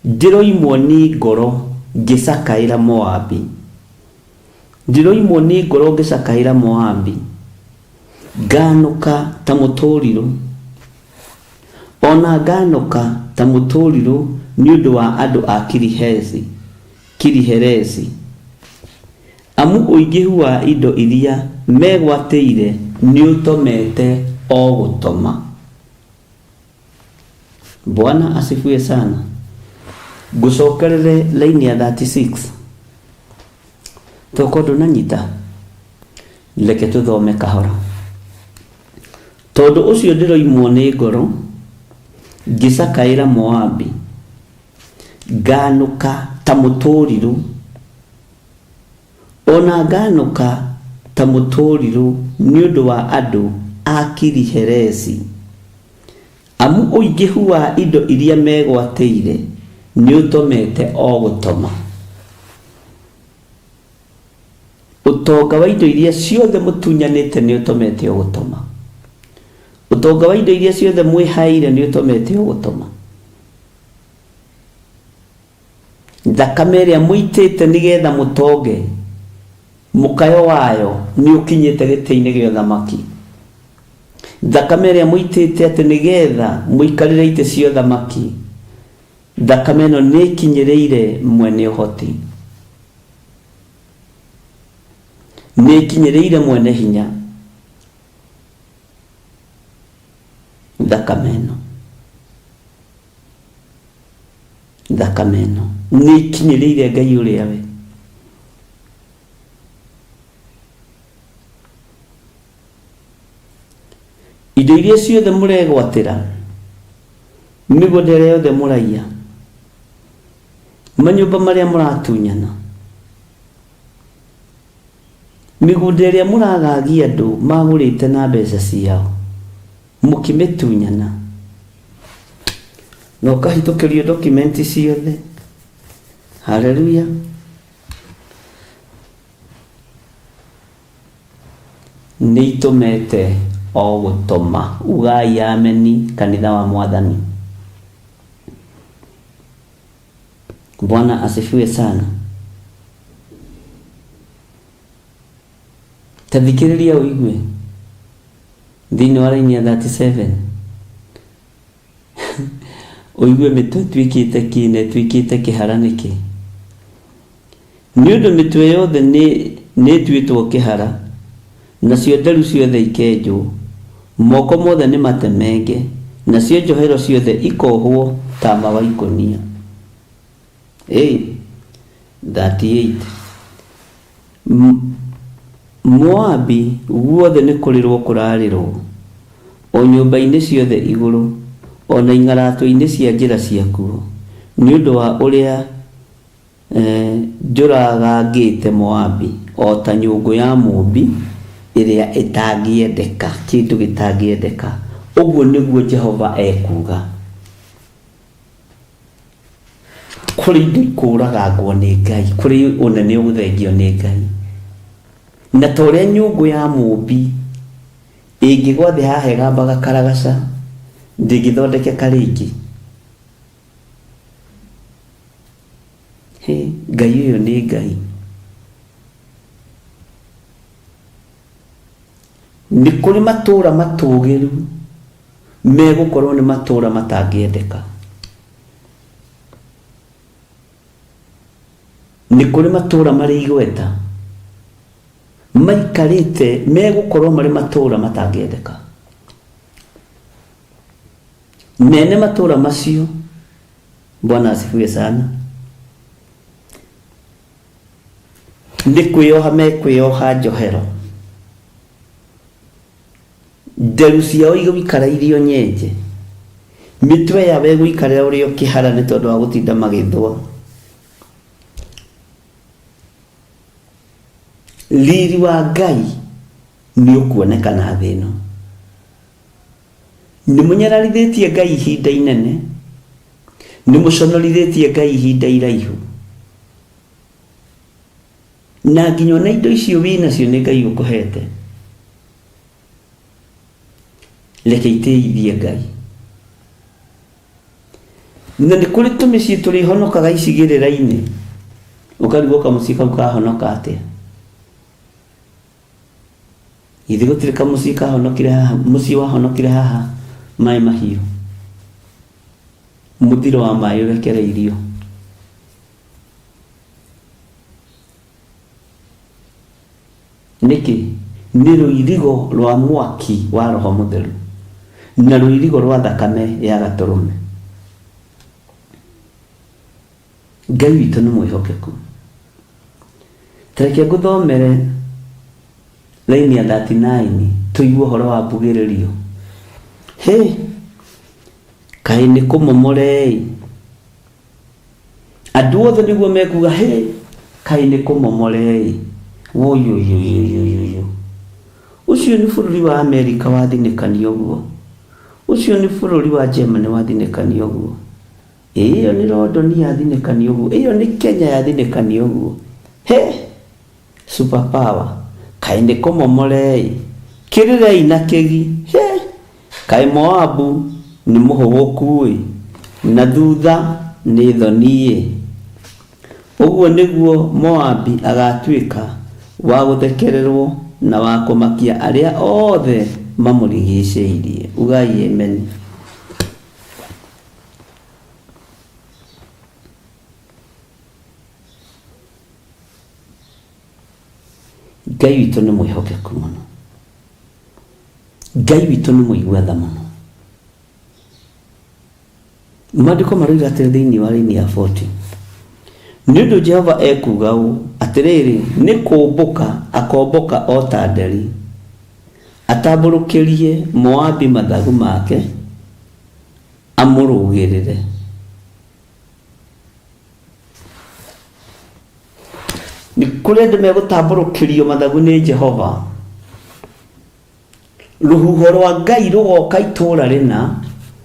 ndĩroimwo nĩ ngoro ngĩcakaĩra Moabi, ndĩroimwo nĩ ngoro ngĩcakaĩra Moabi, nganũka ta mũtũrirũ, o na nganũka ta mũtũrirũ nĩ ũndũ wa andũ a Kiriheresi. Kiri-Heresi. Amu ũingĩhu wa indo iria megwatĩire nĩũtomete o gũtoma. Bwana asifiwe sana. Ngũcokerere laini ya 36. Toko ndũnanyita? Reke tũthome kahora. Tondũ ũcio ndĩroimwo nĩ ngoro ngĩcakaĩra Moabi, Nganũka ta mũtũrirũ, o na nganũka ta mũtũrirũ nĩ ũndũ wa andũ a Kiri-Heresi, amu ũingĩhu wa indo iria megwatĩire nĩũtomete o gũtoma. Ũtonga wa indo iria ciothe mũtunyanĩte nĩũtomete o gũtoma. Ũtonga wa indo iria ciothe mwĩhaĩire nĩũtomete o gũtoma. Thakame ĩrĩa mũitĩte nĩgetha mũtonge, mũkayo wayo nĩũkinyĩte gĩtĩ-inĩ gĩa ũthamaki. Thakame ĩrĩa mũitĩte atĩ nĩgetha mũikarĩre itĩ cia ũthamaki, thakame ĩno nĩĩkinyĩrĩire mwene ũhoti, nĩĩkinyĩrĩire mwene hinya. Thakame ĩno. Thakame ĩno nĩ ikinyĩrĩire Ngai ũrĩa we. Indo iria ciothe mũregwatĩra, mĩgũnda ĩrĩa yothe mũraiya, manyũmba marĩa mũratunyana, mĩgũnda ĩrĩa mũragagia andũ magũrĩte na mbeca ciao, mũkĩmĩtunyana na ũkahĩtũkĩrio document ciothe. Haleluya! Nĩ itũmete o gũtoma. Ugai ameni kanitha wa Mwathani. Bwana asifiwe sana. Ta thikĩrĩria ũigue thĩinĩ wa raini ya 37 ũigue mĩtwe ĩtuĩkĩte kĩ na ĩtuĩkĩte kĩhara nĩkĩ. Nĩ ũndũ mĩtwe yothe nĩ ĩtuĩtwo kĩhara, nacio nderu ciothe ikenjwo, moko mothe nĩ matemenge, nacio njohero ciothe ikohwo tama wa ikũnia. Ĩ 38 Moabi guothe nĩ kũrĩrwo kũrarĩrwo, o nyũmba-inĩ ciothe igũrũ, o na ing'arato-inĩ cia njĩra ciakuo, nĩ ũndũ wa ũrĩa njũragangĩte Moabi o ta nyũngũ ya mũũmbi ĩrĩa ĩtangĩendeka, kĩndũ gĩtangĩendeka, ũguo nĩguo Jehova ekuuga. Kũrĩ indo ikũragangwo nĩ Ngai, kũrĩ ũnene ũgũthengio nĩ Ngai. Na ta ũrĩa nyũngũ ya mũũmbi ĩngĩgwa thĩ haha ĩgamba gakaragaca, ndĩngĩthondekeka rĩngĩ. Hĩ, Ngai ũyũ nĩ Ngai. Nĩ kũrĩ matũũra matũũgĩru megũkorwo nĩ matũũra matangĩendeka. Nĩ kũrĩ matũũra marĩ igweta maikarĩte megũkorwo marĩ matũũra matangĩendeka. Mene matũũra macio, Bwana asifiwe sana, nĩ kwĩyoha mekwĩyoha njohero. Nderu ciao igũikara irĩ o nyenje, mĩtwe yao ĩgũikarĩra ũrĩ o kĩhara nĩ tondũ wa gũtinda magĩthũa. Riri wa Ngai nĩ ũkuonekana thĩ ĩno. Nĩ mũnyararithĩtie Ngai ihinda inene, nĩ mũconorithĩtie Ngai ihinda iraihu. Na nginya ona indo icio wĩ nacio nĩ Ngai ũkũhete. Reke itĩithie Ngai. Na nĩ kũrĩ tũmĩciĩ tũrĩhonokaga icigĩrĩra-inĩ, ũkarigwo kamũciĩ kau kahonoka atĩa. Githĩ gũtirĩ kamũciĩ kahonokire haha, mũciĩ wahonokire haha maĩ mahiũ, mũthiro wa maĩ ũrekereirio. Nĩkĩ? Nĩ rũirigo rwa mwaki wa Roho Mũtheru na rũirigo rwa thakame ya Gatũrũme. Ngai witũ nĩ mwĩhokeku. Ta reke ngũthomere raini ya 39 tũigue ũhoro wa mbugĩrĩrio. Hĩ! Kaĩ nĩ kũmomore-ĩ! Andũ othe nĩguo mekuga, hĩ, kaĩ nĩ kũmomore-ĩ! Woyoyoyoyoyo! Ũcio nĩ bũrũri wa Amerika wathinĩkania ũguo. Ũcio nĩ bũrũri wa Germany wathinĩkania ũguo. Ĩ ĩyo nĩ London yathinĩkania ũguo. Ĩyo nĩ Kenya yathinĩkania ũguo. Hĩ! Super power. Kaĩ nĩ kũmomore-ĩ! Kĩrĩrei na kĩgi. Hĩ! Kaĩ Moabu nĩ mũhũgũku-ĩ, na thutha nĩ thoni-ĩ! Ũguo nĩguo Moabi agaatuĩka wa gũthekererũo na wa kũmakia arĩa othe mamũrigicĩirie. Ugai Ameni. Ngai witũ nĩ mwĩhokeku mũno. Ngai witũ nĩ mũigua tha mũno. Maandĩko maroiga atĩrĩ thĩinĩ wa raini ya 40 nĩ ũndũ Jehova ekuuga ũũ, atĩrĩrĩ, nĩ kũũmbũka akombũka o ta nderi, atambũrũkĩrie Moabi mathagu make, amũrũgĩrĩre. Nĩ kũrĩ andũ megũtambũrũkĩrio mathagu nĩ Jehova. Rũhuho rwa Ngai rũgoka itũũra rĩna,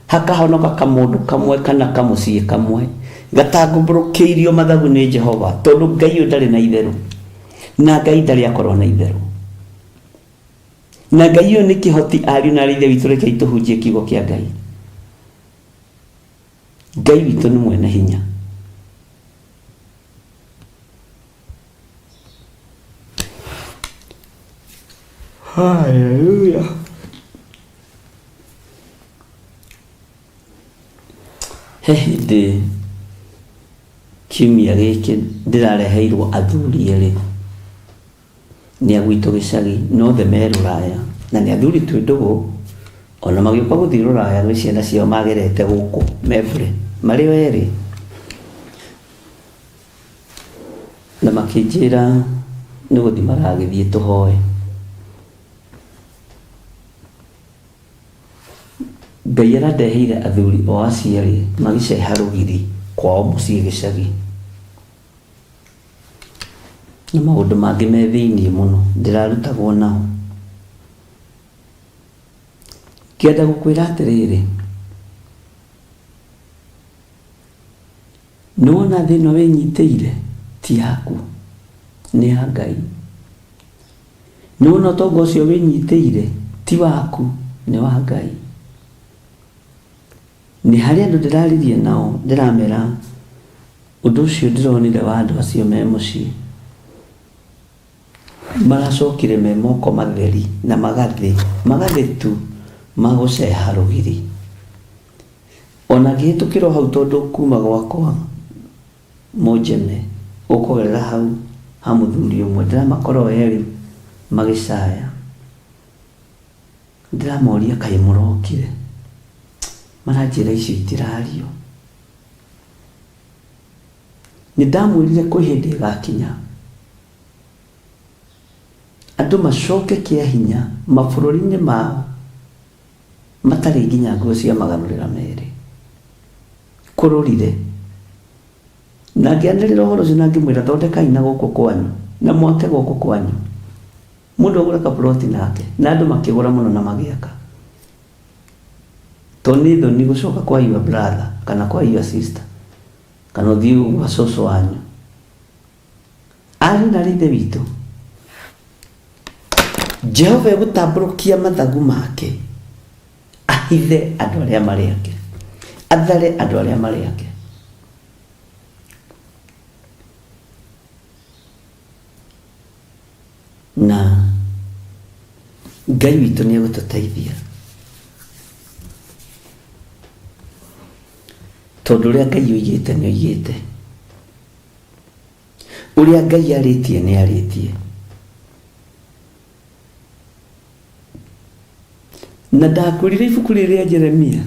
hakahonoka kamũndũ kamwe kana kamũciĩ kamwe gatambũrũkĩirio mathagu nĩ Jehova, tondũ Ngai ũyũ ndarĩ na itherũ, na Ngai ndarĩ akorwo na itherũ. Na Ngai ũyũ nĩ kĩhoti ariũ na arĩ ithe witũ rekei tũhunjie kiugo kĩa Ngai. Ngai witũ nĩ mwene hinya. Hallelujah. He hĩndĩ kiumia gĩkĩ ndĩrareheirwo athuri erĩ nĩ a gwitũ gĩcagi na othe me rũraya na nĩ athuri twĩ ndũgũ ona magĩũka gũthiĩ rũraya gwĩ ciana ciao magerete gũkũ me bure marĩ o erĩ na makĩnjĩra nĩ gũthiĩ maragĩthiĩ tũhoe. Ngai arandeheire athuri o acio erĩ magĩceha rũgiri kwao mũciĩ gĩcagi. Na maũndũ mangĩ me thĩiniĩ mũno ndĩrarutagwo nao. Ngĩenda gũkwĩra atĩrĩrĩ, nĩwona thĩ ĩno wĩnyitĩire ti yaku, nĩ ya Ngai. Nĩwona ũtonga ũcio wĩnyitĩire ti waku, nĩ wa Ngai. Nĩ harĩ andũ ndĩraririe nao ndĩramera ũndũ ũcio ndĩronire wa andũ acio me mũciĩ maracokire me moko matheri na magathĩ, magathĩ tu ma gũceha rũgiri. Ona ngĩhĩtũkĩra o hau tondũ kuma gwakwa Mũnjeme ũkũgerera hau ha mũthuri ũmwe ndĩramakora o erĩ magĩcaya. Ndĩramoria kaĩ mũrokire? Maranjĩra icio itirario. Nĩ ndamwĩrire kwĩ hĩndĩ ĩgakinya andũ macoke kĩa hinya mabũrũri-inĩ mao matarĩ nginya nguo cia magarũrĩra merĩ. Kũrũrire. Na ngĩanĩrĩra ũhoro ũcio na ngĩmwĩra thondekai na gũkũ kwanyu na mwake gũkũ kwanyu. Mũndũ agũre kaburoti nake na andũ makĩgũra mũno na magĩaka. Tondũ nĩ thoni gũcoka kwa your brother kana kwa your sister kana ũthiĩ gwa cũcũ wanyu. Ariũ na aarĩ a Ithe witũ, Jehova egũtambũrũkia mathagu make ahithe andũ arĩa marĩ ake, athare andũ arĩa marĩ ake. Na Ngai witũ nĩ egũtũteithia tondũ ũrĩa Ngai oigĩte nĩ oigĩte. Ũrĩa Ngai arĩtie nĩ arĩtie. Na ndakwĩrire ibuku rĩrĩ rĩa Jeremia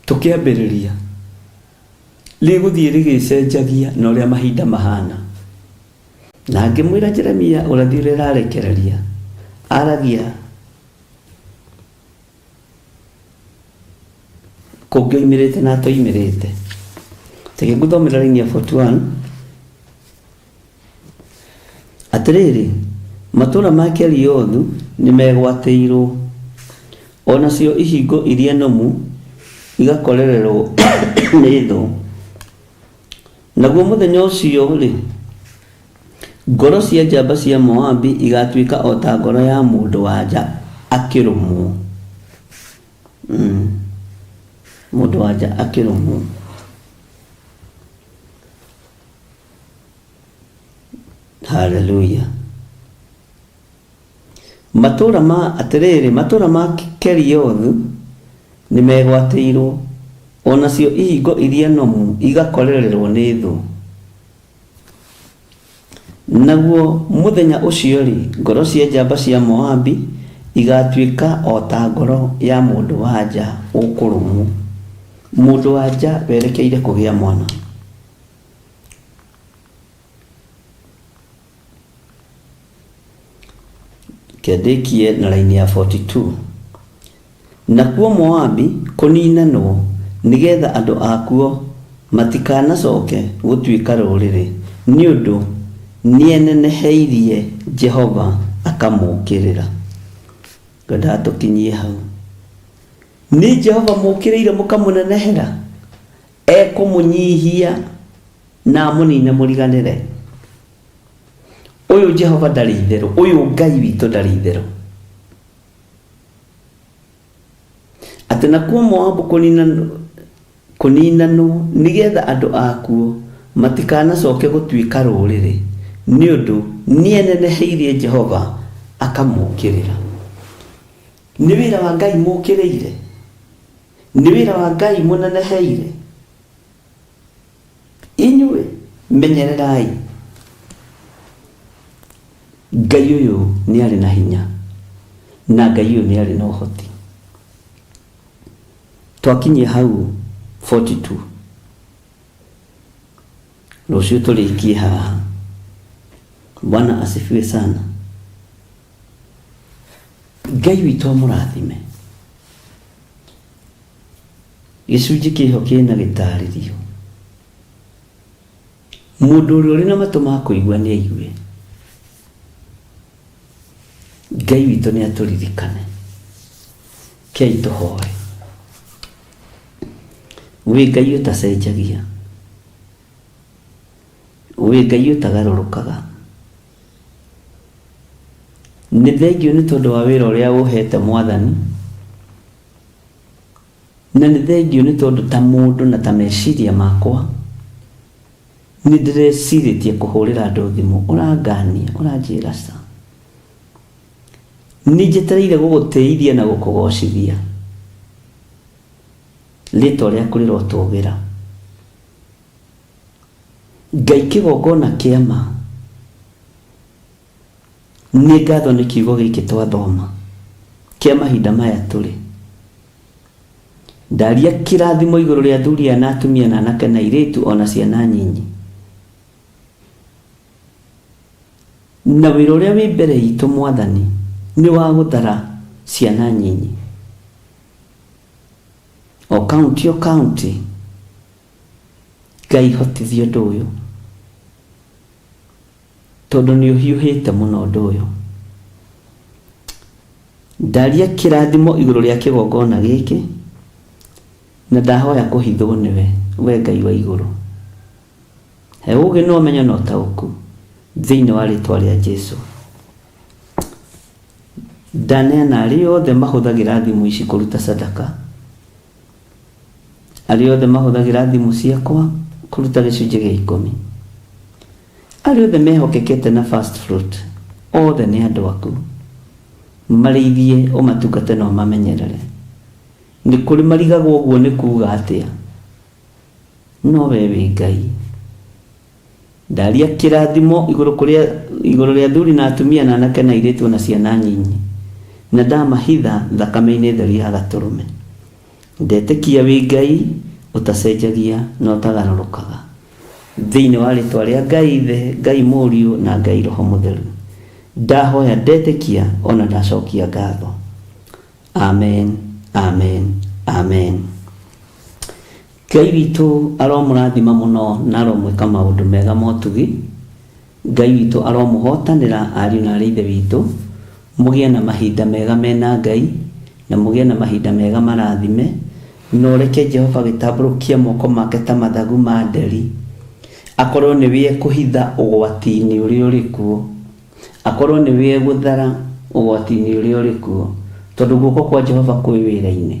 tũkĩambĩrĩria rĩgũthiĩ rĩgĩcenjagia na ũrĩa mahinda mahana. Na ngĩmwĩra Jeremia ũrathi ũrĩa ũrarekereria aragia kũngĩ oimĩrĩte na atoimĩrĩte. Reke ngũthomere raini ya 41. Atĩrĩrĩ, matũũra ma Keriothu nĩmegwatĩirwo, o nacio ihingo iria nũmu igakorererwo nĩ thũ. Naguo mũthenya ũcio-rĩ, ngoro cia njamba cia Moabi igaatuĩka o ta ngoro ya mũndũ-wa-nja akĩrũmwo. Mũndũ-wa-nja akĩrũmwo. Hallelujah. Matũũra ma atĩrĩrĩ, matũũra ma Keriothu nĩmegwatĩirwo, o nacio ihingo iria nũmu igakorererwo nĩ thũ. Naguo mũthenya ũcio-rĩ, ngoro cia njamba cia Moabi igaatuĩka o ta ngoro ya mũndũ-wa-nja ũkũrũmwo, mũndũ-wa-nja werekeire kũgĩa mwana. Reke ndĩkie na raini ya 42. Nakuo Moabi kũninanwo, nĩgetha andũ akuo matikanacoke gũtuĩka rũrĩrĩ, nĩ ũndũ nĩeneneheirie Jehova akamũũkĩrĩra. Ngwendaga tũkinyie hau. Nĩ Jehova mũũkĩrĩire mũkamũnenehera, ekũmũnyihia na amũnine mũriganĩre. Ũyũ Jehova ndarĩ itherũ, ũyũ Ngai witũ ndarĩ itherũ. Atĩ nakuo Moabu kũninanwo nĩ getha andũ akuo matikanacoke gũtuĩka rũrĩrĩ, nĩ ũndũ nĩeneneheirie Jehova akamũũkĩrĩra. Nĩ wĩra wa Ngai mũũkĩrĩire? Nĩ wĩra wa Ngai mũneneheire? Inyuĩ menyererai, Ngai ũyũ nĩ arĩ na hinya, na Ngai ũyũ nĩ arĩ na ũhoti. Twakinyia hau 42 rũciũ tũrĩkie haha. Bwana asifiwe sana. Ngai witũ amũrathime. Gĩcunjĩ kĩho kĩna gĩtarĩrio. Mũndũ ũrĩa ũrĩ na matũ ma kũigua nĩ aigue. Ngai witũ nĩ atũririkane. Kei tũhoe. Wĩ Ngai ũtacenjagia. Wĩ Ngai ũtagarũrũkaga. Nĩ thengiũ nĩ tondũ wa wĩra ũrĩa ũhete Mwathani. Na nĩ thengiũ nĩ tondũ ta mũndũ na ta meciria makwa nĩ ndĩrecirĩtie kũhũrĩra andũ thimũ, ũrangania, ũranjĩra ca. Nĩ njetereire gũgũtĩithia na gũkũgocithia. Rĩtwa rĩaku rĩrotũgĩra. Ngai kĩgongona kĩa ma. Nĩ ngatho nĩ kiugo gĩkĩ twathoma kĩa mahinda maya tũrĩ. Ndaria kĩrathimo igũrũ rĩa athuri aya na atumia na anake na airĩtu o na ciana nyinyi. Na wĩra ũrĩa wĩ mbere itũ Mwathani nĩ wa gũthara ciana nyinyi. O kaunti o kaunti Ngai hotithia ũndũ ũyũ. Tondũ nĩ ũhiũhĩte mũno ũndũ ũyũ. Ndaria kĩrathimo igũrũ rĩa kĩgongona gĩkĩ, na ndahoya kũhithwo nĩwe, we Ngai wa igũrũ. He ũũgĩ na ũmenyo na ũtaũku, thĩinĩ wa rĩtwa rĩa Jesu. Ndaneana arĩa othe mahũthagĩra thimũ ici kũruta sadaka, Arĩa othe mahũthagĩra thimũ ciakwa kũruta gĩcunjĩ gĩa ikũmi. Arĩa othe mehokekete na first fruit, othe nĩ andũ aku. Marĩithie, ũmatungate na ũmamenyerere. Nĩ kũrĩ marigagwo ũguo nĩ kuuga atĩa, no wee wĩ Ngai. Ndaria kĩrathimo igũrũ kũrĩa igũrũ rĩa athuri na atumia na anake na airĩtu o na ciana nyinyi, na ndamahitha thakame-inĩ theru ya Gatũrũme. Ndetĩkia wĩ Ngai ũtacenjagia na ũtagarũrũkaga. Thĩinĩ wa rĩtwa rĩa Ngai Ithe, Ngai Mũriũ na Ngai Roho Mũtheru, ndahoya ndetĩkia o na ndacokia ngatho. Amen, amen, amen. Ngai witũ aromũrathima mũno na aromwĩka maũndũ mega ma ũtugi. Ngai witũ aromũhotanĩra ariũ na aarĩ a Ithe witũ, mũgĩe na mahinda mega me na Ngai, na mũgĩe na mahinda mega marathime, na ũreke Jehova agĩtambũrũkia moko make ta mathagu ma nderi, akorwo nĩwe ekũhitha ũgwati-inĩ ũrĩa ũrĩ kuo, akorwo nĩwe egũthara ũgwati-inĩ ũrĩa ũrĩ kuo, tondũ guoko kwa Jehova kwĩ wĩra-inĩ.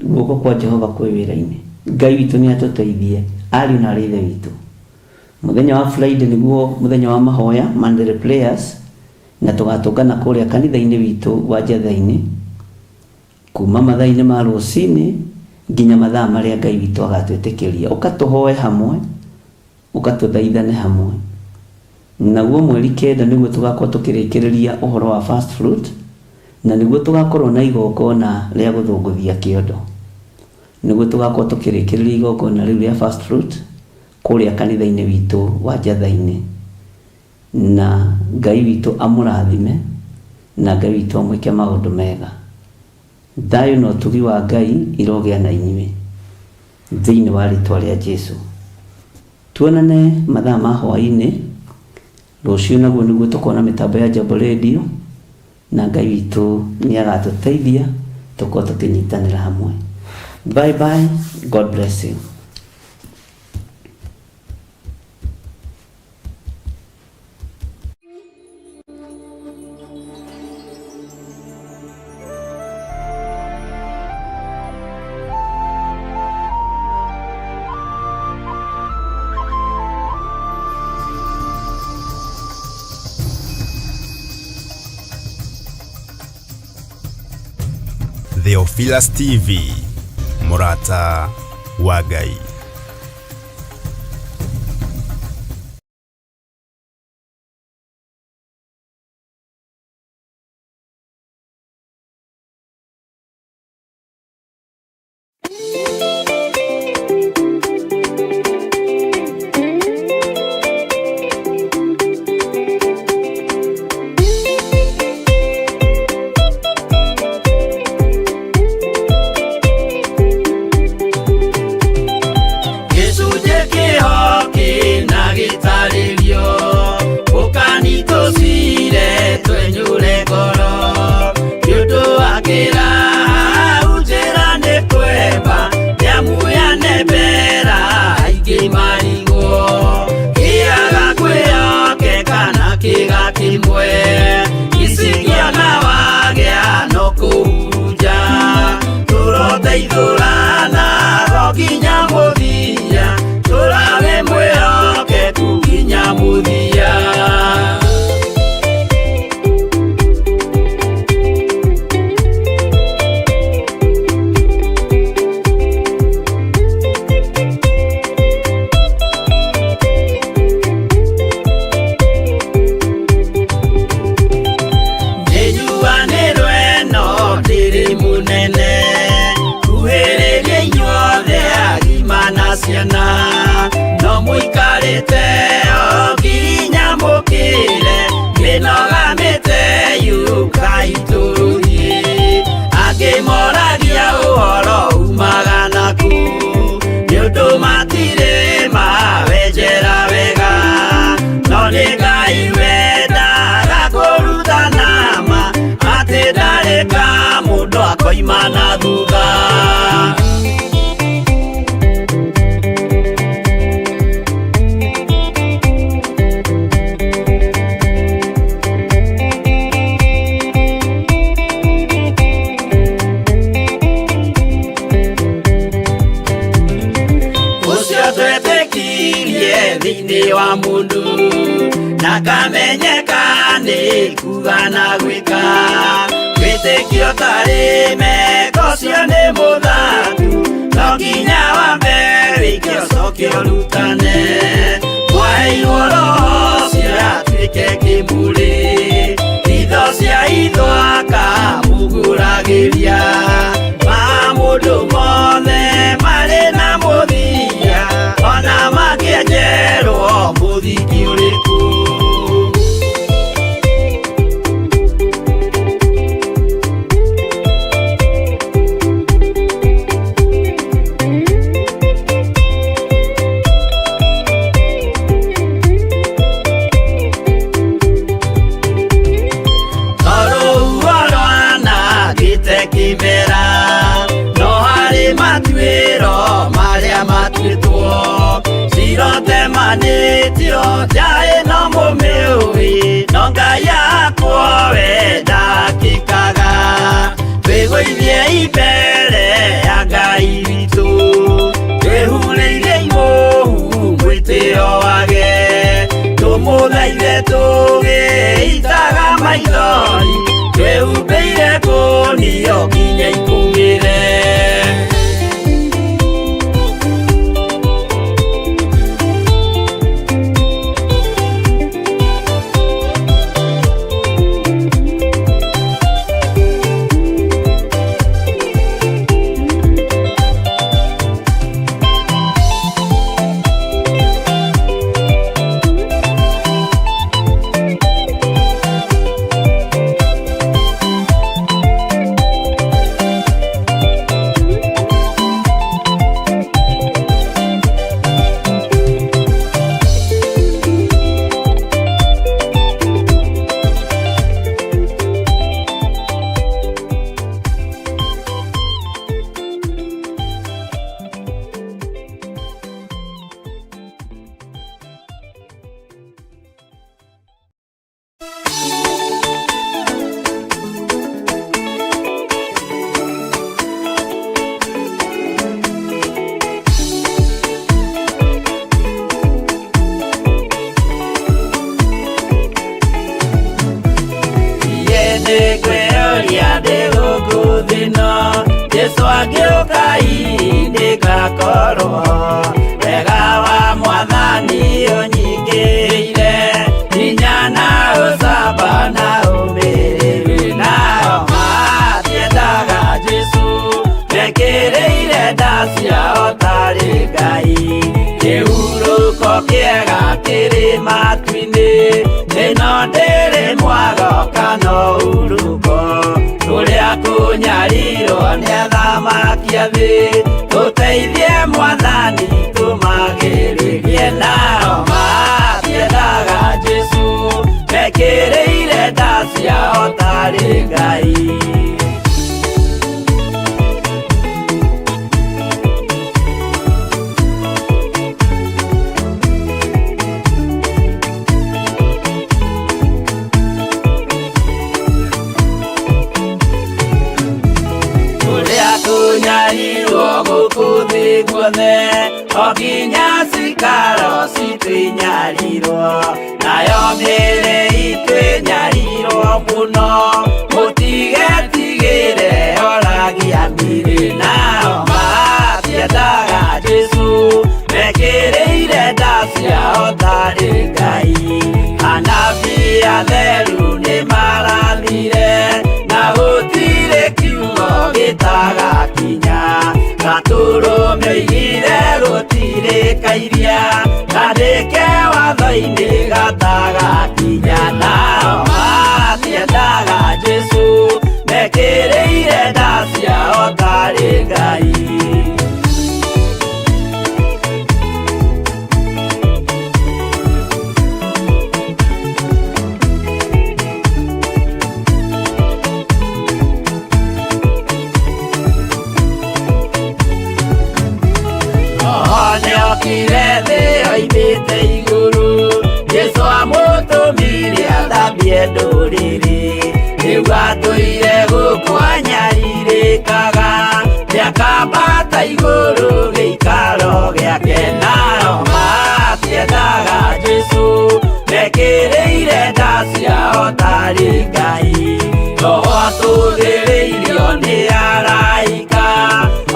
Guoko kwa Jehova kwĩ wĩra-inĩ. Ngai witũ nĩ atũteithie, ariũ na aarĩ a Ithe witũ. Mũthenya wa Friday nĩguo mũthenya wa mahoya, Monday prayers, na tũgatũngana kũrĩa kanitha-inĩ witũ wa Njetha-inĩ kuma mathaa-inĩ ma rũcinĩ nginya mathaa marĩa Ngai witũ agatwĩtĩkĩria. Ũka tũhoe hamwe. Ũka tũthaithane hamwe. Naguo mweri kenda nĩguo tũgakorwo tũkĩrĩkĩrĩria ũhoro wa first fruit, na nĩguo tũgakorwo na igongona rĩa gũthũngũthia kĩondo. Nĩguo tũgakorwo tũkĩrĩkĩrĩria igongona rĩu rĩa first fruit kũrĩa kanitha-inĩ witũ wa Njatha-inĩ. Na Ngai witũ amũrathime, na Ngai witũ amwĩke maũndũ mega. Thayũ na ũtugi wa Ngai irogĩa na inyuĩ. Thĩinĩ wa rĩtwa rĩa Jesu. Tuonane mathaa ma hwaĩ-inĩ rũciũ, naguo nĩguo tũkona mĩtambo ya Jambo Radio, na Ngai witũ nĩ agatũteithia tũkorwo tũkĩnyitanĩra hamwe. Bye bye, God bless you. Theophilus TV, mũrata wa Ngai. Gĩcunjĩ kĩho kĩna gĩtarĩrio ũkani tũcire twenyũre ngoro nĩ ũndũ wa kĩrahau njĩra nĩ kwemba nĩamu yanembera aingĩ marigwo kĩaga kwĩhokeka na kĩga kĩmwe icingĩona wagĩa no kũhurunja tũroteithũrana ro nginya mũthia tũrawe mwĩhokeku nginya mũthia. Nĩnjuanĩrwo ĩno ndĩrĩ mũnene kuhĩrĩria inyuothe agima na ciana no mũikarĩte o nginya mũkĩre mĩnoga mĩte yũkai tũthiĩ angĩ moragia ũhoro umaga naku nĩ ũndũ matirĩ mawenjera wega no nĩ Ngai wendaga kũrutana ma atĩ ndarĩ ka mũndũ akoima na thutha. Ũcio twetĩkirie thĩinĩ wa mũndũ na kamenyeka nĩ kuga na gwĩka wĩtĩkio tarĩ meko ũcio nĩ mũthaku no nginya wambe wĩke ũcoke ũrutane mwaheirwo roho ũcio atuĩke kĩmũrĩ itho cia itho akamũgũragĩria ma mũndũ mothe marĩ na mũthia ona makĩenjerwo mũthingi ũrĩkũ. Tondũ rwanangĩte kĩmera no harĩ matuĩro marĩa matuĩtwo cirotemanĩtio njaĩ no mũmĩũĩ no Ngai yakwo we ndakĩkaga twĩgũithie imbere ya Ngai witũ twĩhurĩire imũhu mwĩtĩo wage tũmũthaithe tũgĩitaga maithori twĩhumbĩire kũnio nginya ikũmĩre. kĩrĩ matu-inĩ ĩno ndĩrĩ mwago kana ũhurũko tũrĩa kũnyarirwo nĩ athamaki a thĩ tũteithie mwathani tũmagĩrĩrie nao matiendaga Jesũ mekĩrĩire nda ciao tarĩ Ngai. Tũrĩa tũnyarirwo gũkũ thĩ guothe o nginya cikaro citũ inyarirwo nayo mĩĩrĩ itũ ĩnyarirwo mũno mũtigetigĩre oragia mĩĩrĩ nao matiendaga Jesũ mekĩrĩire nda ciao tarĩ Ngai. Anabii atheru nĩmarathire na gũtirĩ kiugo gĩtagakinya gatũrũme oigire gũtirĩ kairia kandĩke watho-inĩ gatagakinya nao matiendaga Jesũ mekĩrĩire nda ciao tarĩ Ngai. Nĩokire thĩ oimĩte igũrũ Jesũ amũtũmire athambie ndũrĩrĩ rĩu atũire gũkũ anyarirĩkaga nĩakambata igũrũ gĩikaro gĩake nao matiendaga Jesũ mekĩrĩire nda ciao tarĩ Ngai. Roho atũthĩrĩirio nĩ araika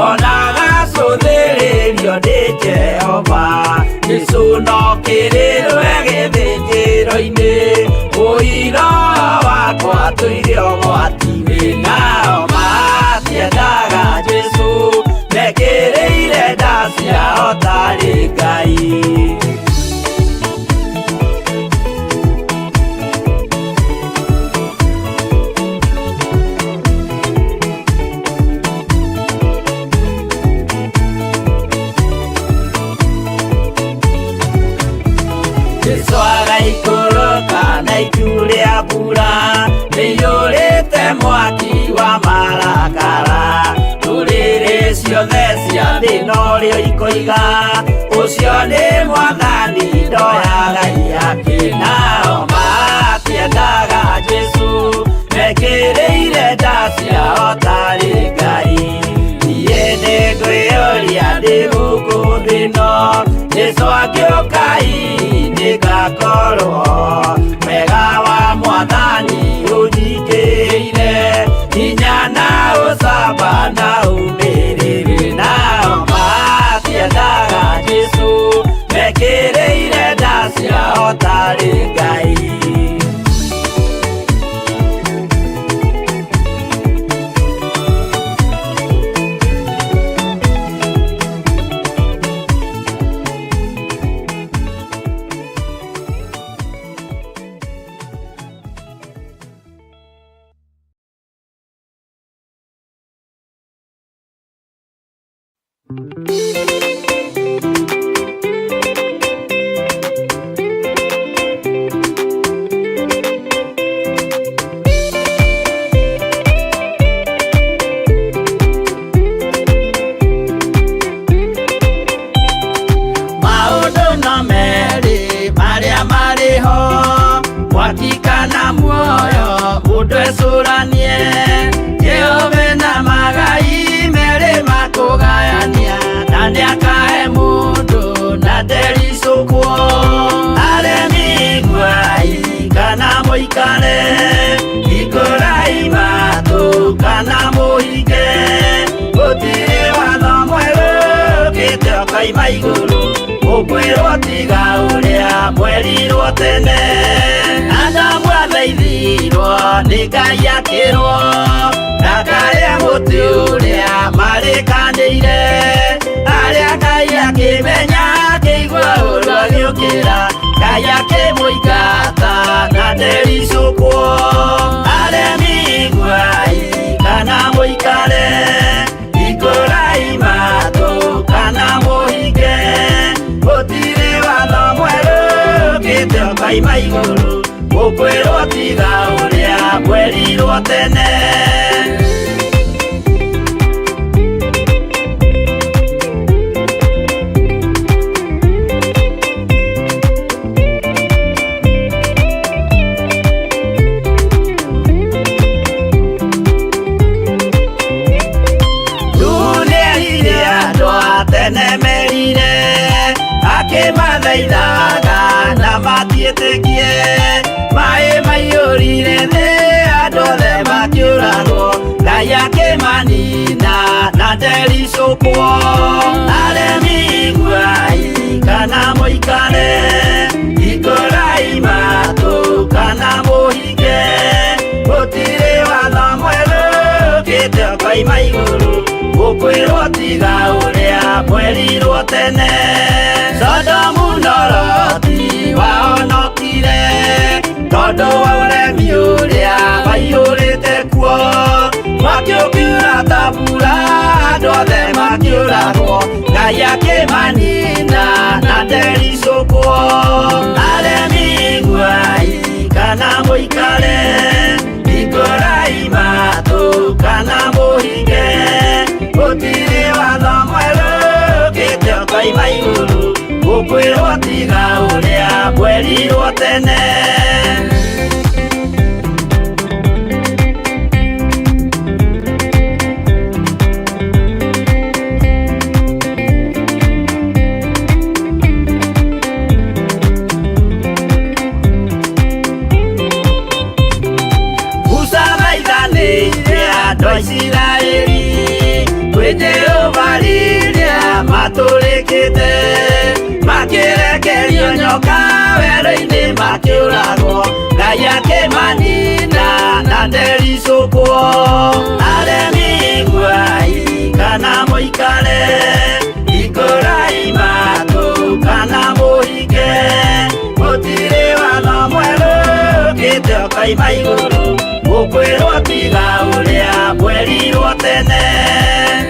ona agacũthĩrĩrio nĩ Jehova Jesũ no kĩrĩrwe gĩthĩnjĩro-inĩ ũira wakwa tũire ũgwati-inĩ nao matiendaga Jesũ mekĩrĩire nda ciao tarĩ Ngai. Jesũ agaikũrũka na itu rĩa mbura rĩiyũrĩte mwaki wa marakara ndũrĩrĩ ciothe cia thĩ norĩo ikoiga ũcio nĩ mwathani ndoyaga ihaki nao matiendaga Jesũ mekĩrĩire nda ciao tarĩ Ngai. Niĩ nĩngwĩyũria ndĩ gũkũ thĩ ĩno Jesũ angĩũka hihi nĩngakorwo wega wa mwathani ũnyingĩrĩire hinya na ũcamba na ũmĩrĩru nao matiendaga Jesũ mekĩrĩire nda ciao tarĩ Ngai. Maũndũ no merĩ marĩa marĩ ho mwaki kana muoyo mũndũ ecũranie Jehova na magai merĩ makũgayania na nĩakahe mũndũ na ndericũkwo aremi iguai kana mũikare hingũrai matũ kana mũhinge gũtirĩ watho mwerũ ũkĩte ũkoima igũrũ ũkwĩrwo tiga ũrĩa mwerirwo tene Adamu athaithirwo nĩ Ngai akĩrwo ndakarĩe mũtĩ ũrĩa marĩkanĩire arĩa Ngai akĩmenya akĩigua ũũru agĩũkĩra Ngai mũikare, hingũrai matũ kana mũhinge. Gũtirĩ watho mwerũ ũkĩte ũkoima igũrũ, mũkwĩrwo tiga ũrĩa mwerirwo tene. Dunia andũ a tene merire, akĩmathaithaga na matiĩtĩkie. Maĩ maiyũrire thĩ, andũ othe makĩũragwo, Ngai akĩmanina na ndericũkwo. Aremi iguai kana mũikare, hingũrai matũ kana mũhinge. Gũtirĩ watho mwerũ ũkĩte ũkoima igũrũ, mũkwĩrwo tiga ũrĩa mwerirwo tene. Sodomu na Loti wahonokire, tondũ wa ũremi ũrĩa waiyũrĩte kuo. Mwaki ũkiura ta mbura, andũ othe makĩũragwo, Ngai akĩmanina na ndericũkwo. Aremi iguai kana mũikare, hingũrai matũ kana mũhinge. Gũtirĩ watho mwerũ ũkĩte ũkoima igũrũ, mũkwĩrwo tiga ũrĩa mwerirwo tene. Musa thaithanĩire andũ a Isiraeli kwĩ Jehova rĩrĩa matũrĩkĩte, makĩrekerio nyoka werũ-inĩ makĩũragwo, Ngai akĩmanina na ndericũkwo. Aremi iguai kana mũikare, hingũrai matũ kana mũhinge. Gũtirĩ watho mwerũ ũkĩte ũkoima igũrũ, mũkwĩrwo tiga ũrĩa mwerirwo tene.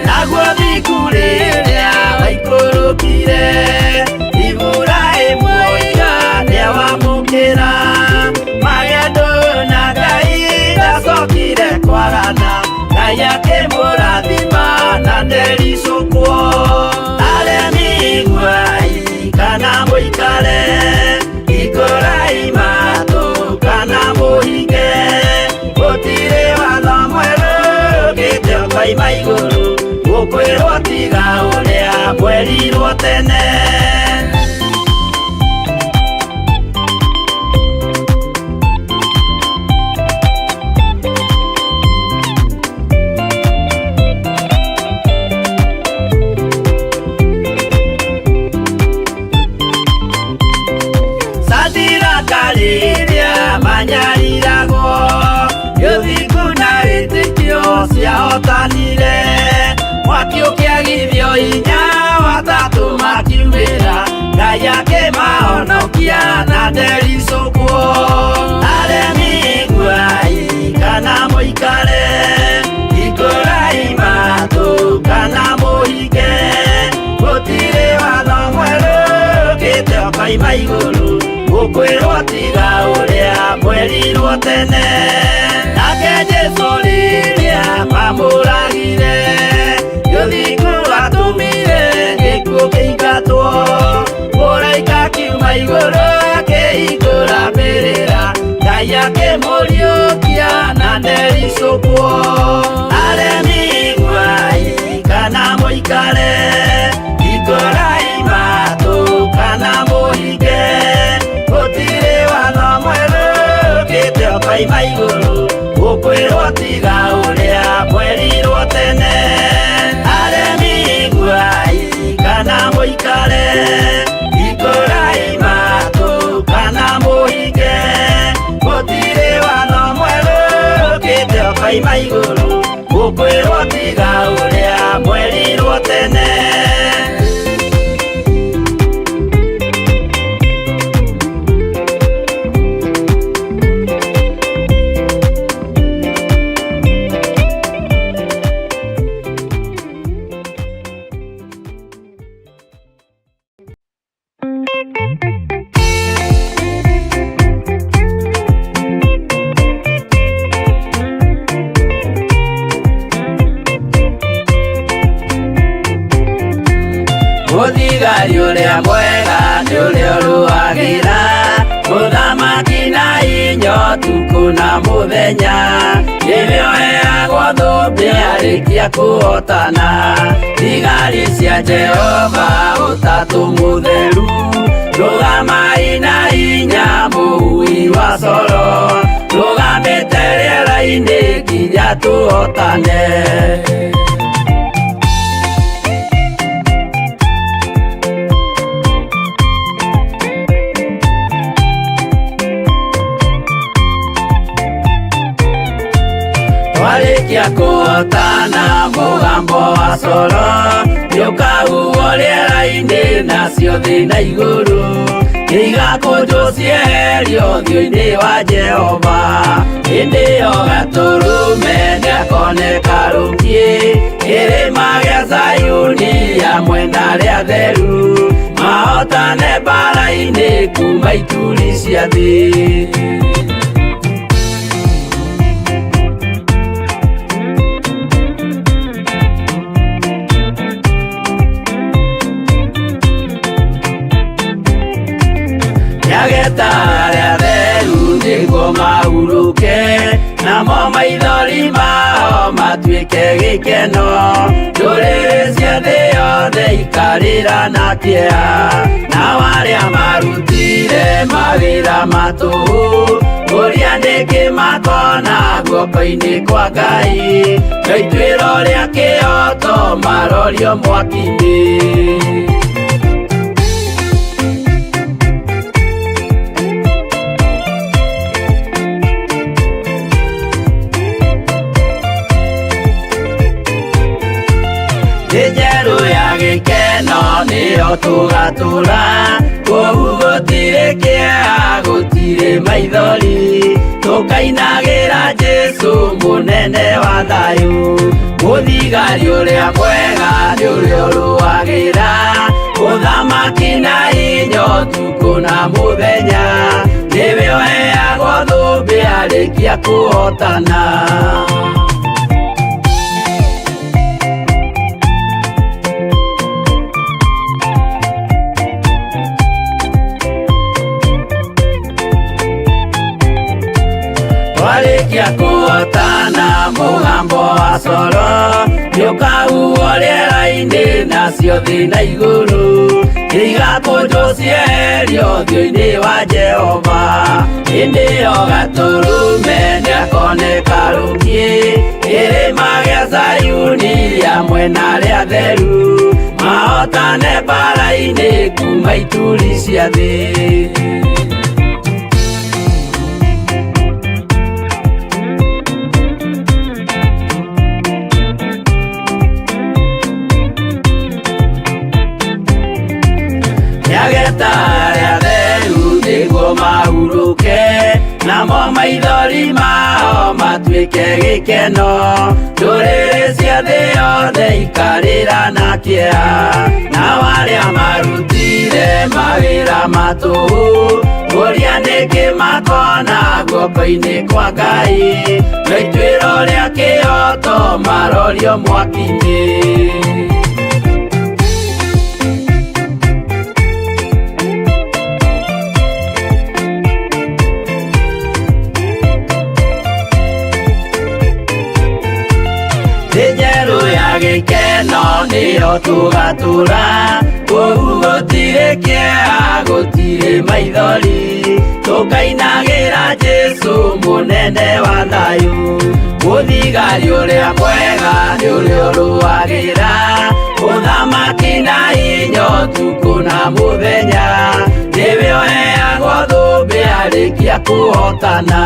Naguo thingu rĩrĩa waikũrũkire, Iburahĩmu oiga nĩawamũkĩra. Magendo na Ngai ndacokire kwagana, Ngai akĩmũrathima na ndericũkwo. Aremi iguai kana mũikare, hingũrai matũ kana mũhinge. Gũtirĩ watho mwerũ ũkĩte ũkoima igũrũ, mũkwĩrwo tiga ũrĩa mwerirwo tene. Sadiraka rĩrĩa manyariragwo, gĩthingu na wĩtĩkio ciahotanire. Mwaki ũkĩagithio hinya, watatũ makiumĩra, Ngai akĩmahonokia na ndericũkwo. Aremi iguai kana mũikare, hingũrai matũ kana mũhinge. Gũtirĩ watho mwerũ ũkĩte ũkoima igũrũ, mũkwĩrwo tiga ũrĩa mwerirwo tene. Nake Jesũ rĩrĩa mamũragire, gĩthingu atũmire gĩkuũ kĩingatwo. Mũraika akiuma igũrũ akĩhingũra mbĩrĩra, Ngai akĩmũriũkia na ndericũkwo. Aremi iguai kana mũikare, hingũrai matũ kana mũhinge. Gũtirĩ watho mwerũ ũkĩte ũkoima igũrũ, mũkwĩrwo tiga ũrĩa mwerirwo tene. Aremi iguai kana mũikare, hingũrai matũ kana mũhinge. Gũtirĩ watho mwerũ ũkĩte ũkoima igũrũ, mũkwĩrwo tiga ũrĩa mwerirwo tene. Mũthigari ũrĩa mwega nĩ ũrĩa ũrũagĩra mũthamaki na inya ũtukũ na mũthenya. Nĩwe ũheagwo thũmbĩ arĩkia kũhotana. Thigari cia Jehova ũtatũ mũtheru, rũgamai na inya mũhui wa coro, rũgamĩte rĩera-inĩ nginya tũhotane. Twarĩkia kũhotana mũgambo wa coro nĩũkahuhwo rĩera-inĩ nacio thĩ na igũrũ igakũnjwo cieherio ũthiũ-inĩ wa Jehova. Hĩndĩ ĩyo gatũrũme nĩakoneka rũkiĩ kĩrĩma gĩa Zayuni hamwe na arĩa atheru mahotane mbara-inĩ kuma ituri cia thĩ. Nĩageta arĩa atheru nĩguo mahurũke, namo maithori mao matuĩke gĩkeno. Ndũrĩrĩ cia thĩ yothe ikarĩra na kĩeha, nao arĩa marutire mawĩra ma tũhũ ũrĩa nĩkĩ makona guoko-inĩ kwa Ngai. No ituĩro rĩa kĩhooto marorio mwaki-inĩ. Thĩ njerũ ya gĩkeno nĩyo tũgatũra, kũu gũtirĩ kĩeha gũtirĩ maithori, tũkainagĩra Jesũ mũnene wa thayũ. Mũthigari ũrĩa mwega nĩ ũrĩa ũrũagĩra ũthamaki na inya ũtukũ na mũthenya, nĩwe ũheagwo thũmbĩ arĩkia kũhotana. Twarĩkia kũhotana mũgambo wa coro nĩũkahuhwo rĩera-inĩ nacio thĩ na igũrũ igakũnjwo cieherio ũthiũ-inĩ wa Jehova. Hĩndĩ ĩyo gatũrũme nĩakoneka rũkiĩ kĩrĩma gĩa Zayuni hamwe na arĩa atheru mahotane mbara-inĩ kuma ituri cia thĩ. Nĩageta arĩa atheru nĩguo mahurũke, namo maithori mao matuĩke gĩkeno. Ndũrĩrĩ cia thĩ yothe ikarĩra na kĩeha, nao arĩa marutire mawĩra ma tũhũ ũrĩa nĩkĩ makona guoko-inĩ kwa Ngai. No ituĩro rĩa kĩhooto marorio mwaki-inĩ. Thĩ njerũ ya gĩkeno nĩyo tũgatũra, kũu gũtirĩ kĩeha gũtirĩ maithori, tũkainagĩra Jesũ mũnene wa thayũ. Mũthigari ũrĩa mwega nĩ ũrĩa ũrũagĩra ũthamaki na inya ũtukũ na mũthenya, nĩwe ũheagwo thũmbĩ arĩkia kũhotana.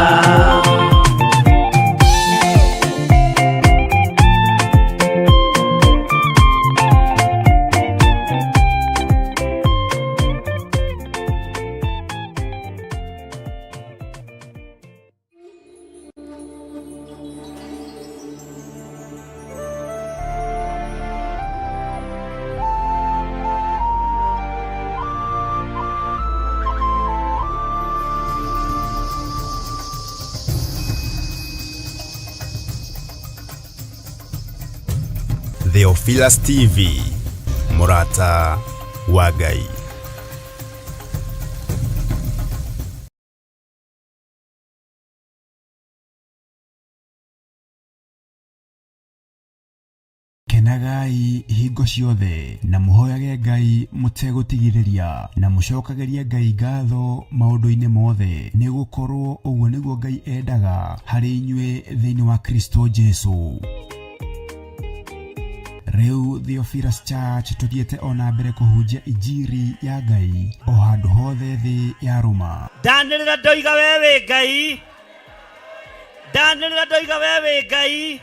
Theophilus TV, mũrata wa Ngai. Kenagai hingo ciothe na mũhoyage Ngai mũtegũtigithĩria na mũcokagĩrie Ngai ngatho maũndũ-inĩ mothe, nĩ gũkorwo ũguo nĩguo Ngai endaga harĩ inyuĩ thĩinĩ wa Kristo Jesu. Rĩu Theophilus Church tũthiĩte o na mbere kũhunjia injiri ya Ngai o handũ hothe thĩ yarũma. Ndanĩrĩra ndoiga we wĩ Ngai, ndanĩrĩra ndoiga we wĩ Ngai,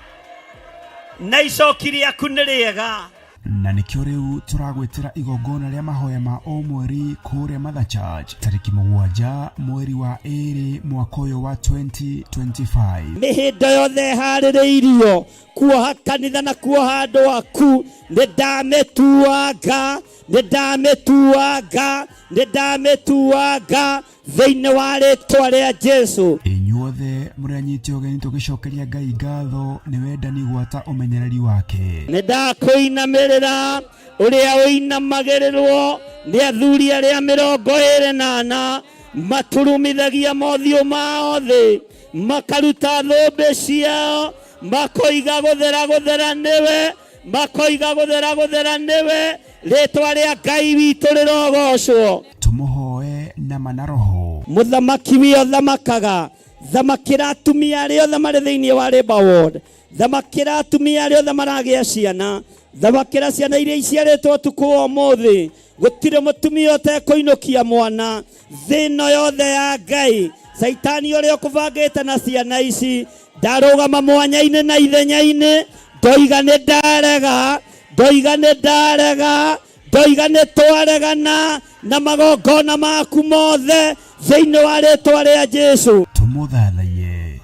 na icoki rĩaku nĩ rĩega. Na nĩkĩo rĩu tũragwĩtĩra igongona rĩa mahoya ma o mweri kũrĩa Mother Church tarĩki 7 mweri wa 2 mwaka ũyũ wa 2025. Mĩhĩndo yothe ĩharĩrĩirio kuoha kanitha na kuoha andũ aku, nĩ ndamĩtuanga, nĩ ndamĩtuanga, nĩ ndamĩtuanga thĩinĩ wa rĩtwa rĩa Jesu. Inyuothe mũrĩ anyite ũgeni tũgĩcokeria Ngai ngatho nĩ wendani gwata ũmenyereri wake. Nĩ ndakũinamĩrĩra ũrĩa ũinamagĩrĩrwo nĩ athuri arĩa 24 maturumithagia mothiũ mao thĩ, makaruta thũmbĩ ciao, makoiga gũthera gũthera nĩwe, makoiga gũthera gũthera nĩwe, rĩtwa rĩa Ngai witũ rĩrogocwo. Tũmũhoe na ma na roho. Mũthamaki wĩ ũthamakaga, thamakĩra atumia arĩa othe marĩ thĩinĩ wa Labour Ward, thamakĩra atumia arĩa othe maragĩa ciana, thamakĩra ciana iria iciarĩtwo ũtukũ wa ũmũthĩ. Gũtirĩ mũtumia ũtekũinũkia mwana thĩ ĩno yothe ya Ngai. Caitani ũrĩa ũkũbangĩte na ciana ici ndarũgama mwanya-inĩ na ithenya-inĩ, ndoiga nĩ ndarega, ndoiga nĩ ndarega, ndoiga nĩ twaregana na magongona maku mothe thĩinĩ wa rĩtwa rĩa Jesu. Tũmũthathaiye.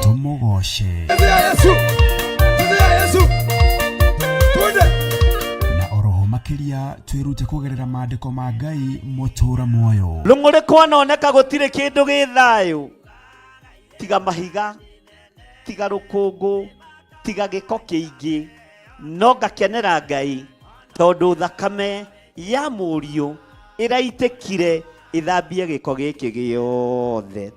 Tũmũgoce. Na oroho makĩria twĩrute kũgerera maandĩko ma Ngai mũtũra muoyo. Rũng'ũrĩ kwanoneka gũtirĩ kĩndũ gĩ thayũ, tiga mahiga, tiga rũkũngũ, tiga gĩko kĩingĩ, no ngakenera Ngai tondũ thakame ya mũriũ ĩraitĩkire ĩthambie gĩko gĩkĩ gĩothe,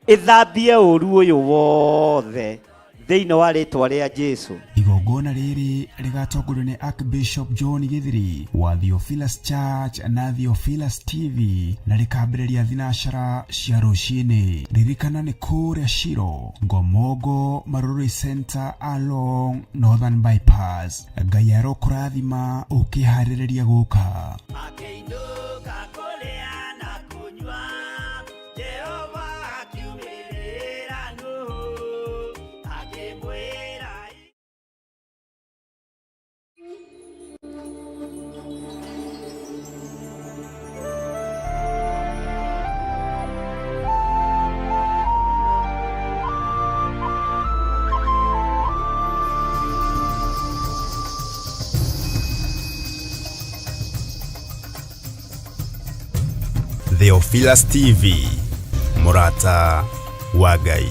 ĩthambie ũru ũyũ wothe thĩinĩ wa rĩtwa rĩa Jesu. Igongona rĩrĩ rĩgatongorio nĩ Archbishop John Githiri wa Theophilus Church na Theophilus TV na rĩkambĩrĩria thinacara cia rũcinĩ. Ririkana nĩ kũrĩa Shiro, Ngomongo, Marurui Center along Northern Bypass. Ngai arokũrathima ũkĩharĩrĩria gũka. Akĩinũka kũrĩa na kũnyua, Jehova akiumĩrĩra Nuhu, akĩmwĩra Theophilus TV, mũrata wa Ngai.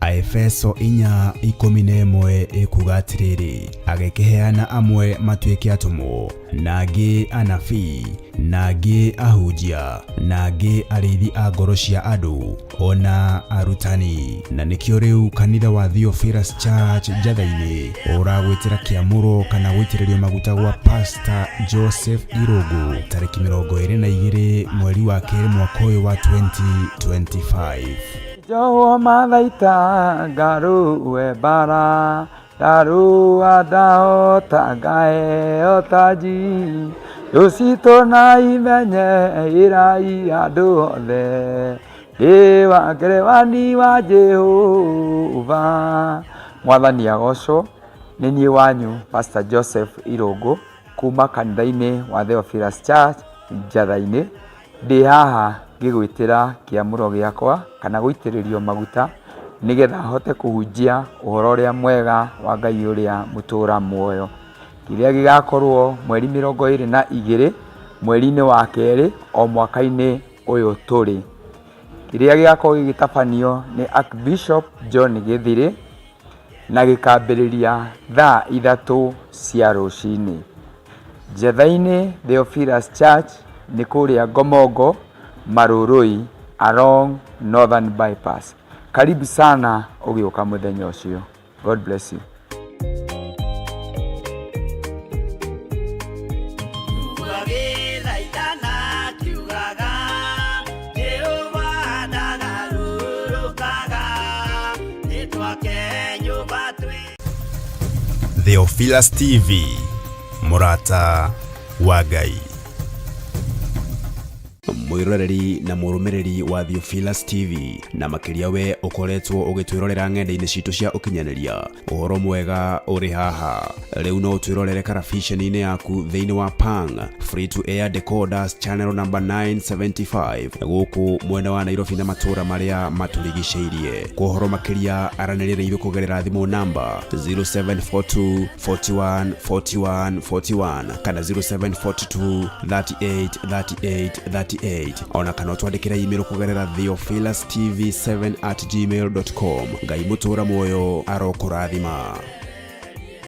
Aefeso 4:11 ĩkuga atĩrĩrĩ, agĩkĩheana amwe matuĩke atũmwo, na angĩ anabii, na angĩ ahunjia, na angĩ arĩithi a ngoro cia andũ, ona arutani. Na nĩkĩo rĩu kanitha wa Theophilus Church Njatha-inĩ ũragwĩtĩra kĩamũro kana gũitĩrĩrio maguta gwa Pastor Joseph Irũngũ tarĩki 22 mweri wa 2 mwaka ũyũ wa 2025. Njohwo mathaita ngarũe mbara, ndarũa ndahota ngaheo taji, rũcitũ na imenye ĩrai andũ othe, ndĩ wa ngerewani wa Jehova. Mwathani agocwo, nĩ niĩ wanyu Pastor Joseph Irũngũ kuma kanitha-inĩ wa Theophilus Church Njatha-inĩ. Ndĩ haha ngĩgwĩtĩra kĩamũro gĩakwa kana gũitĩrĩrio maguta nĩgetha hote kũhunjia ũhoro ũrĩa mwega wa Ngai ũrĩa mũtũra muoyo. Kĩrĩa gĩgakorwo mweri 22 mweri-inĩ wa 2 o mwaka-inĩ ũyũ tũrĩ. Kĩrĩa gĩgakorwo gĩgĩtabanio nĩ Archbishop John Gĩthirĩ na gĩkambĩrĩria thaa 3 cia rũcinĩ. Njetha-inĩ Theophilus Church nĩ kũrĩa Ngomongo, Marurui along Northern Bypass. Karibu sana ũgĩũka mũthenya ũcio. God bless you. Theophilus TV, mũrata wa Ngai. Mwĩroreri na mũrũmĩrĩri wa Theophilus TV, na makĩria we ũkoretwo ũgĩtwĩrorera ng'enda-inĩ citũ cia ũkinyanĩria, ũhoro mwega ũrĩ haha. Rĩu no ũtwĩrorere karabiceni-inĩ yaku thĩinĩ wa Pang Free to Air Decoders channel number 975 gũkũ mwena wa Nairobi na matũũra marĩa matũrigicĩirie. Kwa ũhoro makĩria aranĩria na ithuĩ kũgerera thimũ namba 0742 41 41 41 kana 0742 38 38 38, ona kana ũtwandĩkĩre email kũgerera theophilustv7@gmail.com. Ngai mũtũra muoyo arokũrathima.